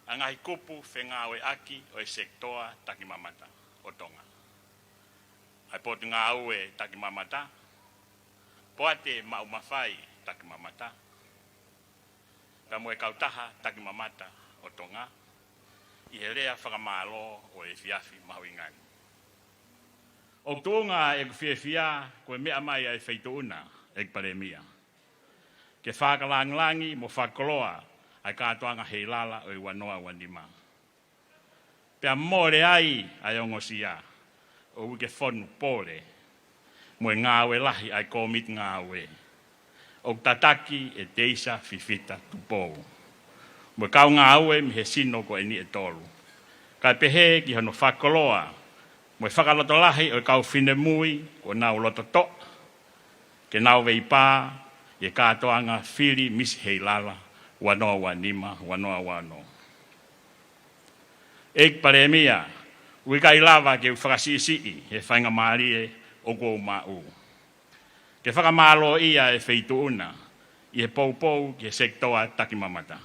ʻa e ngaahi kupu fengāueʻaki ʻo e sekitoa takimamata ʻo Tonga, ʻa e Potungāue Takimamata, Poate Maʻu Mafai Takimamata, pea mo e kautaha takimamata ʻo Tonga, ʻi he lea fakamālō ʻo e efiafi mahuʻinga ni. ʻOku tuʻunga ʻeku fiefia ko e meʻa mai ʻa e Feituʻu na, ʻEiki Palēmia, ke fakalāngilangi mo fakakoloa ʻa e kātoanga Heilala ʻo e ua noa ua nima, pea mole ai ʻa e ongosia ʻo e uike fonu pole mo e ngāue lahi ʻa e Kōmiti Ngāue ʻoku tataki ʻe Teisa Fifita Tupou mo e kau ngāue mei he sino ko eni ʻe tolu, kae pehē ki hono fakakoloa mo e fakalotolahi ʻo e kau finemui kuo nau lototoʻa ke nau veipā ʻi he kātoanga fili Misi Heilala ua noa ua nima, ua noa ua ono. ʻEiki Palēmia, ʻoku ʻikai lava ke u fakasiʻisiʻi he faingamālie ʻoku ou maʻu ke fakamālōʻia e Feituʻu na ʻi he poupou ki he sekitoa takimamata.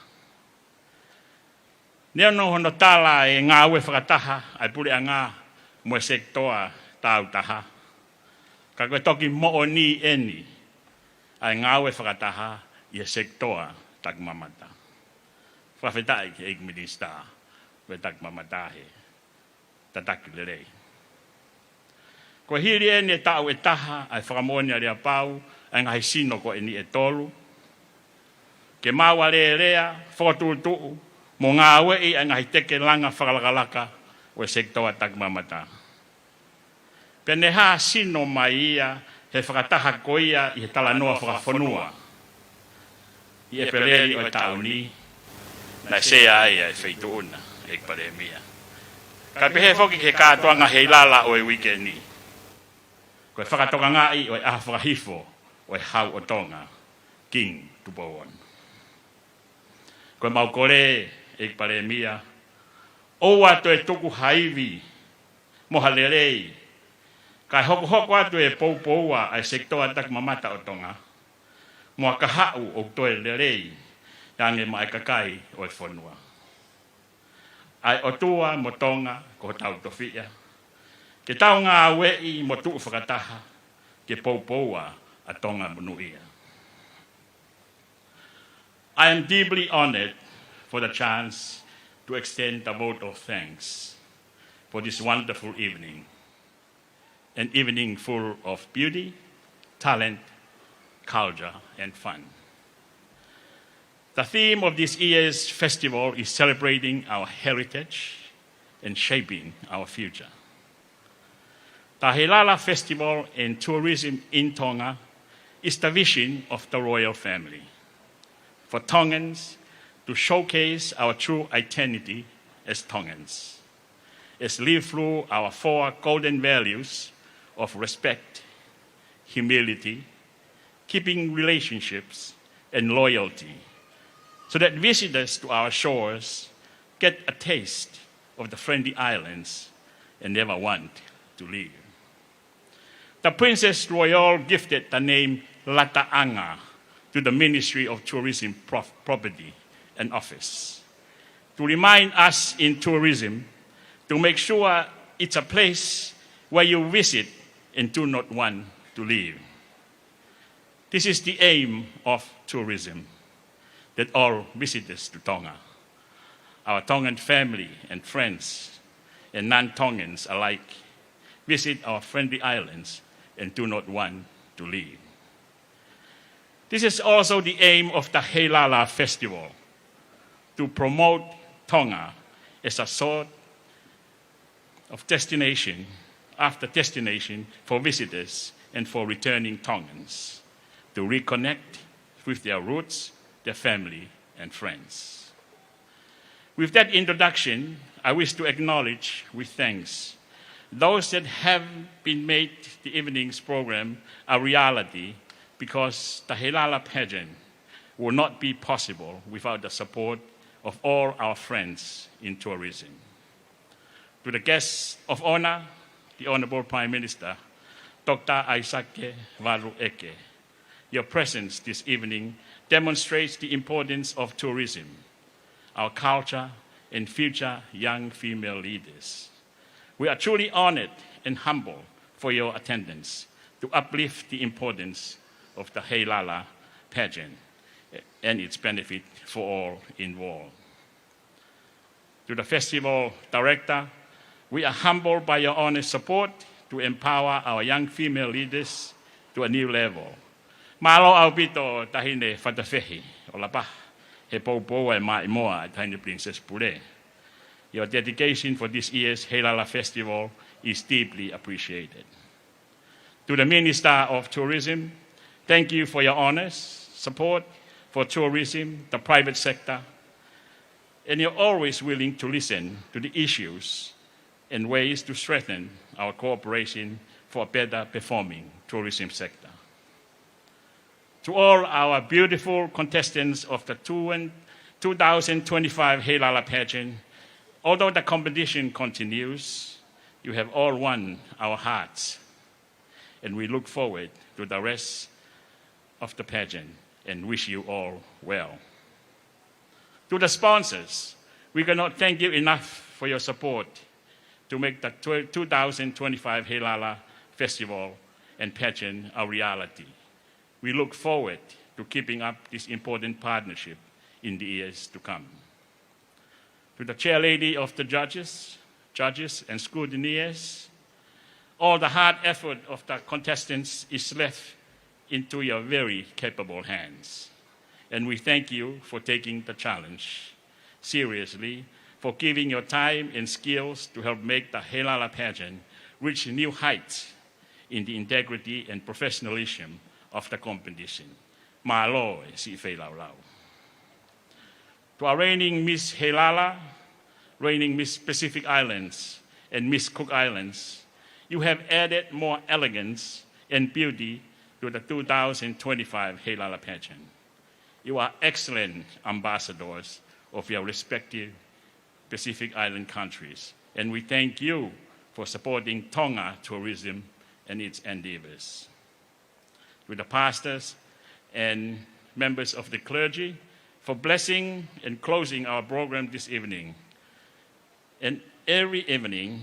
Neongo hono tala e ngāue fakataha ʻa e puleʻanga mo e sekitoa tāutaha, ka ko e toki moʻoni eni ʻa e ngāue fakataha ʻi he sekitoa takimamata. Fakafetaʻi ki he ʻEiki Minisitā ʻo e Takimamata he tataki lelei. Ko e hili eni e taʻu ʻe taha ʻa e fakamoʻoni aleapau ʻa e ngaahi sino ko eni ʻe tolu, ke mau alēlea, fokotuʻutuʻu mo ngāueʻi ʻa e ngaahi teke langa fakalakalaka ʻo e sekitoa takimamata. Pea ne hā sino mai ia he fakataha ko ia ʻi he Talanoa Fakafonua ʻi ʻEpeleli ʻo e taʻu ni, naʻe sea ai ʻa e Feituʻu na, ʻEiki Palēmia, kae pehē foki ki he kātoanga Heilala ʻo e uike ni, ko e fakatokangaʻi ʻo e ʻaho fakahifo ʻo e Hau ʻo Tonga, Kingi Tupou Ono. Ko e mau kole, ʻEiki Palēmia, ʻoua toe tuku ha ivi mo ha lelei, kae hokohoko atu e poupoua ʻa e sekitoa takimamata ʻo Tonga mo ha kahaʻu ʻoku toe lelei ange maʻa e kakai ʻo e fonua. ʻA e ʻOtua mo Tonga ko hotau tofiʻa, ke tau ngāueʻi mo tuʻu fakataha ke poupoua ʻa Tonga monūʻia. I am deeply honored for the chance to extend a vote of thanks for this wonderful evening, an evening full of beauty, talent, culture, and fun. The theme of this year's festival is celebrating our heritage and shaping our future. The Heilala Festival and Tourism in Tonga is the vision of the royal family for Tongans to showcase our true identity as Tongans, as lived through our four golden values of respect, humility, keeping relationships, and loyalty, so that visitors to our shores get a taste of the friendly islands and never want to leave. The Princess Royal gifted the name Lataʻanga to the Ministry of Tourism Prof-, Property and Office to remind us in tourism to make sure it's a place where you visit and do not want to leave. This is the aim of tourism, that all visitors to Tonga, our Tongan family and friends, and non-Tongans alike, visit our friendly islands and do not want to leave. This is also the aim of the Heilala Festival, to promote Tonga as a sort of destination after destination for visitors and for returning Tongans to reconnect with their roots, their family, and friends. With that introduction, I wish to acknowledge with thanks those that have been made the evening's program a reality, because the Heilala pageant will not be possible without the support of all our friends in tourism. To the guests of honor, the Honorable Prime Minister, Doctor Aisake Valu Eke, your presence this evening demonstrates the importance of tourism, our culture, and future young female leaders. We are truly honored and humbled for your attendance to uplift the importance of the Heilala pageant and its benefit for all involved. To the festival director, we are humbled by your honest support to empower our young female leaders to a new level. Mālō ʻaupito Taʻahine Fatafehi ʻo Lapaha, he poupou e maʻimoa ʻa Taʻahine Princess Pule. Your dedication for this year's Heilala Festival is deeply appreciated. To the Minister of Tourism, thank you for your honest support for tourism, the private sector, and you're always willing to listen to the issues and ways to strengthen our cooperation for a better performing tourism sector. To all our beautiful contestants of the two and, two thousand twenty-five Heilala pageant, although the competition continues, you have all won our hearts, and we look forward to the rest of the pageant and wish you all well. To the sponsors, we cannot thank you enough for your support to make the tw-, two thousand twenty-five Heilala Festival and pageant a reality. We look forward to keeping up this important partnership in the years to come. To the Chair Lady of the judges, judges and scrutineers, all the hard effort of the contestants is left into your very capable hands. And we thank you for taking the challenge seriously, for giving your time and skills to help make the Heilala pageant reach new heights in the integrity and professionalism of the competition. Mālō e siʻi feilaulau. To our reigning Miss Heilala, reigning Miss Pacific Islands, and Miss Cook Islands, you have added more elegance and beauty to the two thousand twenty-five Heilala pageant. You are excellent ambassadors of your respective Pacific Island countries, and we thank you for supporting Tonga tourism and its endeavors. To the pastors and members of the clergy for blessing and closing our program this evening. And every evening,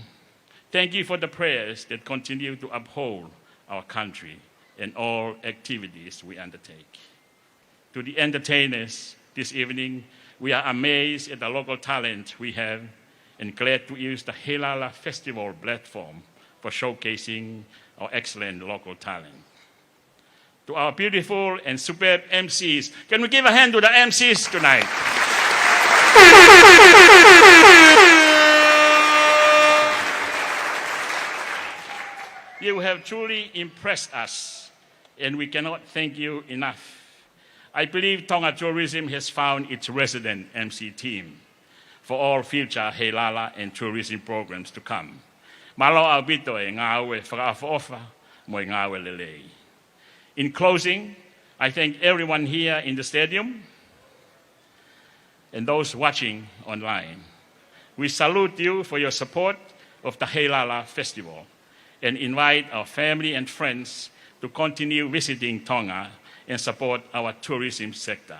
thank you for the prayers that continue to uphold our country and all activities we undertake. To the entertainers this evening, we are amazed at the local talent we have and glad to use the Heilala Festival platform for showcasing our excellent local talent. To our beautiful and superb M Cs, can we give a hand to the M Cs tonight? You have truly impressed us, and we cannot thank you enough. I believe Tonga Tourism has found its resident M C team for all future Heilala and tourism programs to come. Mālō ʻaupito e ngāue fakaʻofoʻofa mo e ngāue lelei. In closing, I thank everyone here in the stadium and those watching online. We salute you for your support of the Heilala Festival and invite our family and friends to continue visiting Tonga and support our tourism sector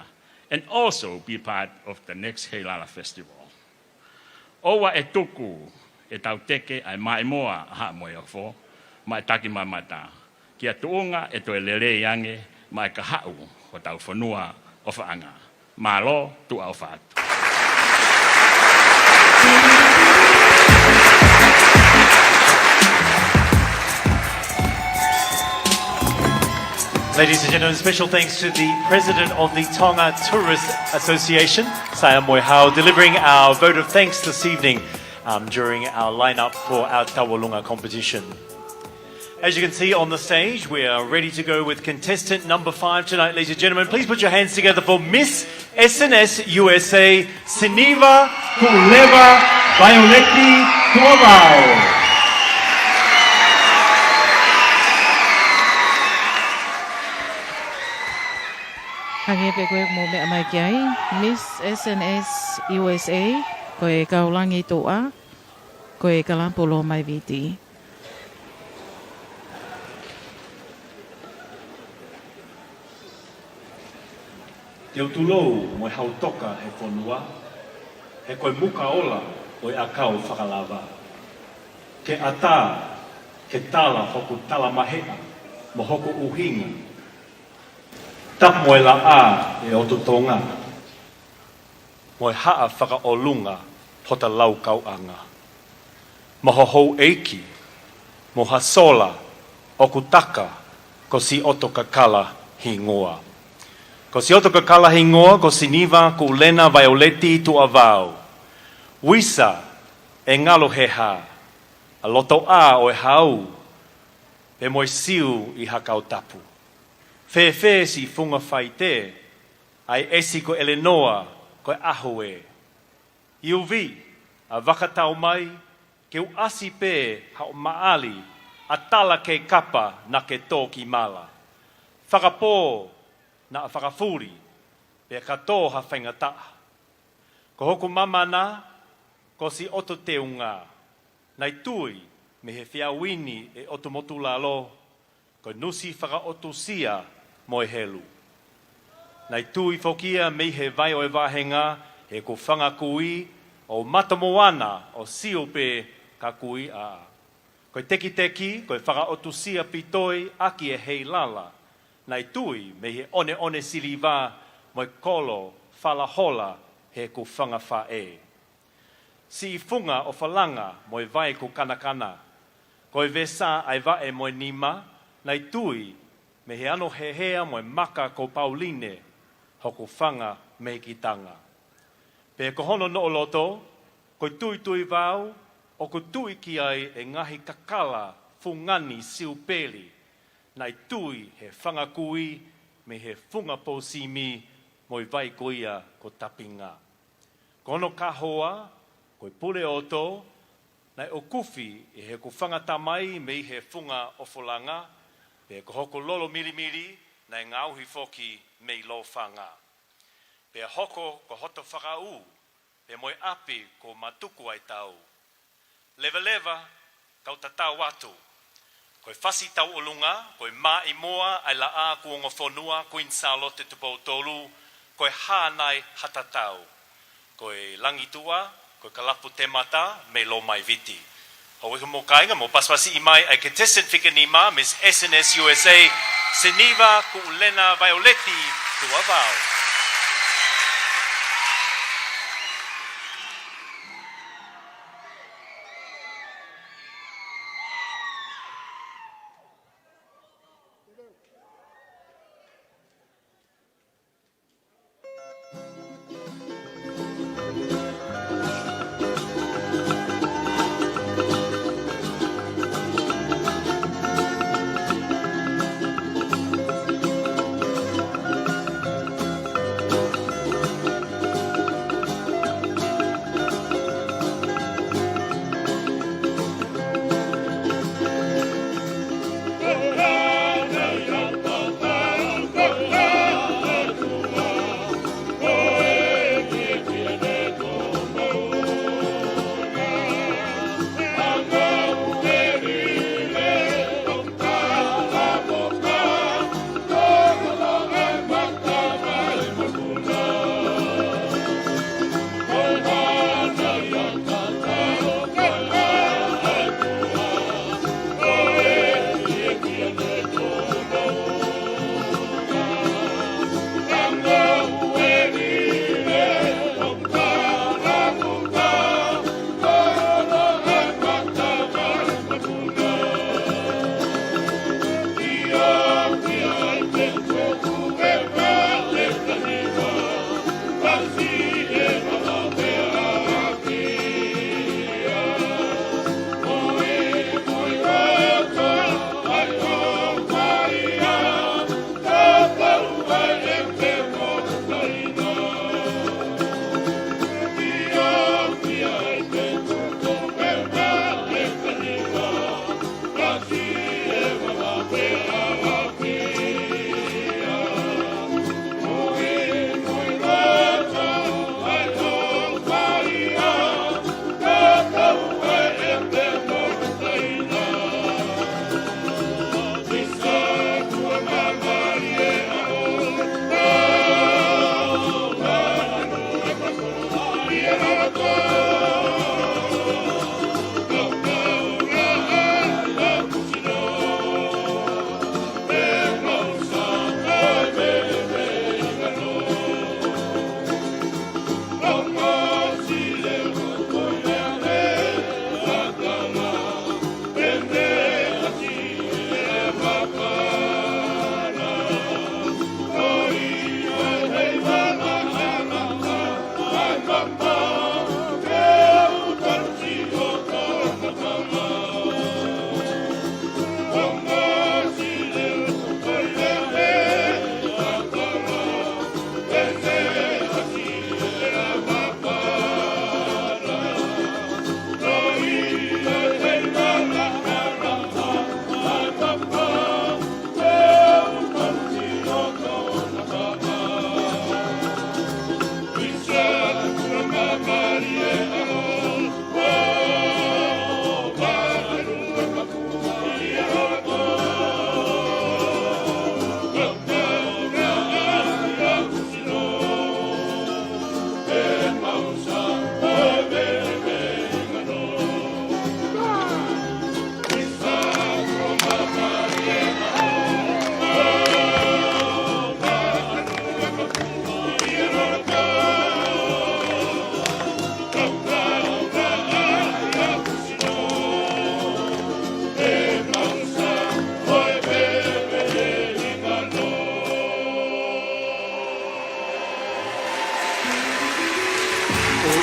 and also be part of the next Heilala Festival. ʻOua ʻe tuku ʻe tau teke ʻa e maʻimoa ʻa Haʻa-mohe-ofo maʻa e takimamata, kia tuʻunga ʻe toe lelei ange maʻa e kahaʻu hotau fonua ʻofaʻanga. Mālō, tuʻa ʻofa atu. Ladies and gentlemen, special thanks to the President of the Tonga Tourist Association, Saia Moehau, delivering our vote of thanks this evening, um, during our lineup for our Tauʻolunga competition. As you can see on the stage, we are ready to go with contestant number five tonight, ladies and gentlemen. Please put your hands together for Miss S N S U S A, Siniva Kuʻulena Vaioleti Tuʻavao. Hangē pē ko e mou meʻa mai ki ai, Miss S N S U S A, ko e kau langi tuʻa, ko e kalapu Loʻau mai Viti. Te u tulou mo e hau toka he fonua, he ko e muka ola ʻo e ʻakau fakalava. Ke ʻatā, ke tala hoku tala maheʻa, mo hoku ʻuhinga. Tapu mo e laʻā ʻe ʻOtu Tonga, mo e haʻa fakaʻolunga Pota Laukauʻanga. Mo ho houʻeiki, mo ha sola ʻoku taka ko Sioto Kakala hingoa. Ko Sioto Kakala hingoa, ko Siniva Kuʻulena Vaioleti Tuʻavao. Uisa ʻe ngalo he hā, ʻa lotoʻā ʻo e hau, pea mo e siu ʻi ha kau tapu. Fēfē siʻi funga faite, ʻa e ʻesi ko ʻElenoa, ko e ʻaho ē. Iuvi, ʻa vaka tau mai, ke u ʻasi pē haʻo maʻali, ʻa tala kei kapa naʻa ke tō ki mala. Fakapō, naʻa fakafuli, pea ka tō ha faingataʻa. Ko hoku mamana, ko Sioto Teunga, naʻe tui mei he feauʻi ni ʻe ʻOtu Motulalo, ko e nusi fakaʻotusia mo e helu. Naʻe tui foki ia mei he vai ʻo e vāhenga, he ko fanga kui ʻo Matamoana ʻo sio pē ka kui ʻā. Ko e tekiteki, ko e fakaʻotusia pitoi ʻaki e heilala, naʻe tui mei he ʻoneʻone siliva mo e kolo falahola he ko fanga faʻē. Siʻi funga ʻofa langa mo e vai ko kanakana. Ko e vesa ʻa e vaʻe mo e nima, naʻe tui mei he ano hehea mo e maka ko Pauline, hoku fanga mehikitanga. Pea ko hono noʻo loto, ko e tuitui vau, ʻoku tui ki ai e ngaahi kakala fungani siupeli, naʻe tui he fanga kui mei he funga pousimi mo e vai ko ia ko Tapinga. Ko hono kahoa, ko e pule ʻoto, naʻe ʻokufi ʻe heʻeku fanga tamai mei he funga ʻofa langa, pea ko hoku lolo milimili, naʻe ngaohi foki mei Lofanga. Pea hoko ko hoto fakaʻū, pea mo e ʻapi ko Matuku ʻa e tau. Levaleva, kau tatau atu. Ko e fasi tauʻolunga, ko e maʻimoa ʻa e laʻā kuonga fonua, Queen Sālote Tupou Tolu, ko e hānai ha tatau. Ko e langi tuʻa, ko e kalapu temata, mei Loʻau mai Viti. Houʻeiki mo e kāinga, mou pasipasiʻi mai ʻa e contestant fika nima, Miss S N S U S A, Siniva Kuʻulena Vaioleti Tuʻavao.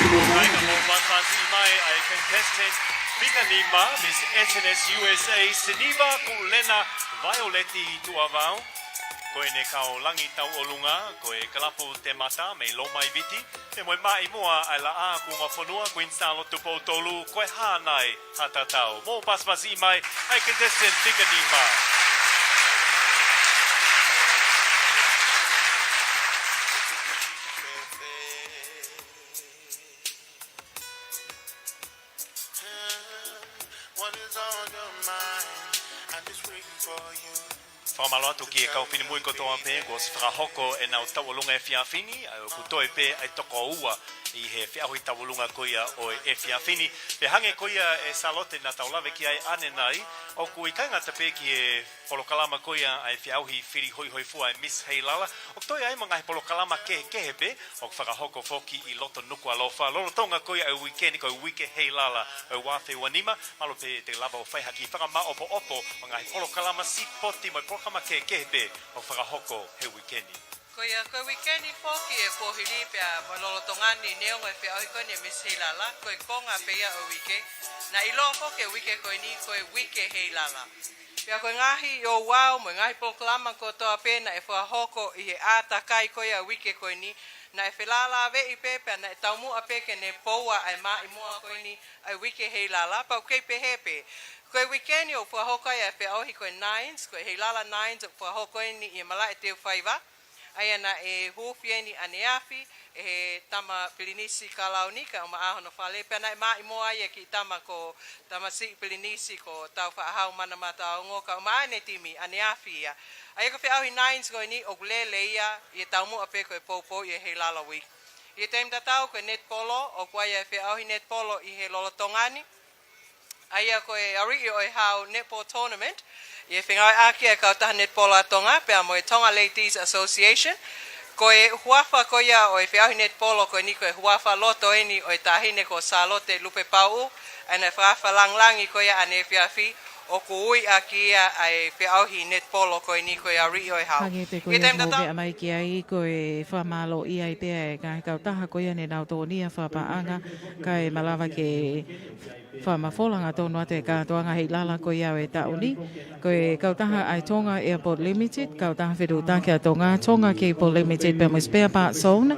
Kae ka mou pasipasi mai ʻa e contestant fika nima, Miss S N S U S A, Siniva Kuʻulena Vaioleti Tuʻavau. Ko ʻene kau langi tauʻolunga, ko e kalapu Temata mei Loma i Viti, pea mo e maʻi muʻa ʻa e Laʻā Kuonga Fonua, Kuini Sālote Tupou Tolu, ko e Hānai Haʻatatau. Mou pasipasi mai ʻa e contestant fika nima. Fakamālō atu ki he kau finemui kotoa pē kuo ʻosi fakahoko ʻenau tauʻolunga efiafi ni, ʻa ia ʻoku toe pē ʻa e toko ua ʻi he feʻauhi tauʻolunga ko ia ʻo e efiafi ni. Pea hangē ko ia ʻe Sālote naʻa tau lave ki ai ʻanenai, ʻoku ʻikai ngata pē ki he polokalama ko ia ʻa e feʻauhi fili hoihoifua ʻa e Miss Heilala, ʻoku toe ʻi ai mo e ngaahi polokalama kehekehe pē ʻoku fakahoko foki ʻi loto Nukuʻalofa lolotonga ko ia ʻa e uike ni, ko e Uike Heilala ʻo e ua afe ua nima. Mālō pē te ke lava ʻo fai ha kiʻi fakamāʻopoʻopo ʻo e ngaahi polokalama sipoti mo e polokalama kehekehe pē ʻoku fakahoko he uike ni. Ko ia, ko e uike ni foki ʻe kuo hili pea mo e lolotonga ni, neongo e feʻauhi ko eni ʻa e Miss Heilala, ko e konga pē ia ʻo e uike. Naʻe ʻiloa foki e uike ko eni ko e Uike Heilala. Pea ko e ngaahi ouau mo e ngaahi polokalama kotoa pē naʻe fakahoko ʻi he ʻātakai ko ia ʻo e uike ko eni, naʻe felālāveʻi pē, pea naʻe taumuʻa pē ke ne poua ʻa e maʻi muʻa ko eni ʻa e Uike Heilala, pea ʻoku kei pehē pē. Ko e uike ni ʻoku fakahoko ai ʻa e feʻauhi ko e Nines, ko e Heilala Nines ʻoku fakahoko eni ʻi he Malaʻe Teufaiva, ʻa ia naʻe huufi eni ʻaneafi ʻe he tama Pilinisi Kalauni kae ʻumaʻā hono fale, pea naʻe maʻi muʻa ai e kiʻi tama ko Tamasiʻi Pilinisi ko Taufaʻahau Manamataongo kae ʻumaʻā ʻene timi ʻaneafi ia. ʻA ia ko e feʻauhi Nines ko eni ʻoku lele ia ʻi he taumuʻa pē ko e poupou ʻi he Heilala Week. ʻI he taimi tatau ko e netipolo, ʻoku ʻi ai e feʻauhi netipolo ʻi he lolotonga ni, ʻa ia ko e Ariʻi ʻo e Hau Netball Tournament, ʻi he fengāueʻaki ʻa e Kautaha Netipolo ʻa Tonga pea mo e Tonga Ladies Association. Ko e huafa ko ia ʻo e feʻauhi netipolo ko eni ko e huafa loto eni ʻo e Taʻahine ko Sālote Lupepauʻu, ʻa ia naʻe fakaafe lāngilangi ko ia ʻaneefiafi, ʻoku ui ʻaki ia ʻa e feʻauhi netipolo ko eni ko e Ariʻi ʻo e Hau. Hangē pē ko ia ʻoku mou meʻa mai ki ai, ko e fakamālōʻia ai pē ʻa e ngaahi kautaha ko ia ne nau tokoni ʻo fakapaʻanga, kae malava ke fakamafola hangatonu atu e kātoanga Heilala ko ia ʻo e taʻu ni. Ko e kautaha ʻa e Tonga Airport Limited, kautaha fetuʻutaki ʻa Tonga, Tonga Cable Limited, pea mo e Spare Parts Zone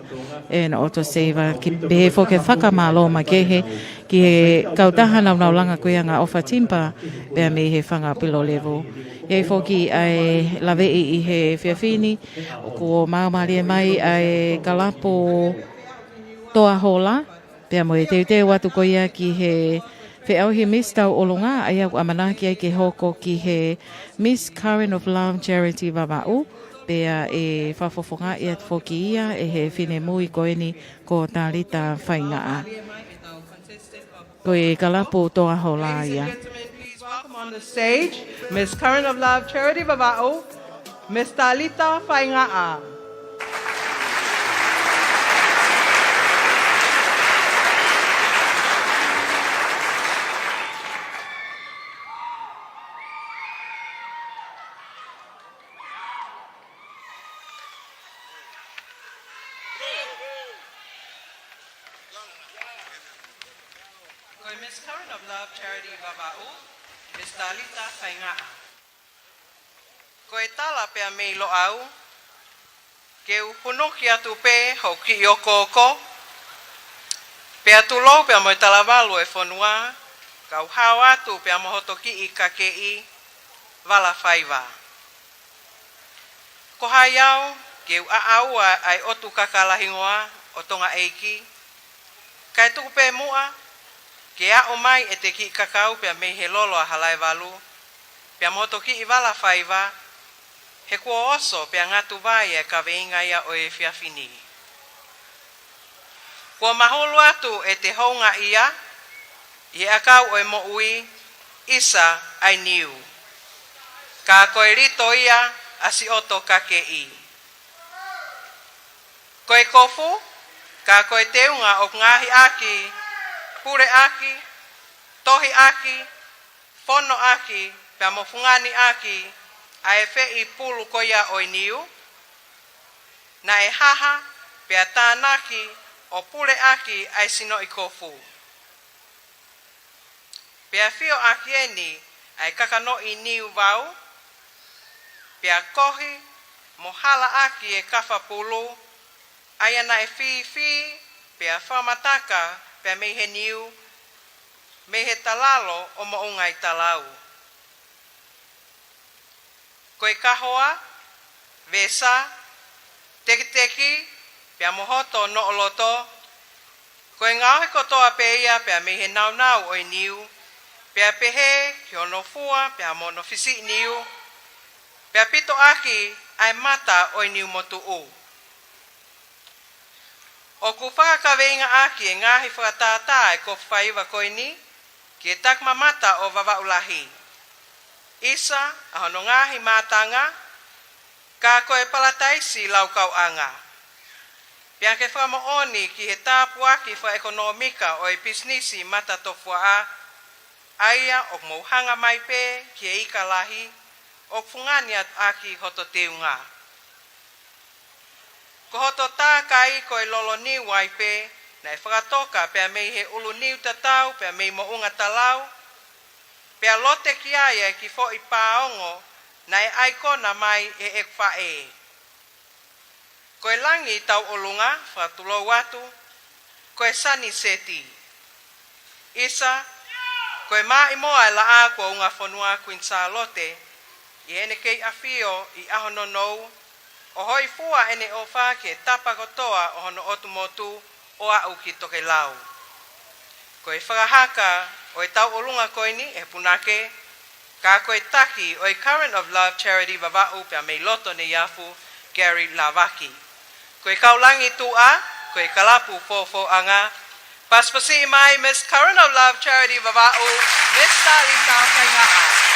and Auto Saver, ke pehē foki e fakamālō makehe ki he kautaha naunau langa ko ia ʻa Ngaʻofa Timber, pea mei he Fanga Pilo Levu. ʻI ai foki ʻa e laveʻi ʻi he efiafi ni, kuo māmālie mai ʻa e kalapu Toa Hola, pea mo e teuteu atu ko ia ki he feʻauhi Miss Tauʻolunga, ʻa ia ʻoku ʻamanaki ai ke hoko ki he Miss Current of Love Charity Vavaʻu, pea ʻe fakafofongaʻi atu foki ia ʻe he finemui ko eni ko Talita Faingaʻa. Ko e kalapu Toa Hola ia. Ladies and gentlemen, please welcome on the stage Miss Current of Love Charity Vavaʻu, Miss Talita Faingaʻa. Ko e Miss Current of Love Charity Vavaʻu, Miss Talita Faingaʻa. Ko e tala pea mei Loʻau, ke u hunuki atu pē hoku kiʻi okooko, pea tulou pea mo e talavalu ʻo e fonua, kau hao atu pea mo hoto kiʻi kakeʻi vala faiva. Ko hai au ke u ʻaʻau ʻa e ʻotu kaka lahi hingoa ʻo Tonga ʻEiki, kae tuku pē muʻa ke aʻu mai ʻete kiʻi kakau pea mei he lolo ʻa Halaevalu, pea mo hoto kiʻi vala faiva, he kuo oso pea ngatu vai e kaveinga ia ʻo e efiafi ni. Kuo mahulu atu ʻete houngaʻia ʻi he ʻakau ʻo e moʻui, ʻisa ʻa e niu. Ka ko e lito ia ʻa siʻoto kakeʻi. Ko e kofu, ka ko e teunga ʻoku ngaohi ʻaki, puleʻaki, tohiʻaki, fonoʻaki, pea mo fungani ʻaki ʻa e feʻipulu ko ia ʻo e niu, naʻe haha pea tānaki ʻo puleʻaki ʻa e sinoʻi kofu. Pea fio ʻaki eni ʻa e kakanoʻi niu vau, pea kohi mo halaʻaki e kafa pulu, ʻa ia naʻe fīfī, pea fakamataka pea mei he niu, mei he talalo ʻo Moʻungaitalau. Ko e kahoa, vesa, tekiteki, pea mo hoto noʻoloto, ko e ngaohi kotoa pē ia pea mei he naunau ʻo e niu, pea pehē ki hono fua pea mo hono fisiʻi niu, pea pitoʻaki ʻa e mata ʻo e niu motuʻu. ʻOku fakakaveingaʻaki e ngaahi fakatātā ʻa e kofu faiva ko eni ki he takimamata ʻo Vavaʻu Lahi. ʻIsa ʻa hono ngaahi mātanga, ka ko e palataisi laukauʻanga. Pea ke fakamoʻoni ki he tāpuaki fakaʻekonōmika ʻo e pisinisi matatofuaʻa, ʻa ia ʻoku mou hanga mai pē ki he ika lahi ʻoku fungani atu ʻaki hoto teunga. Ko hoto tākai ko e lolo niu ai pē, naʻe fakatoka pea mei he ʻulu niu tatau pea mei Moʻunga Talau, pea lote ki ai e kiʻi foʻi pāongo naʻe ʻaikona mai ʻe heʻeku faʻē. Ko e langi tauʻolunga, fakatulou atu, ko e saniseti. ʻIsa, ko e maʻimoa e laʻā kuo ungafonua Kuini Sālote, ʻi heʻene kei ʻafio ʻi ʻaho nounou, ʻo hōifua ʻene ʻofa ki he tapa kotoa ʻo hono ʻotu motu ʻo aʻu ki tokelau. Ko e fakahaka ʻo e tauʻolunga ko eni ʻe he punake, ka ko e taki ʻo e Current of Love Charity Vavaʻu pea mei loto Neiafu, Gary Lavaki. Ko e kau langi tuʻa, ko e kalapu fofoʻanga, pasipasiʻi mai Miss Current of Love Charity Vavaʻu, Miss Talita Faingaʻa.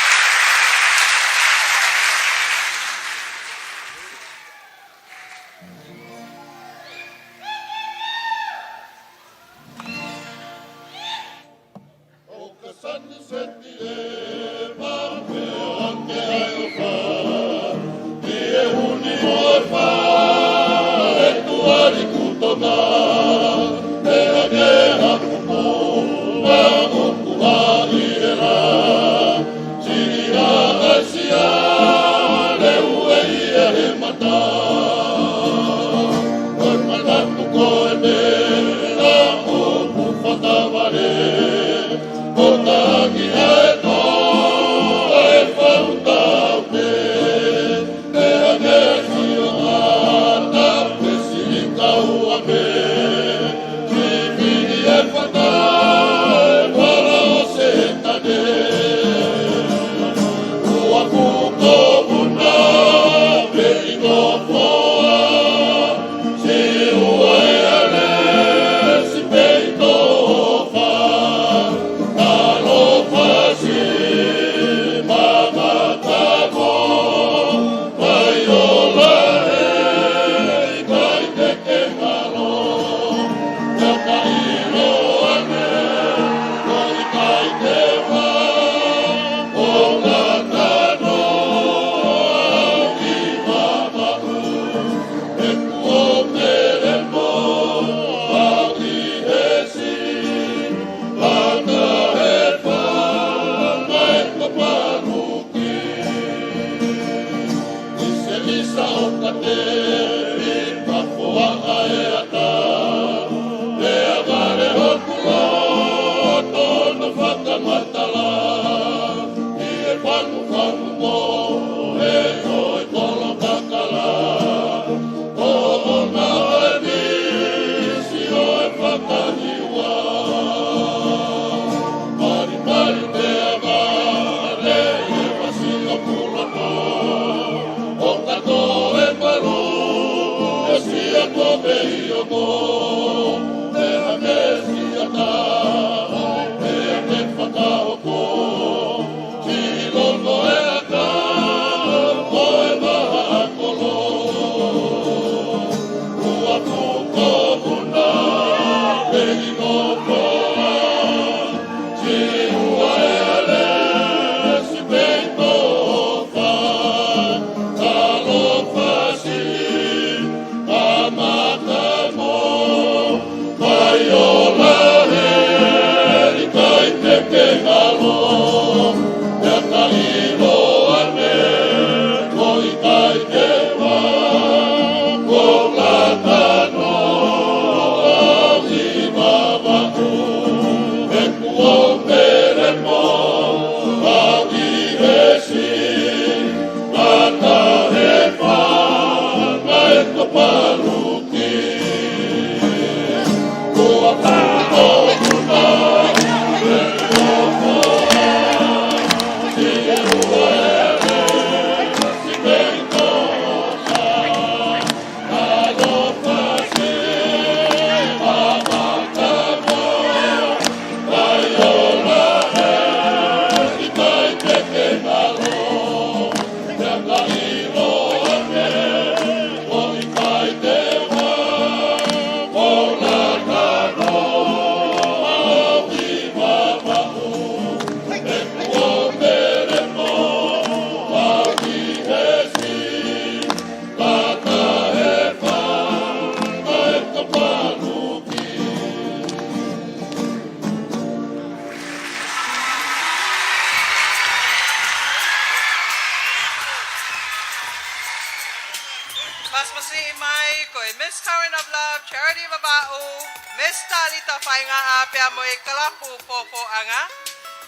Alita Faingaʻa pea mo e kalapu Fōfōʻanga.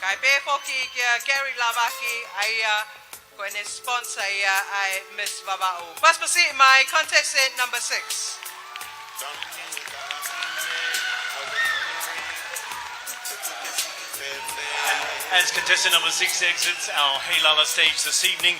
Kae pehē foki kia Gary Lavaki, ʻa ia ko ʻene sponsor ia ʻa e Miss Vavaʻu. Pasipasi mai, contestant number six. As contestant number six exits our Heilala stage this evening,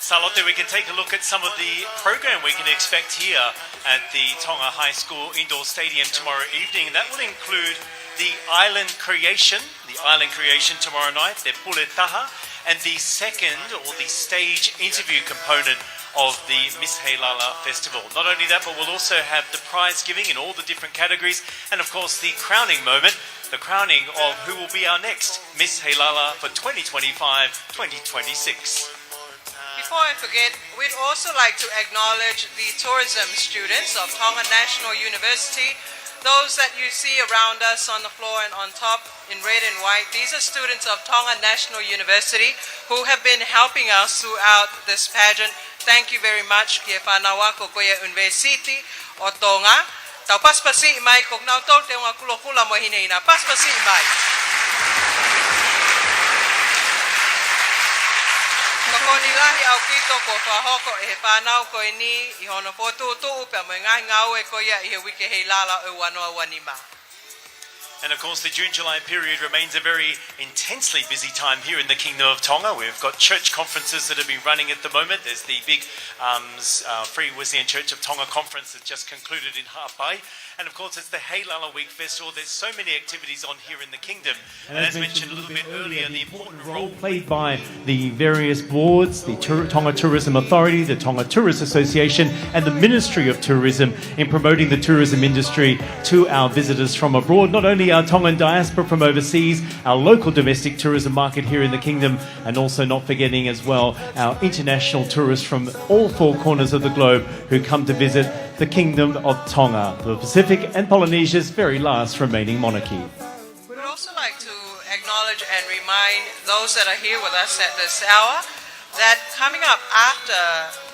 Sālote, we can take a look at some of the program we can expect here at the Tonga High School Indoor Stadium tomorrow evening. That will include the Island Creation, the Island Creation tomorrow night, their Pule Taha, and the second or the stage interview component of the Miss Heilala Festival. Not only that, but we'll also have the prize giving in all the different categories, and of course the crowning moment, the crowning of who will be our next Miss Heilala for twenty twenty-five, twenty twenty-six. Before I forget, we'd also like to acknowledge the tourism students of Tonga National University, those that you see around us on the floor and on top in red and white. These are students of Tonga National University who have been helping us throughout this pageant. Thank you very much, ki he fānau ako ko ia ʻUnivēsiti ʻo Tonga. Tau pasipasi mai, ko kinautolu teunga kulokula mo e hinehina. Pasipasi mai. Tokoni lahi ʻaupito kuo fakahoko ʻe he fānau ko eni ʻi hono fokotuʻutuʻu pea mo e ngaahi ngāue ko ia ʻi he Uike Heilala ʻo e ua noa ua nima. And of course, the June-July period remains a very intensely busy time here in the Kingdom of Tonga. We've got church conferences that have been running at the moment. There's the big, um, s-, uh, Free Wesleyan Church of Tonga conference that just concluded in Haʻapai. And of course, it's the Heilala Week Festival. There's so many activities on here in the kingdom. And as mentioned a little bit earlier, the important role played by the various boards, the Tour-, Tonga Tourism Authority, the Tonga Tourist Association, and the Ministry of Tourism in promoting the tourism industry to our visitors from abroad. Not only our Tongan diaspora from overseas, our local domestic tourism market here in the kingdom, and also not forgetting as well our international tourists from all four corners of the globe who come to visit the Kingdom of Tonga, the Pacific and Polynesia's very last remaining monarchy. We'd also like to acknowledge and remind those that are here with us at this hour that coming up after,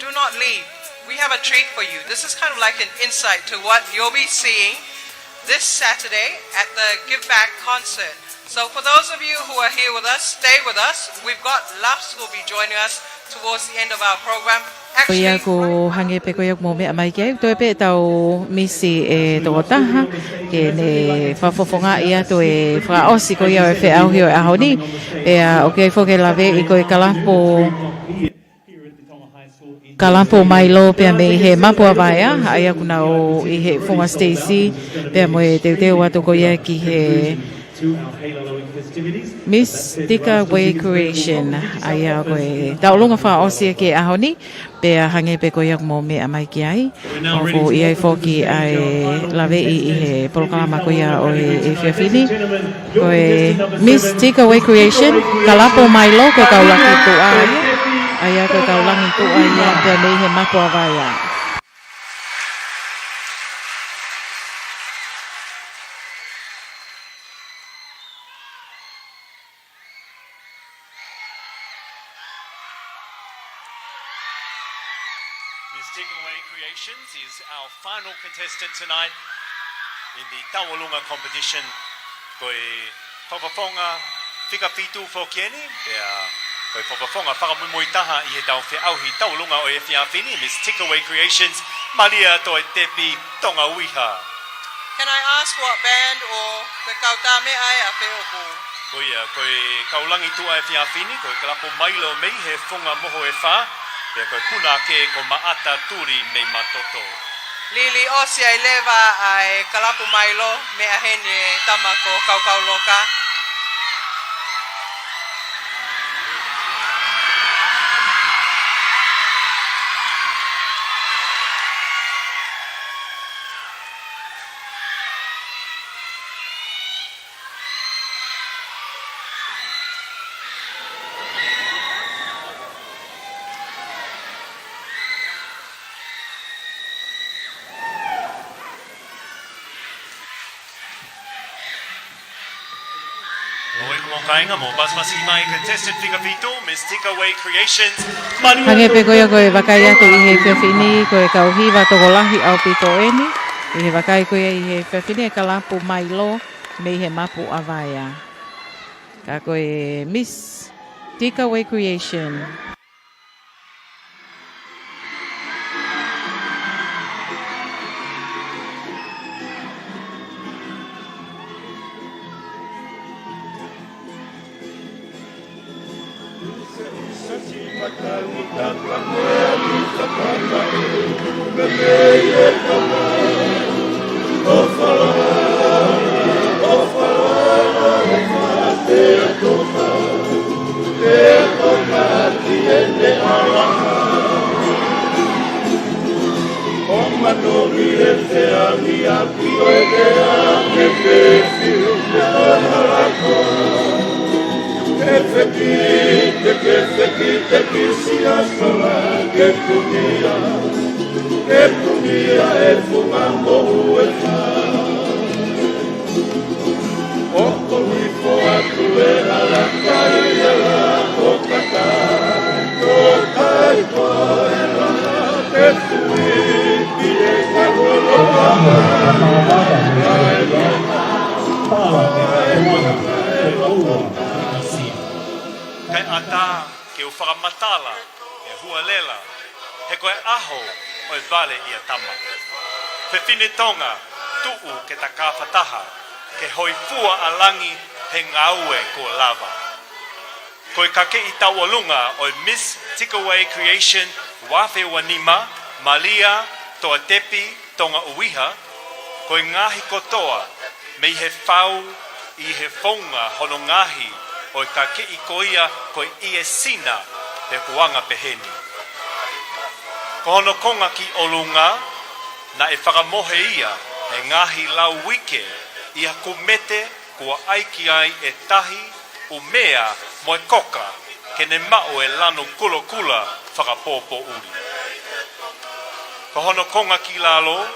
do not leave. We have a treat for you. This is kind of like an insight to what you'll be seeing this Saturday at the Give Back concert. So for those of you who are here with us, stay with us. We've got Lux will be joining us towards the end of our program. Ko ia ko hangē pē ko ia ʻoku mou meʻa mai ki ai, toe pē ʻetau misi ʻe toko taha, ke ne fakafofongaʻi atu e fakaʻosi ko ia ʻo e feʻauhi ʻo e ʻaho ni. Pea ʻoku ʻi ai foki e laveʻi ko e kalapu, kalapu Mailo pea mei he Mapu ʻa Vaea, ʻa ia ʻoku nau ʻi he funga siteisi, pea mo e teuteu atu ko ia ki he Miss Tika Way Creation, ʻa ia ko e tauʻolunga fakaʻosi ki he ʻaho ni, pea hangē pē ko ia ʻoku mou meʻa mai ki ai. ʻOku ʻi ai foki ʻa e laveʻi ʻi he polokalama ko ia ʻo e efiafi ni. Ko e Miss Tika Way Creation, kalapu Mailo, ko e kau langi tuʻa ia. ʻA ia ko e kau langi tuʻa ia, pea mei he Mapu ʻa Vaea. Miss Tika Way Creations is our final contestant tonight in the Tauʻolunga competition. Ko e fakafofonga fika fitu foki eni, pea ko e fakafofonga fakamuimui taha ʻi heʻetau feʻauhi tauʻolunga ʻo e efiafi ni, Miss Tika Way Creations, Malia Toetepi Tongauiha. Can I ask what band or ko e kau tā meʻa ʻe ʻafē ʻoku? Ko ia, ko e kau langi tuʻa efiafi ni, ko e kalapu Mailo mei he funga Moho ʻe Fā, pea ko e punake ko Maʻata Tuli mei Matoto. Lili ʻosi ai leva ʻa e kalapu Mailo, meʻa heni e tama ko Kaukauloka. Ko e kau kāinga, mou pasipasi mai, contestant fika fitu, Miss Tika Way Creations. Hangē pē ko ia ko e vakai atu ʻi he efiafi ni, ko e kau hiva tokolahi ʻaupito eni. ʻI he vakai ko ia ʻi he fefine kalapu Mailo mei he Mapu ʻa Vaea. Ka ko e Miss Tika Way Creation. Kae ʻatā ke u fakamatala e hualela, he ko e ʻaho ʻo e vale ʻia tama. Fefine Tonga, tuʻu ke ta kāfataha, ke hoifua ʻa langi he ngāue kuo lava. Ko e kakeʻi tauʻolunga ʻo e Miss Tika Way Creation ua afe ua nima, Malia Toatepi Tonga ʻUiha, ko e ngaahi kotoa mei he fau ʻi he founga hono ngaahi ʻo e kakeʻi ko ia ko e ʻIesina, he kuanga peheni. Ko hono konga ki ʻolunga, naʻe fakamohe ia he ngaahi lau uike ʻi ha kumete kuo ʻai ki ai e tahi, ʻumea mo e koka, ke ne maʻu e lanu kulokula fakapōpōʻuli. Ko hono konga ki lalo,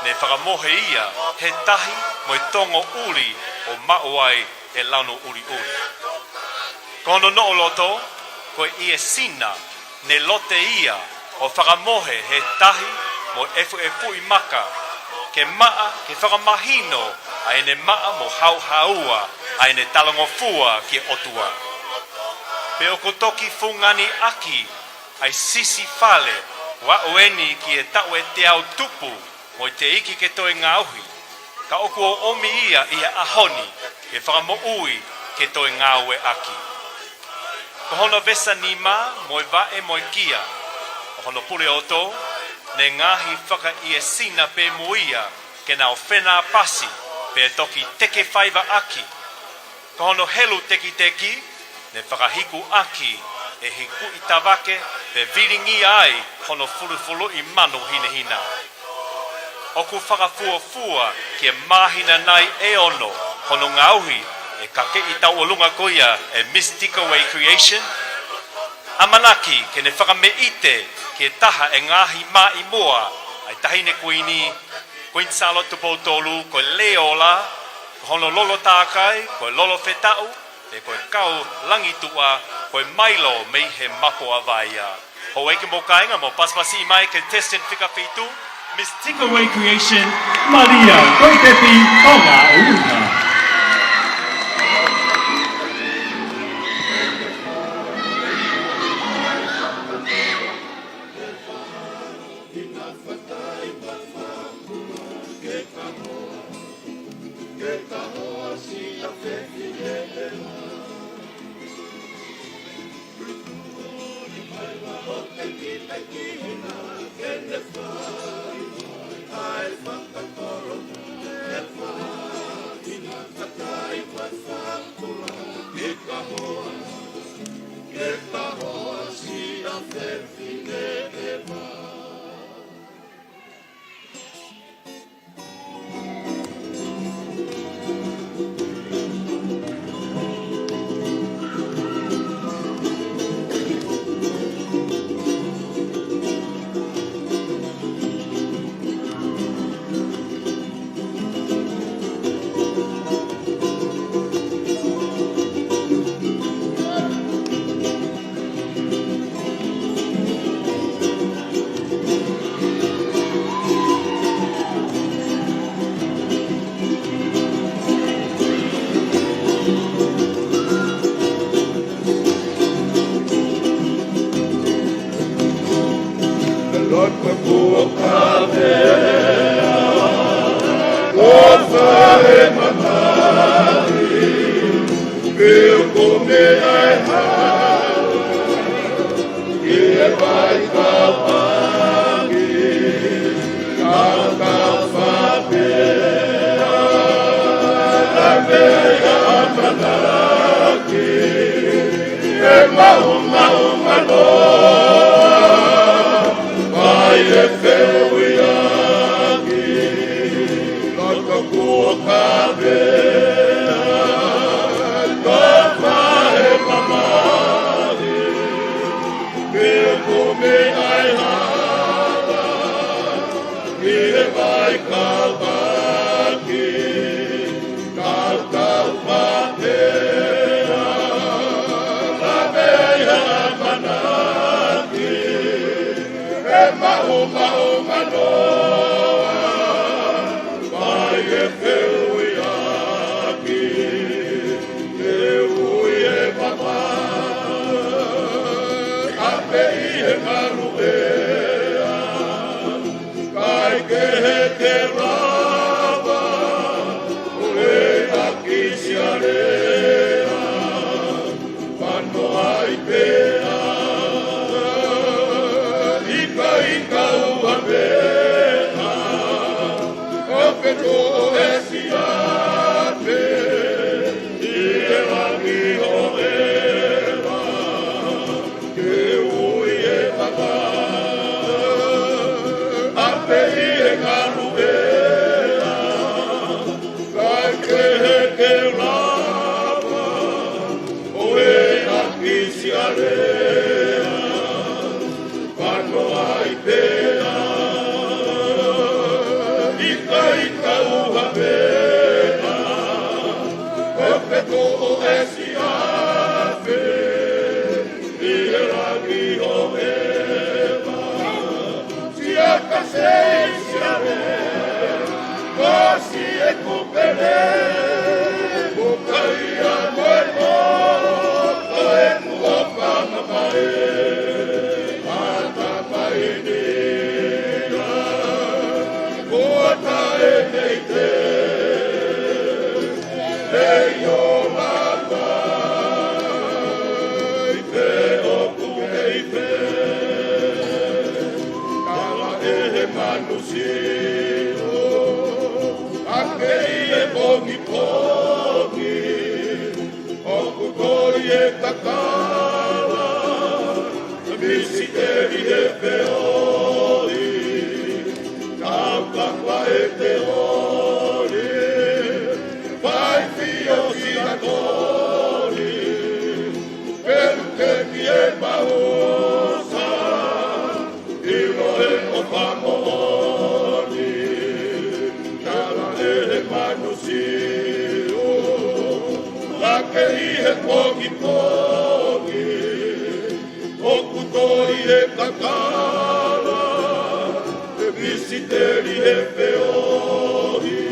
ne fakamohe ia he tahi mo e tongo ʻuli ʻo maʻu ai e lanu ʻuliʻuli. Ko hono noʻo loto, ko e ʻIesina, ne lote ia ʻo fakamohe he tahi mo e efuefuʻi maka, ke maʻa, ke fakamahino ʻa ʻene maʻa mo haohaoa ʻa ʻene talangofua ki he ʻOtua. Pea ʻoku toki fungani ʻaki ʻa e sisi fale, ʻo aʻu eni ki he taʻu ʻe teau tupu mo e teʻeki ke toe ngaohi, ka ʻoku ʻomi ia ʻi he ʻaho ni ke fakamoʻui ke toe ngāueʻaki. Ko hono vesa nima mo e vaʻe mo e kia ʻo hono puleʻoto, ne ngaahi fakaʻiesina pē mo ia ke nau fenāpasi pea toki teke faiva ʻaki. Ko hono helu tekiteki, ne fakahiku ʻaki ʻe he kuʻi tavake pea vilingia ai hono fulufuluʻi manu hinehina. ʻOku fakafuofua ki he māhina nai ʻe ono hono ngaohi ʻe he kakeʻi tauʻolunga ko ia ʻe Miss Tika Way Creation. ʻAmanaki ke ne fakameʻite ki he taha ʻe ngaahi mā ʻi muʻa ʻa e Taʻahine Kuini, Kuini Sālote Tupou Tolu, ko e Leola, ko hono lolo tākai ko e Lolo Fetaʻu, pea ko e kau langituʻa ko e Mailo mei he Mapu ʻa Vaea. Houʻeiki mo kāinga, mou pasipasiʻi mai ki he contestant fika fitu, Miss Tika Way Creation, Malia Toatepi Tonga ʻUiha. Pe ko e meʻa ʻe hā, ʻi he vai kapaki, ka ka faʻa pea, ka pea ʻamanaki, ʻe maʻu, maʻu manoa, ʻa e feʻuiʻaki. Loto kuo ka pea, ka faʻa mamahi, pe ko e meʻa ʻe hā, ʻi he vai kapaki, ka ka faʻa pea, ka pea ʻamanaki, ʻe maʻu, maʻu manoa, ʻa e feʻuiʻaki. Ke ui e papa, ʻa pē ʻi he ngaluʻea, kae kehe ke lava ʻo e ʻakisialea. Manoa ai pea, ika, ika ua pea, ʻo ke toʻo e siape ʻi he langi ʻo ʻEva. Ke ui e papa, ʻa pē ʻi he ngaluʻea, kae kehe ke lava ʻo e ʻakisialea. Manoa ai pea, ika, ika ua pea, ʻo ke toʻo e siape ʻi he langi ʻo ʻEva. Siaka sei siale, ko si e kupele, ko kai a ko e mo, ko e kuo pama mai, mata mai ni a, ko tae nei te, ei o lava, i pe o ku kei pe, kala e he manu sio, ʻa kei e pongipongi, ʻoku toi e kakala, misiteli e feoli, kau kapa e feoli, fai fio si a toli, pelu ke ki e pausa, ʻilo e ʻofa moʻoni, kala e he manu sio, ʻa kei he pongipongi, ʻoku toi e kakala, misiteli e feoli,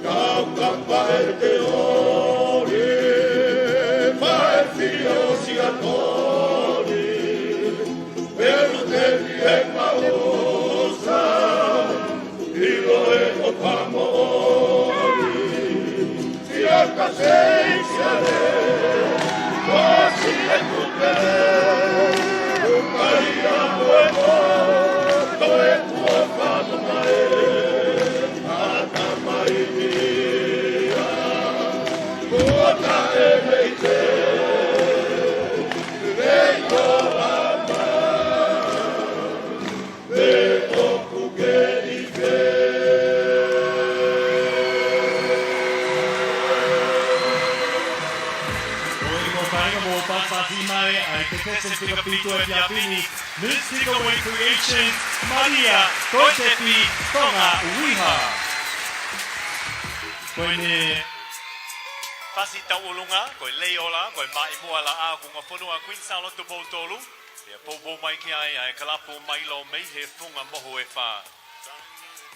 kau kapa e feoli, fai fio si a toli, pelu ke ki e pausa, ʻilo e ʻofa moʻoni, siaka sei siale, ko si e kupe, kupai a ko e mo, ko e kuo pama mai, ata mai ni a, kuo tae nei te, nei ko ama. Pe ʻoku ke ʻi fē? Ko e mo fainga mo pasipasi mai ʻa e contestant fika fitu ʻo e efiafi ni, Miss Fika Recreation, Malia Toetepi, Tonga Uiha. Ko ʻene fasi tauʻolunga, ko e Leiola, ko e Maʻimoa Laʻā, ko e Funga Fonua Queen Sālote Tupou Tolu. Pea poupou mai ki ai ʻa e kalapu Mailo mei he funga mohu ʻe fā,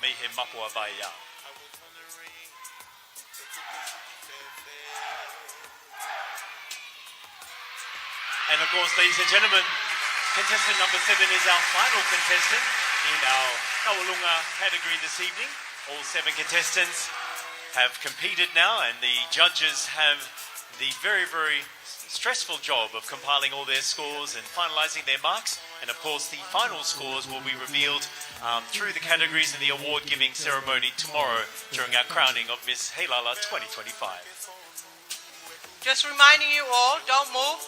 mei he Mapu ʻa Vaea. And of course, ladies and gentlemen, contestant number seven is our final contestant in our Tauʻolunga category this evening. All seven contestants. have competed now, and the judges have the very, very stressful job of compiling all their scores and finalising their marks. And of course, the final scores will be revealed, um, through the categories and the award-giving ceremony tomorrow during our crowning of Miss Heilala twenty twenty-five. Just reminding you all, don't move.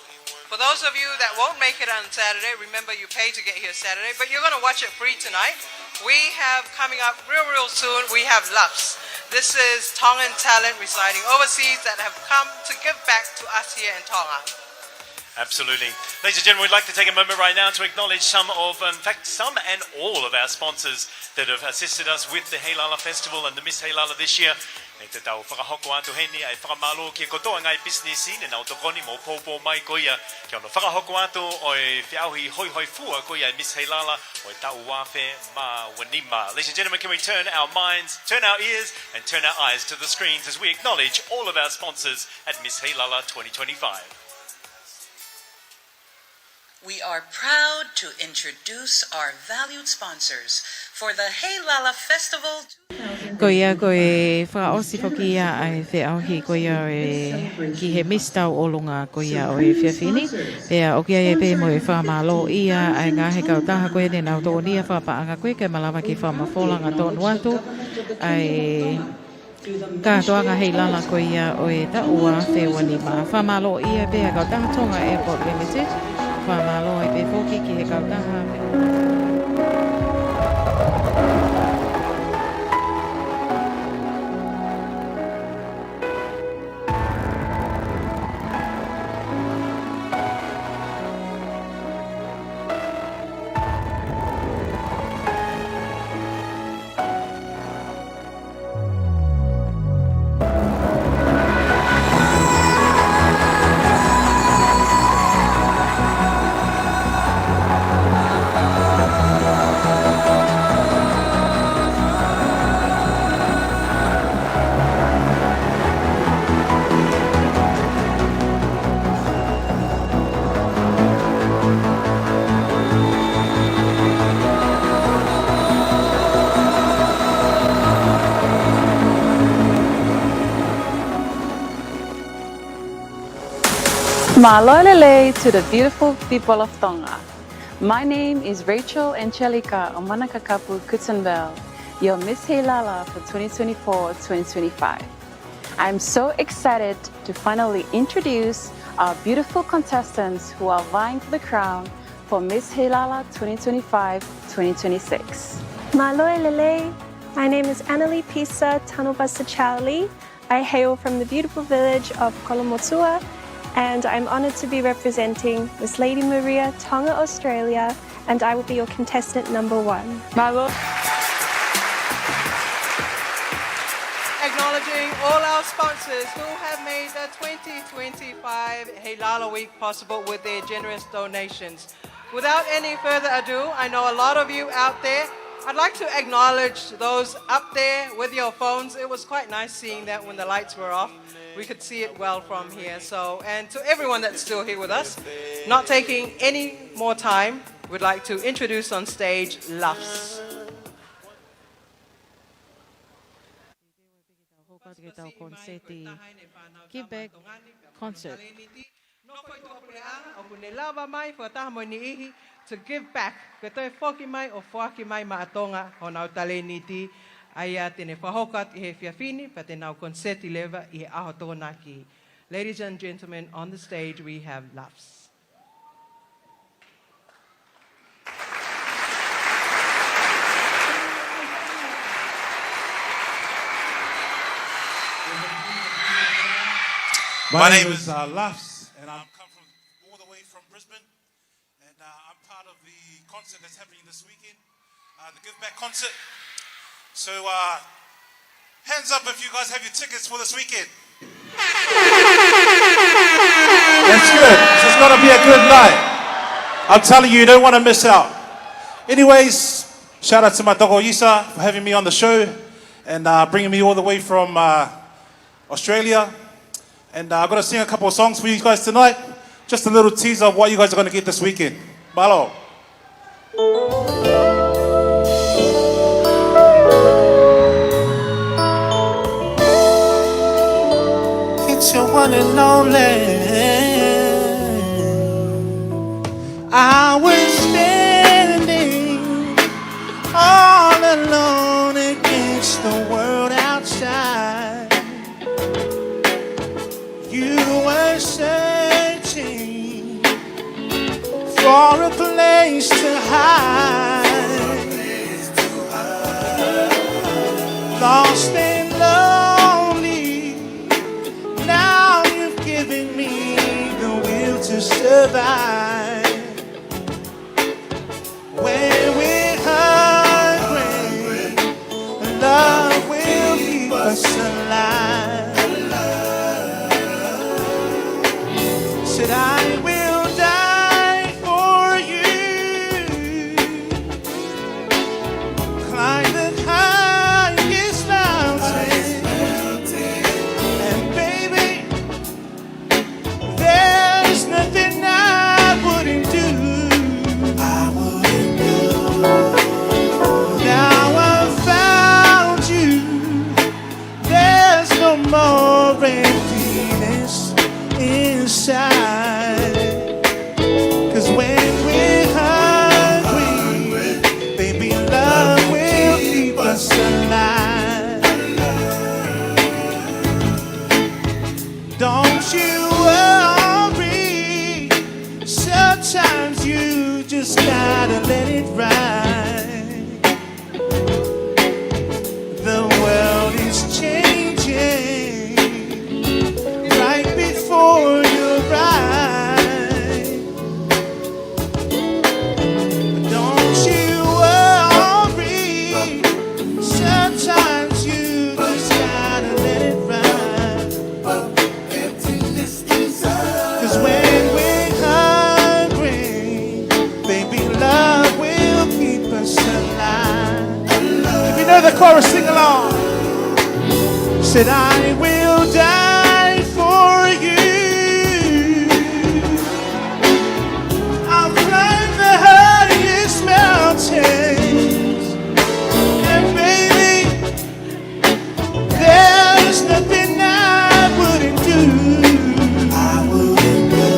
For those of you that won't make it on Saturday, remember you pay to get here Saturday, but you're gonna watch it free tonight. We have coming up real, real soon, we have Lufs. This is Tongan talent residing overseas that have come to give back to us here in Tonga. Absolutely. Ladies and gentlemen, we'd like to take a moment right now to acknowledge some of, in fact, some and all of our sponsors that have assisted us with the Heilala Festival and the Miss Heilala this year. ʻE te tau fakahoko atu heni ʻa e fakamālō ki he kotoa ngaahi pisinisi ne nau tokoni mo poupou mai ko ia ki hono fakahoko atu ʻo e feʻauhi hoihoifua ko ia ʻa e Miss Heilala ʻo e taʻu ua afe mā ua nima. Ladies and gentlemen, can we turn our minds, turn our ears, and turn our eyes to the screens as we acknowledge all of our sponsors at Miss Heilala twenty twenty-five. We are proud to introduce our valued sponsors for the Heilala Festival. Ko ia ko e fakaʻosi foki ia ʻa e feʻauhi ko ia ʻo e ki he Miss Tauʻolunga ko ia ʻo e efiafi ni. Pea ʻoku ʻi ai pē mo e fakamālōʻia ʻa e ngaahi kautaha ko ē ne nau tokoni ʻi he fakapaʻanga ko ē ke malava ke fakamafola angatonu atu ʻa e kātoanga Heilala ko ia ʻo e taʻu ua afe ua nima. Fakamālōʻia pē ʻa e kautaha Tonga Airport Limited. Fakamālō ai pē foki ki he kautaha Mālō e lelei to the beautiful people of Tonga. My name is Rachel Angelica ʻo Manakakapu Kutenbell, your Miss Heilala for twenty twenty-four twenty twenty-five. I'm so excited to finally introduce our beautiful contestants who are vying for the crown for Miss Heilala twenty twenty-five twenty twenty-six. Mālō e lelei. My name is Annalie Pisa Tanobasa Chowley. I hail from the beautiful village of Kolomotuʻa, and I'm honored to be representing Miss Lady Maria Tonga Australia, and I will be your contestant number one. Mālō. Acknowledging all our sponsors who have made the twenty twenty-five Heilala Week possible with their generous donations. Without any further ado, I know a lot of you out there. I'd like to acknowledge those up there with your phones. It was quite nice seeing that when the lights were off. We could see it well from here. So, and to everyone that's still here with us, not taking any more time, we'd like to introduce on stage Lufs. Hoko atu ki heʻetau koniseti Give Back Concert. Nofo ʻi tuʻapuleʻanga, ʻoku ne lava mai fakataha mo e niʻihi to give back, ke toe foki mai ʻo foaki mai maʻa Tonga honau talēniti, ʻa ia te ne fakahoko atu ʻi he efiafi ni, pea te nau koniseti leva ʻi he ʻaho Tokonaki. Ladies and gentlemen, on the stage we have Lufs. My name is, uh, Lufs, and I'm come from all the way from Brisbane, and, uh, I'm part of the concert that's happening this weekend, uh, the Give Back concert. So, uh, hands up if you guys have your tickets for this weekend. That's good. This is gonna be a good night. I'm telling you, you don't wanna miss out. Anyways, shout out to my dog Oyisa for having me on the show and, uh, bringing me all the way from, uh, Australia. And, uh, I've got to sing a couple of songs for you guys tonight. Just a little teaser of what you guys are gonna get this weekend. Mālō. your one and only. I was standing all alone against the world outside. You were searching for a place to hide. Lost and lonely, now you've given me the will to survive. When we're hungry, love will keep us alive. Said, "I will die for you." Climb the highest mountain. And baby, there's nothing I wouldn't do. I wouldn't do. Now I've found you. There's no more emptiness inside. 'Cause when we're hungry, baby, love will keep us alive. Don't you worry. Sometimes you just gotta let it ride. The world is changing right before your eyes. Don't you worry. Sometimes you just gotta let it ride. 'Cause when we're hungry, baby, love will keep us alive. If you know the chorus, sing along. Said, "I will die for you. I'll climb the highest mountains. And baby, there's nothing I wouldn't do." I wouldn't do.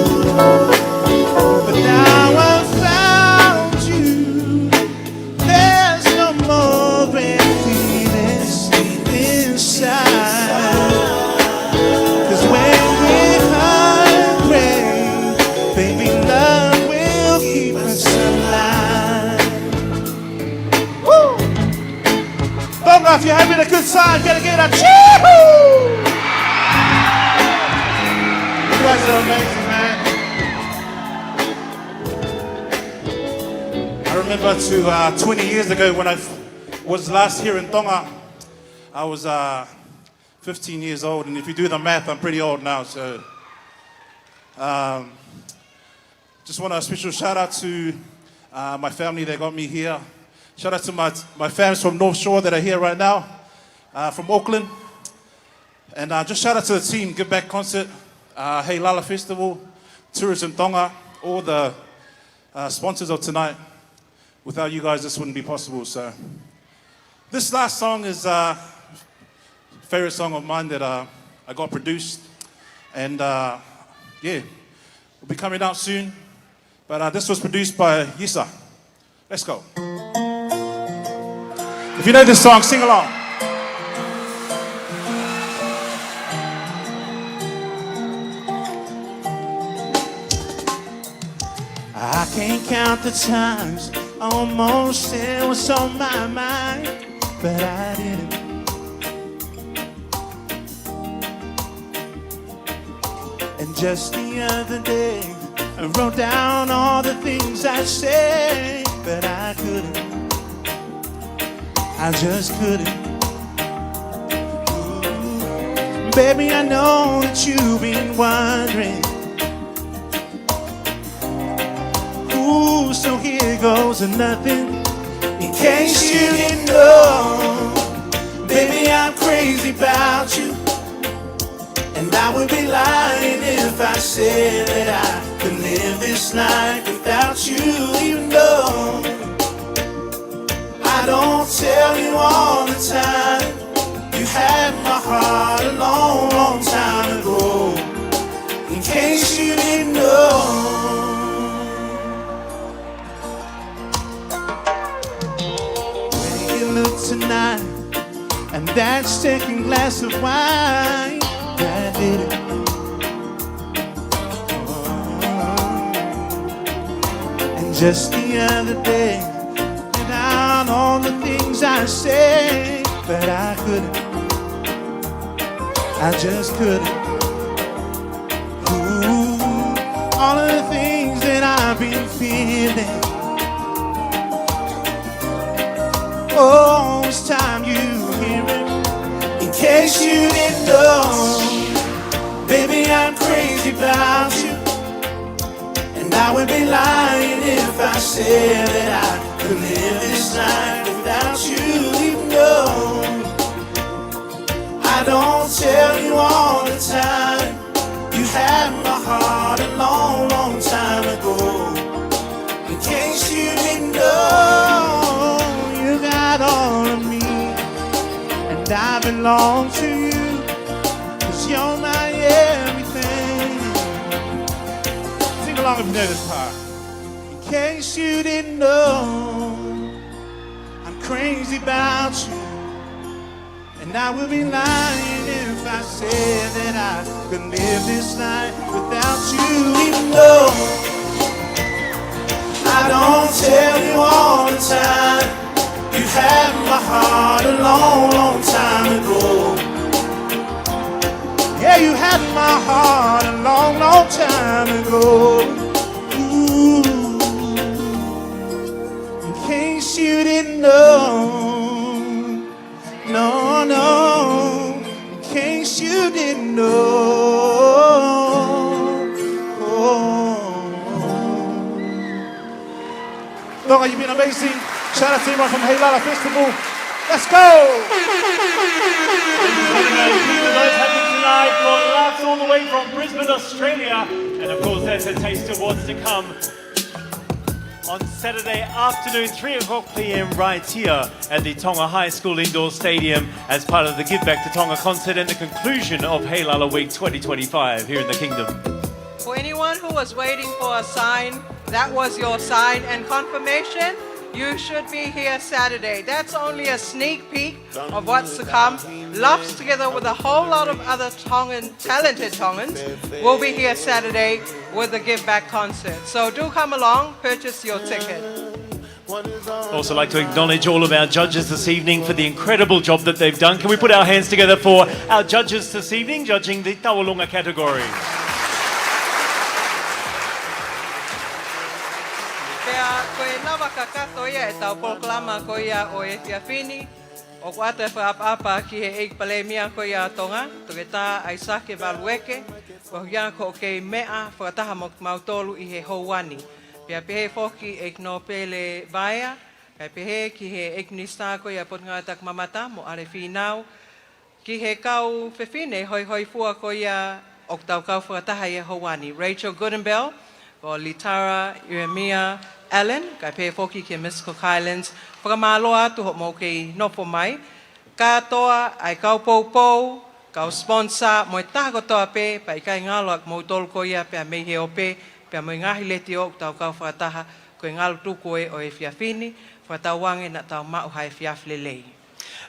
But now I've found you. There's no more emptiness inside. 'Cause when we're hungry, baby, love will keep us alive. Woo! Tonga, if you're having a good time, can I get a chee-hoo? You guys are amazing, man. I remember to, uh, twenty years ago when I f-, was last here in Tonga. I was, uh, fifteen years old, and if you do the math, I'm pretty old now, so, um, just want a special shout out to, uh, my family that got me here. Shout out to my, my fans from North Shore that are here right now, uh, from Auckland. And, uh, just shout out to the team, Give Back Concert, uh, Heilala Festival, Tourism Tonga, all the, uh, sponsors of tonight. Without you guys, this wouldn't be possible. So, this last song is a favorite song of mine that, uh, I got produced. And, uh, yeah, will be coming out soon. But, uh, this was produced by Yisa. Let's go. If you know this song, sing along. I can't count the times almost it was on my mind, but I didn't. And just the other day, I wrote down all the things I say, but I couldn't. I just couldn't. Ooh. Baby, I know that you've been wondering. Ooh, so here goes nothing. In case you didn't know, baby, I'm crazy about you. And I would be lying if I said that I could live this life without you, even though I don't tell you all the time. You had my heart a long, long time ago. second glass of wine. I did it. And just the other day, and down on the things I say, but I couldn't. I just couldn't. Ooh, all of the things that I've been feeling. Oh, it's time you hear it. In case you didn't know, baby, I'm crazy about you. And I would be lying if I said that I could live this life without you. Even though I don't tell you all the time, you had my heart a long, long time ago. In case you didn't know, you got all of me, and I belong to you, 'cause you're my everything. Sing along if you know this part. In case you didn't know, I'm crazy about you. And I would be lying if I said that I could live this life without you, even though I don't tell you all the time. You had my heart a long, long time ago. Yeah, you had my heart a long, long time ago. Ooh. In case you didn't know, no, no, in case you didn't know. Oh. Tonga, you've been amazing. Shout out to everyone from Heilala Festival. Let's go! Ladies and gentlemen, those happening tonight for laughs all the way from Brisbane, Australia. And of course, there's a taste of what's to come on Saturday afternoon, three o'clock p.m., right here at the Tonga High School Indoor Stadium as part of the Give Back to Tonga concert and the conclusion of Heilala Week twenty twenty-five here in the Kingdom. For anyone who was waiting for a sign, that was your sign and confirmation. You should be here Saturday. That's only a sneak peek of what's to come. Lofts, together with a whole lot of other Tongan, talented Tongans, will be here Saturday with the Give Back concert. So do come along, purchase your ticket. Also like to acknowledge all of our judges this evening for the incredible job that they've done. Can we put our hands together for our judges this evening, judging the Tauʻolunga category? Pea ko e lava kakato ia ʻetau polokalama ko ia ʻo e efiafi ni, ʻoku ʻoatu e fakaʻapaʻapa ki he ʻEiki Palēmia ko ia ʻo Tonga, Toketā ʻAisake Valueke, koeʻuhi ko hoʻo kei meʻa fakataha mo kimautolu ʻi he houa ni. Pea pehē foki ʻEiki Nōpele Vaea, kae pehē ki he ʻEiki Minisitā ko ia Potungāue Taki Mamata mo ʻAle Fīnau, ki he kau fefine hoihoifua ko ia ʻoku tau kau fakataha ʻi he houa ni, Rachel Goodinbell, ko Litara Ieremia Allen, kae pehē foki ki he Miss Cook Highlands, fakamālō atu hoʻomou kei nofo mai, kātoa ʻa e kau poupou, kau sponsor, mo e taha kotoa pē, pea ʻikai ngalo ʻa kimoutolu ko ia pea mei he ope, pea mo e ngaahi letiō ʻoku tau kau fakataha, ko e ngalo tuku ē ʻo e efiafi ni, fakatauange naʻa tau maʻu ha efiafi lelei.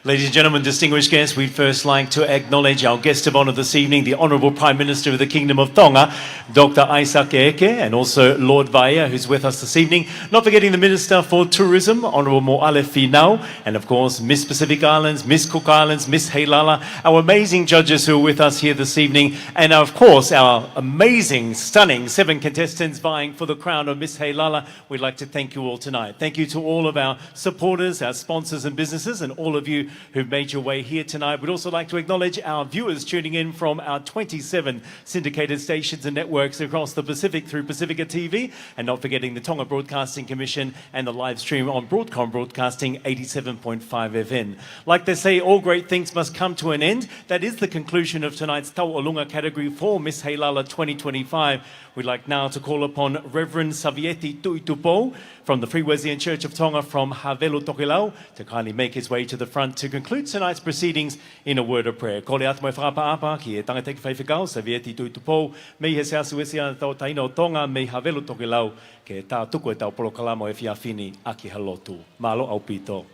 Ladies and gentlemen, distinguished guests, we'd first like to acknowledge our guest of honour this evening, the Honourable Prime Minister of the Kingdom of Tonga, Doctor ʻAisake Eke, and also Lord Vaea, who's with us this evening, not forgetting the Minister for Tourism, Honourable Moʻale Fīnau, and of course, Miss Pacific Islands, Miss Cook Islands, Miss Heilala, our amazing judges who are with us here this evening, and of course, our amazing, stunning seven contestants vying for the crown of Miss Heilala. We'd like to thank you all tonight. Thank you to all of our supporters, our sponsors and businesses, and all of you who've made your way here tonight. We'd also like to acknowledge our viewers tuning in from our twenty-seven syndicated stations and networks across the Pacific through Pacifica T V, and not forgetting the Tonga Broadcasting Commission and the live stream on Broadcom Broadcasting eighty-seven point five F M. Like they say, all great things must come to an end. That is the conclusion of tonight's Tauʻolunga category for Miss Heilala twenty twenty-five. We'd like now to call upon Reverend Savieti Tuʻitupou from the Free Wesleyan Church of Tonga from Havelu Tokelau to kindly make his way to the front to conclude tonight's proceedings in a word of prayer. Kole atu mo e fakaʻapaʻapa ki he tangataʻeiki faifekau, Savieti Tuʻitupou, mei he Siasi Uēsiliana Tauʻatāina ʻo Tonga mei Havelu Tokelau, ke tā tuku ʻetau polokalama ʻo e efiafi ni ʻaki ha lotu. Mālō ʻaupito.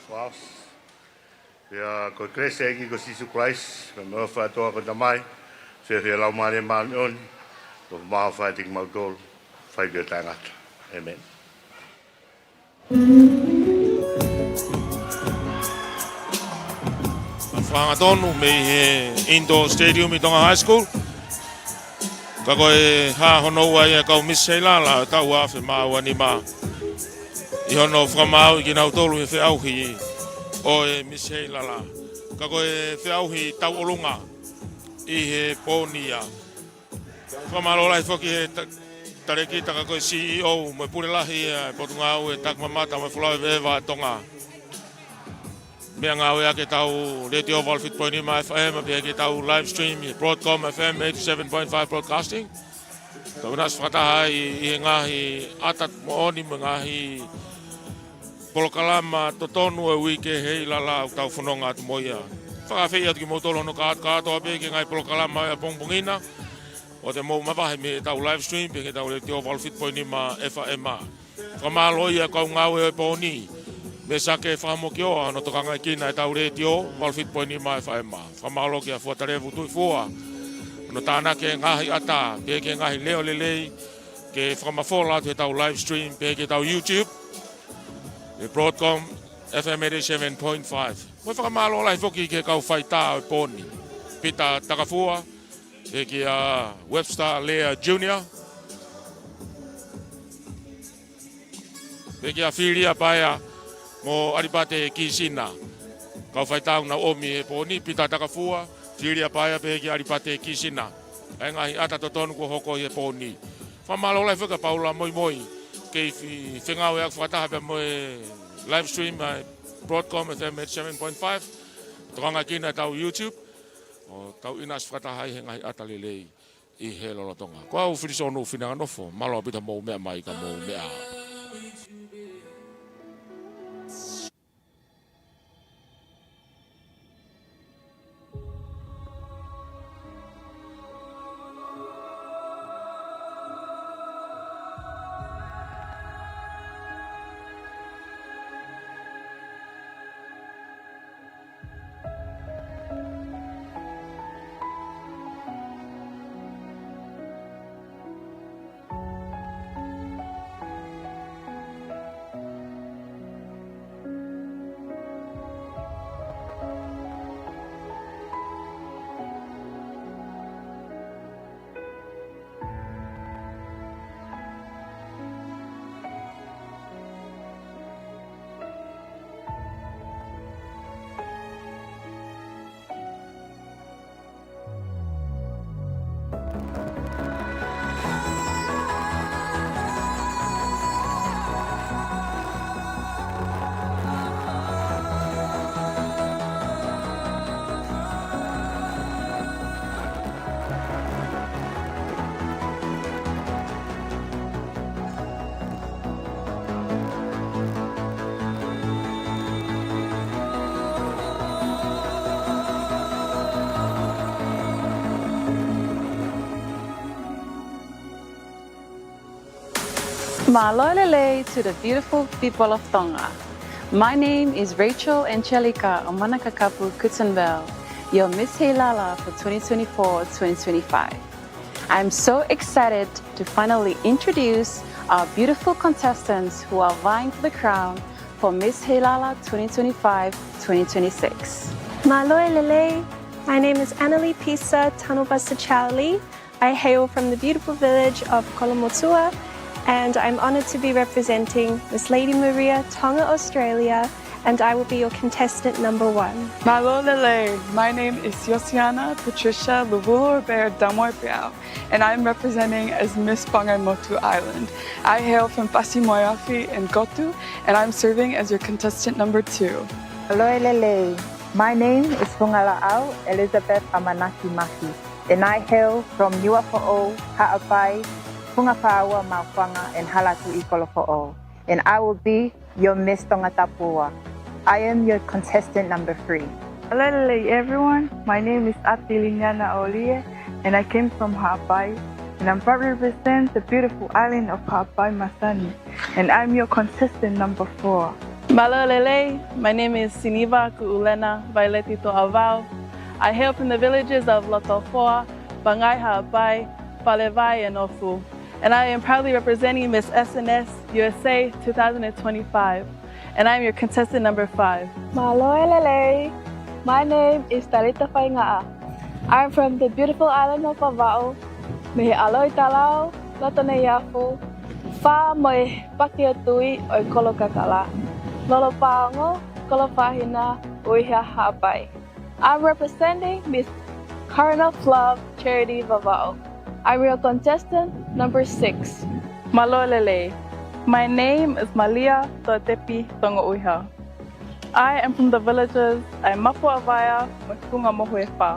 Faus. Pea ko e kelesi ʻa e ʻEiki ko Sīsū Kalaisi, pea mo e ʻofa ʻa e ʻOtua ko e Tamai, pea mo e Laumālie Māʻoniʻoni, ʻofa mo e ʻofa ʻiate kimautolu, fai pē ʻo taʻengata. ʻĒmeni. Fakahangatonu mei he Indoor Stadium ʻi Tonga High School. Ka ko e hā hono ua ia ʻa e kau Misi Heilala ʻo e taʻu ua afe mā ua nima. ʻI hono fakamaauʻi kinautolu he feʻauhi ʻo e Misi Heilala. Ka ko e feʻauhi tauʻolunga ʻi he pō ni ia. Fakamālō lahi foki he ta-, talēkita ka ko e C E O mo e pule lahi ʻa e Potungāue Takimamata mo e Folau ʻEveʻeva ʻa Tonga. Meʻangāueʻaki ʻetau letiō valu fitu poini nima F M, pea ki heʻetau live stream ʻi Broadcom F M eighty-seven point five Broadcasting. Tau ʻinasi fakataha ai ʻi he ngaahi ʻata moʻoni mo e ngaahi polokalama totonu ʻo e uike Heilala ʻoku tau fononga atu mo ia. Fakaafeʻi atu kimoutolu hono kātoa pē ki he ngaahi polokalama ʻo e pongipongi na. ʻOua te mou mavahe mei heʻetau live stream, pea ki heʻetau letiō valu fitu poini nima F M. Fakamālō ʻa e kau ngāue ʻo e pō ni, Mesa Ke Fahamokioa, hono tokangaʻi ʻa ʻetau letiō valu fitu poini nima F M. Fakamālō kia Fuatalevu Tuʻifua, hono tānaki e ngaahi ʻata, pea ki he ngaahi leʻo lelei, ke fakamafola atu heʻetau live stream, pea ki heʻetau YouTube, ʻi Broadcom F M eighty-seven point five. Mo e fakamālō lahi foki ki he kau faitā ʻo e pō ni, Pita Takafua, pea kia Webster Lea Junior, pea kia Filia Paea mo ʻAlipate Kisina. Kau faitā ʻoku nau ʻomi he pō ni, Pita Takafua, Filia Paea, pea kia ʻAlipate Kisina. ʻA e ngaahi ʻata totonu kuo hoko ʻi he pō ni. Fakamālō lahi foki kia Paula Moimoi, kei fi-, fengāueʻaki fakataha pea mo e live stream ʻa e Broadcom F M eighty-seven point five. Tokangaʻi ʻa ʻetau YouTube, ʻo tau ʻinasi fakataha ai he ngaahi ʻata lelei ʻi he lolotonga. Ko au Filisonu Fineanganofo, mālō ʻaupito hoʻomou meʻa mai ka mou meʻa. Mālō e lelei to the beautiful people of Tonga. My name is Rachel Angelica Omanakakapu Kutenbell, your Miss Heilala for twenty twenty-four twenty twenty-five. I'm so excited to finally introduce our beautiful contestants who are vying for the crown for Miss Heilala twenty twenty-five twenty twenty-six. Mālō e lelei. My name is Annalie Pisa Tanubasa Charlie. I hail from the beautiful village of Kolomotuʻa, and I'm honored to be representing Miss Lady Maria Tonga Australia, and I will be your contestant number one. Mālō e lelei. My name is Josiana Patricia Luvulu Robert Damoy Piau, and I'm representing as Miss Pangai Motu Island. I hail from Fasi Moeafi in Gotu, and I'm serving as your contestant number two. Mālō e lelei. My name is Fungalaʻau Elizabeth Amanaki Maki, and I hail from Niuafoʻou, Haʻapai, Fungafāua, Maʻufanga, and Halatuʻi, Kolofoʻou. And I will be your Miss Tongatapu ua. I am your contestant number three. Hello, everyone. My name is Atiliniana Olie, and I came from Haʻapai, and I'm proud to represent the beautiful island of Haʻapai Masani, and I'm your contestant number four. Mālō e lelei, my name is Siniva Kuʻulena Vaileti Toʻavao. I hail from the villages of Lotofoa, Pangai Haʻapai, Falevai and Ofu. And I am proudly representing Miss S N S U S A two thousand twenty-five. And I am your contestant number five. Mālō e lelei. My name is Talita Faingaʻa. I'm from the beautiful island of Vavaʻu. Mei he ʻAlo ʻi Talau, Loto Neiafu, fā mo e paki ʻo e tui ʻo e Kolo Kakala, Lolo Paongo, Kolo Fahina, ʻUiha, Haʻapai. I'm representing Miss Current of Love Charity Vavaʻu. I'm your contestant number six. Mālō e lelei. My name is Malia Totepi Tongoʻuiha. I am from the villages ʻa e Mapu ʻa Vaea mo e Funga Mohu e Fā.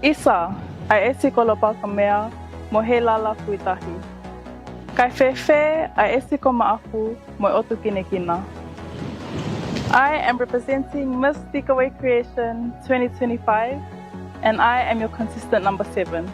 ʻIsa ʻa e ʻEsi ko Lopaukamea mo Heilala Fuitahi. Kae fēfē ʻa e ʻEsi ko Maʻafu mo e ʻOtu Kinekina. I am representing Miss Tikawai Creation twenty twenty-five, and I am your contestant number seven.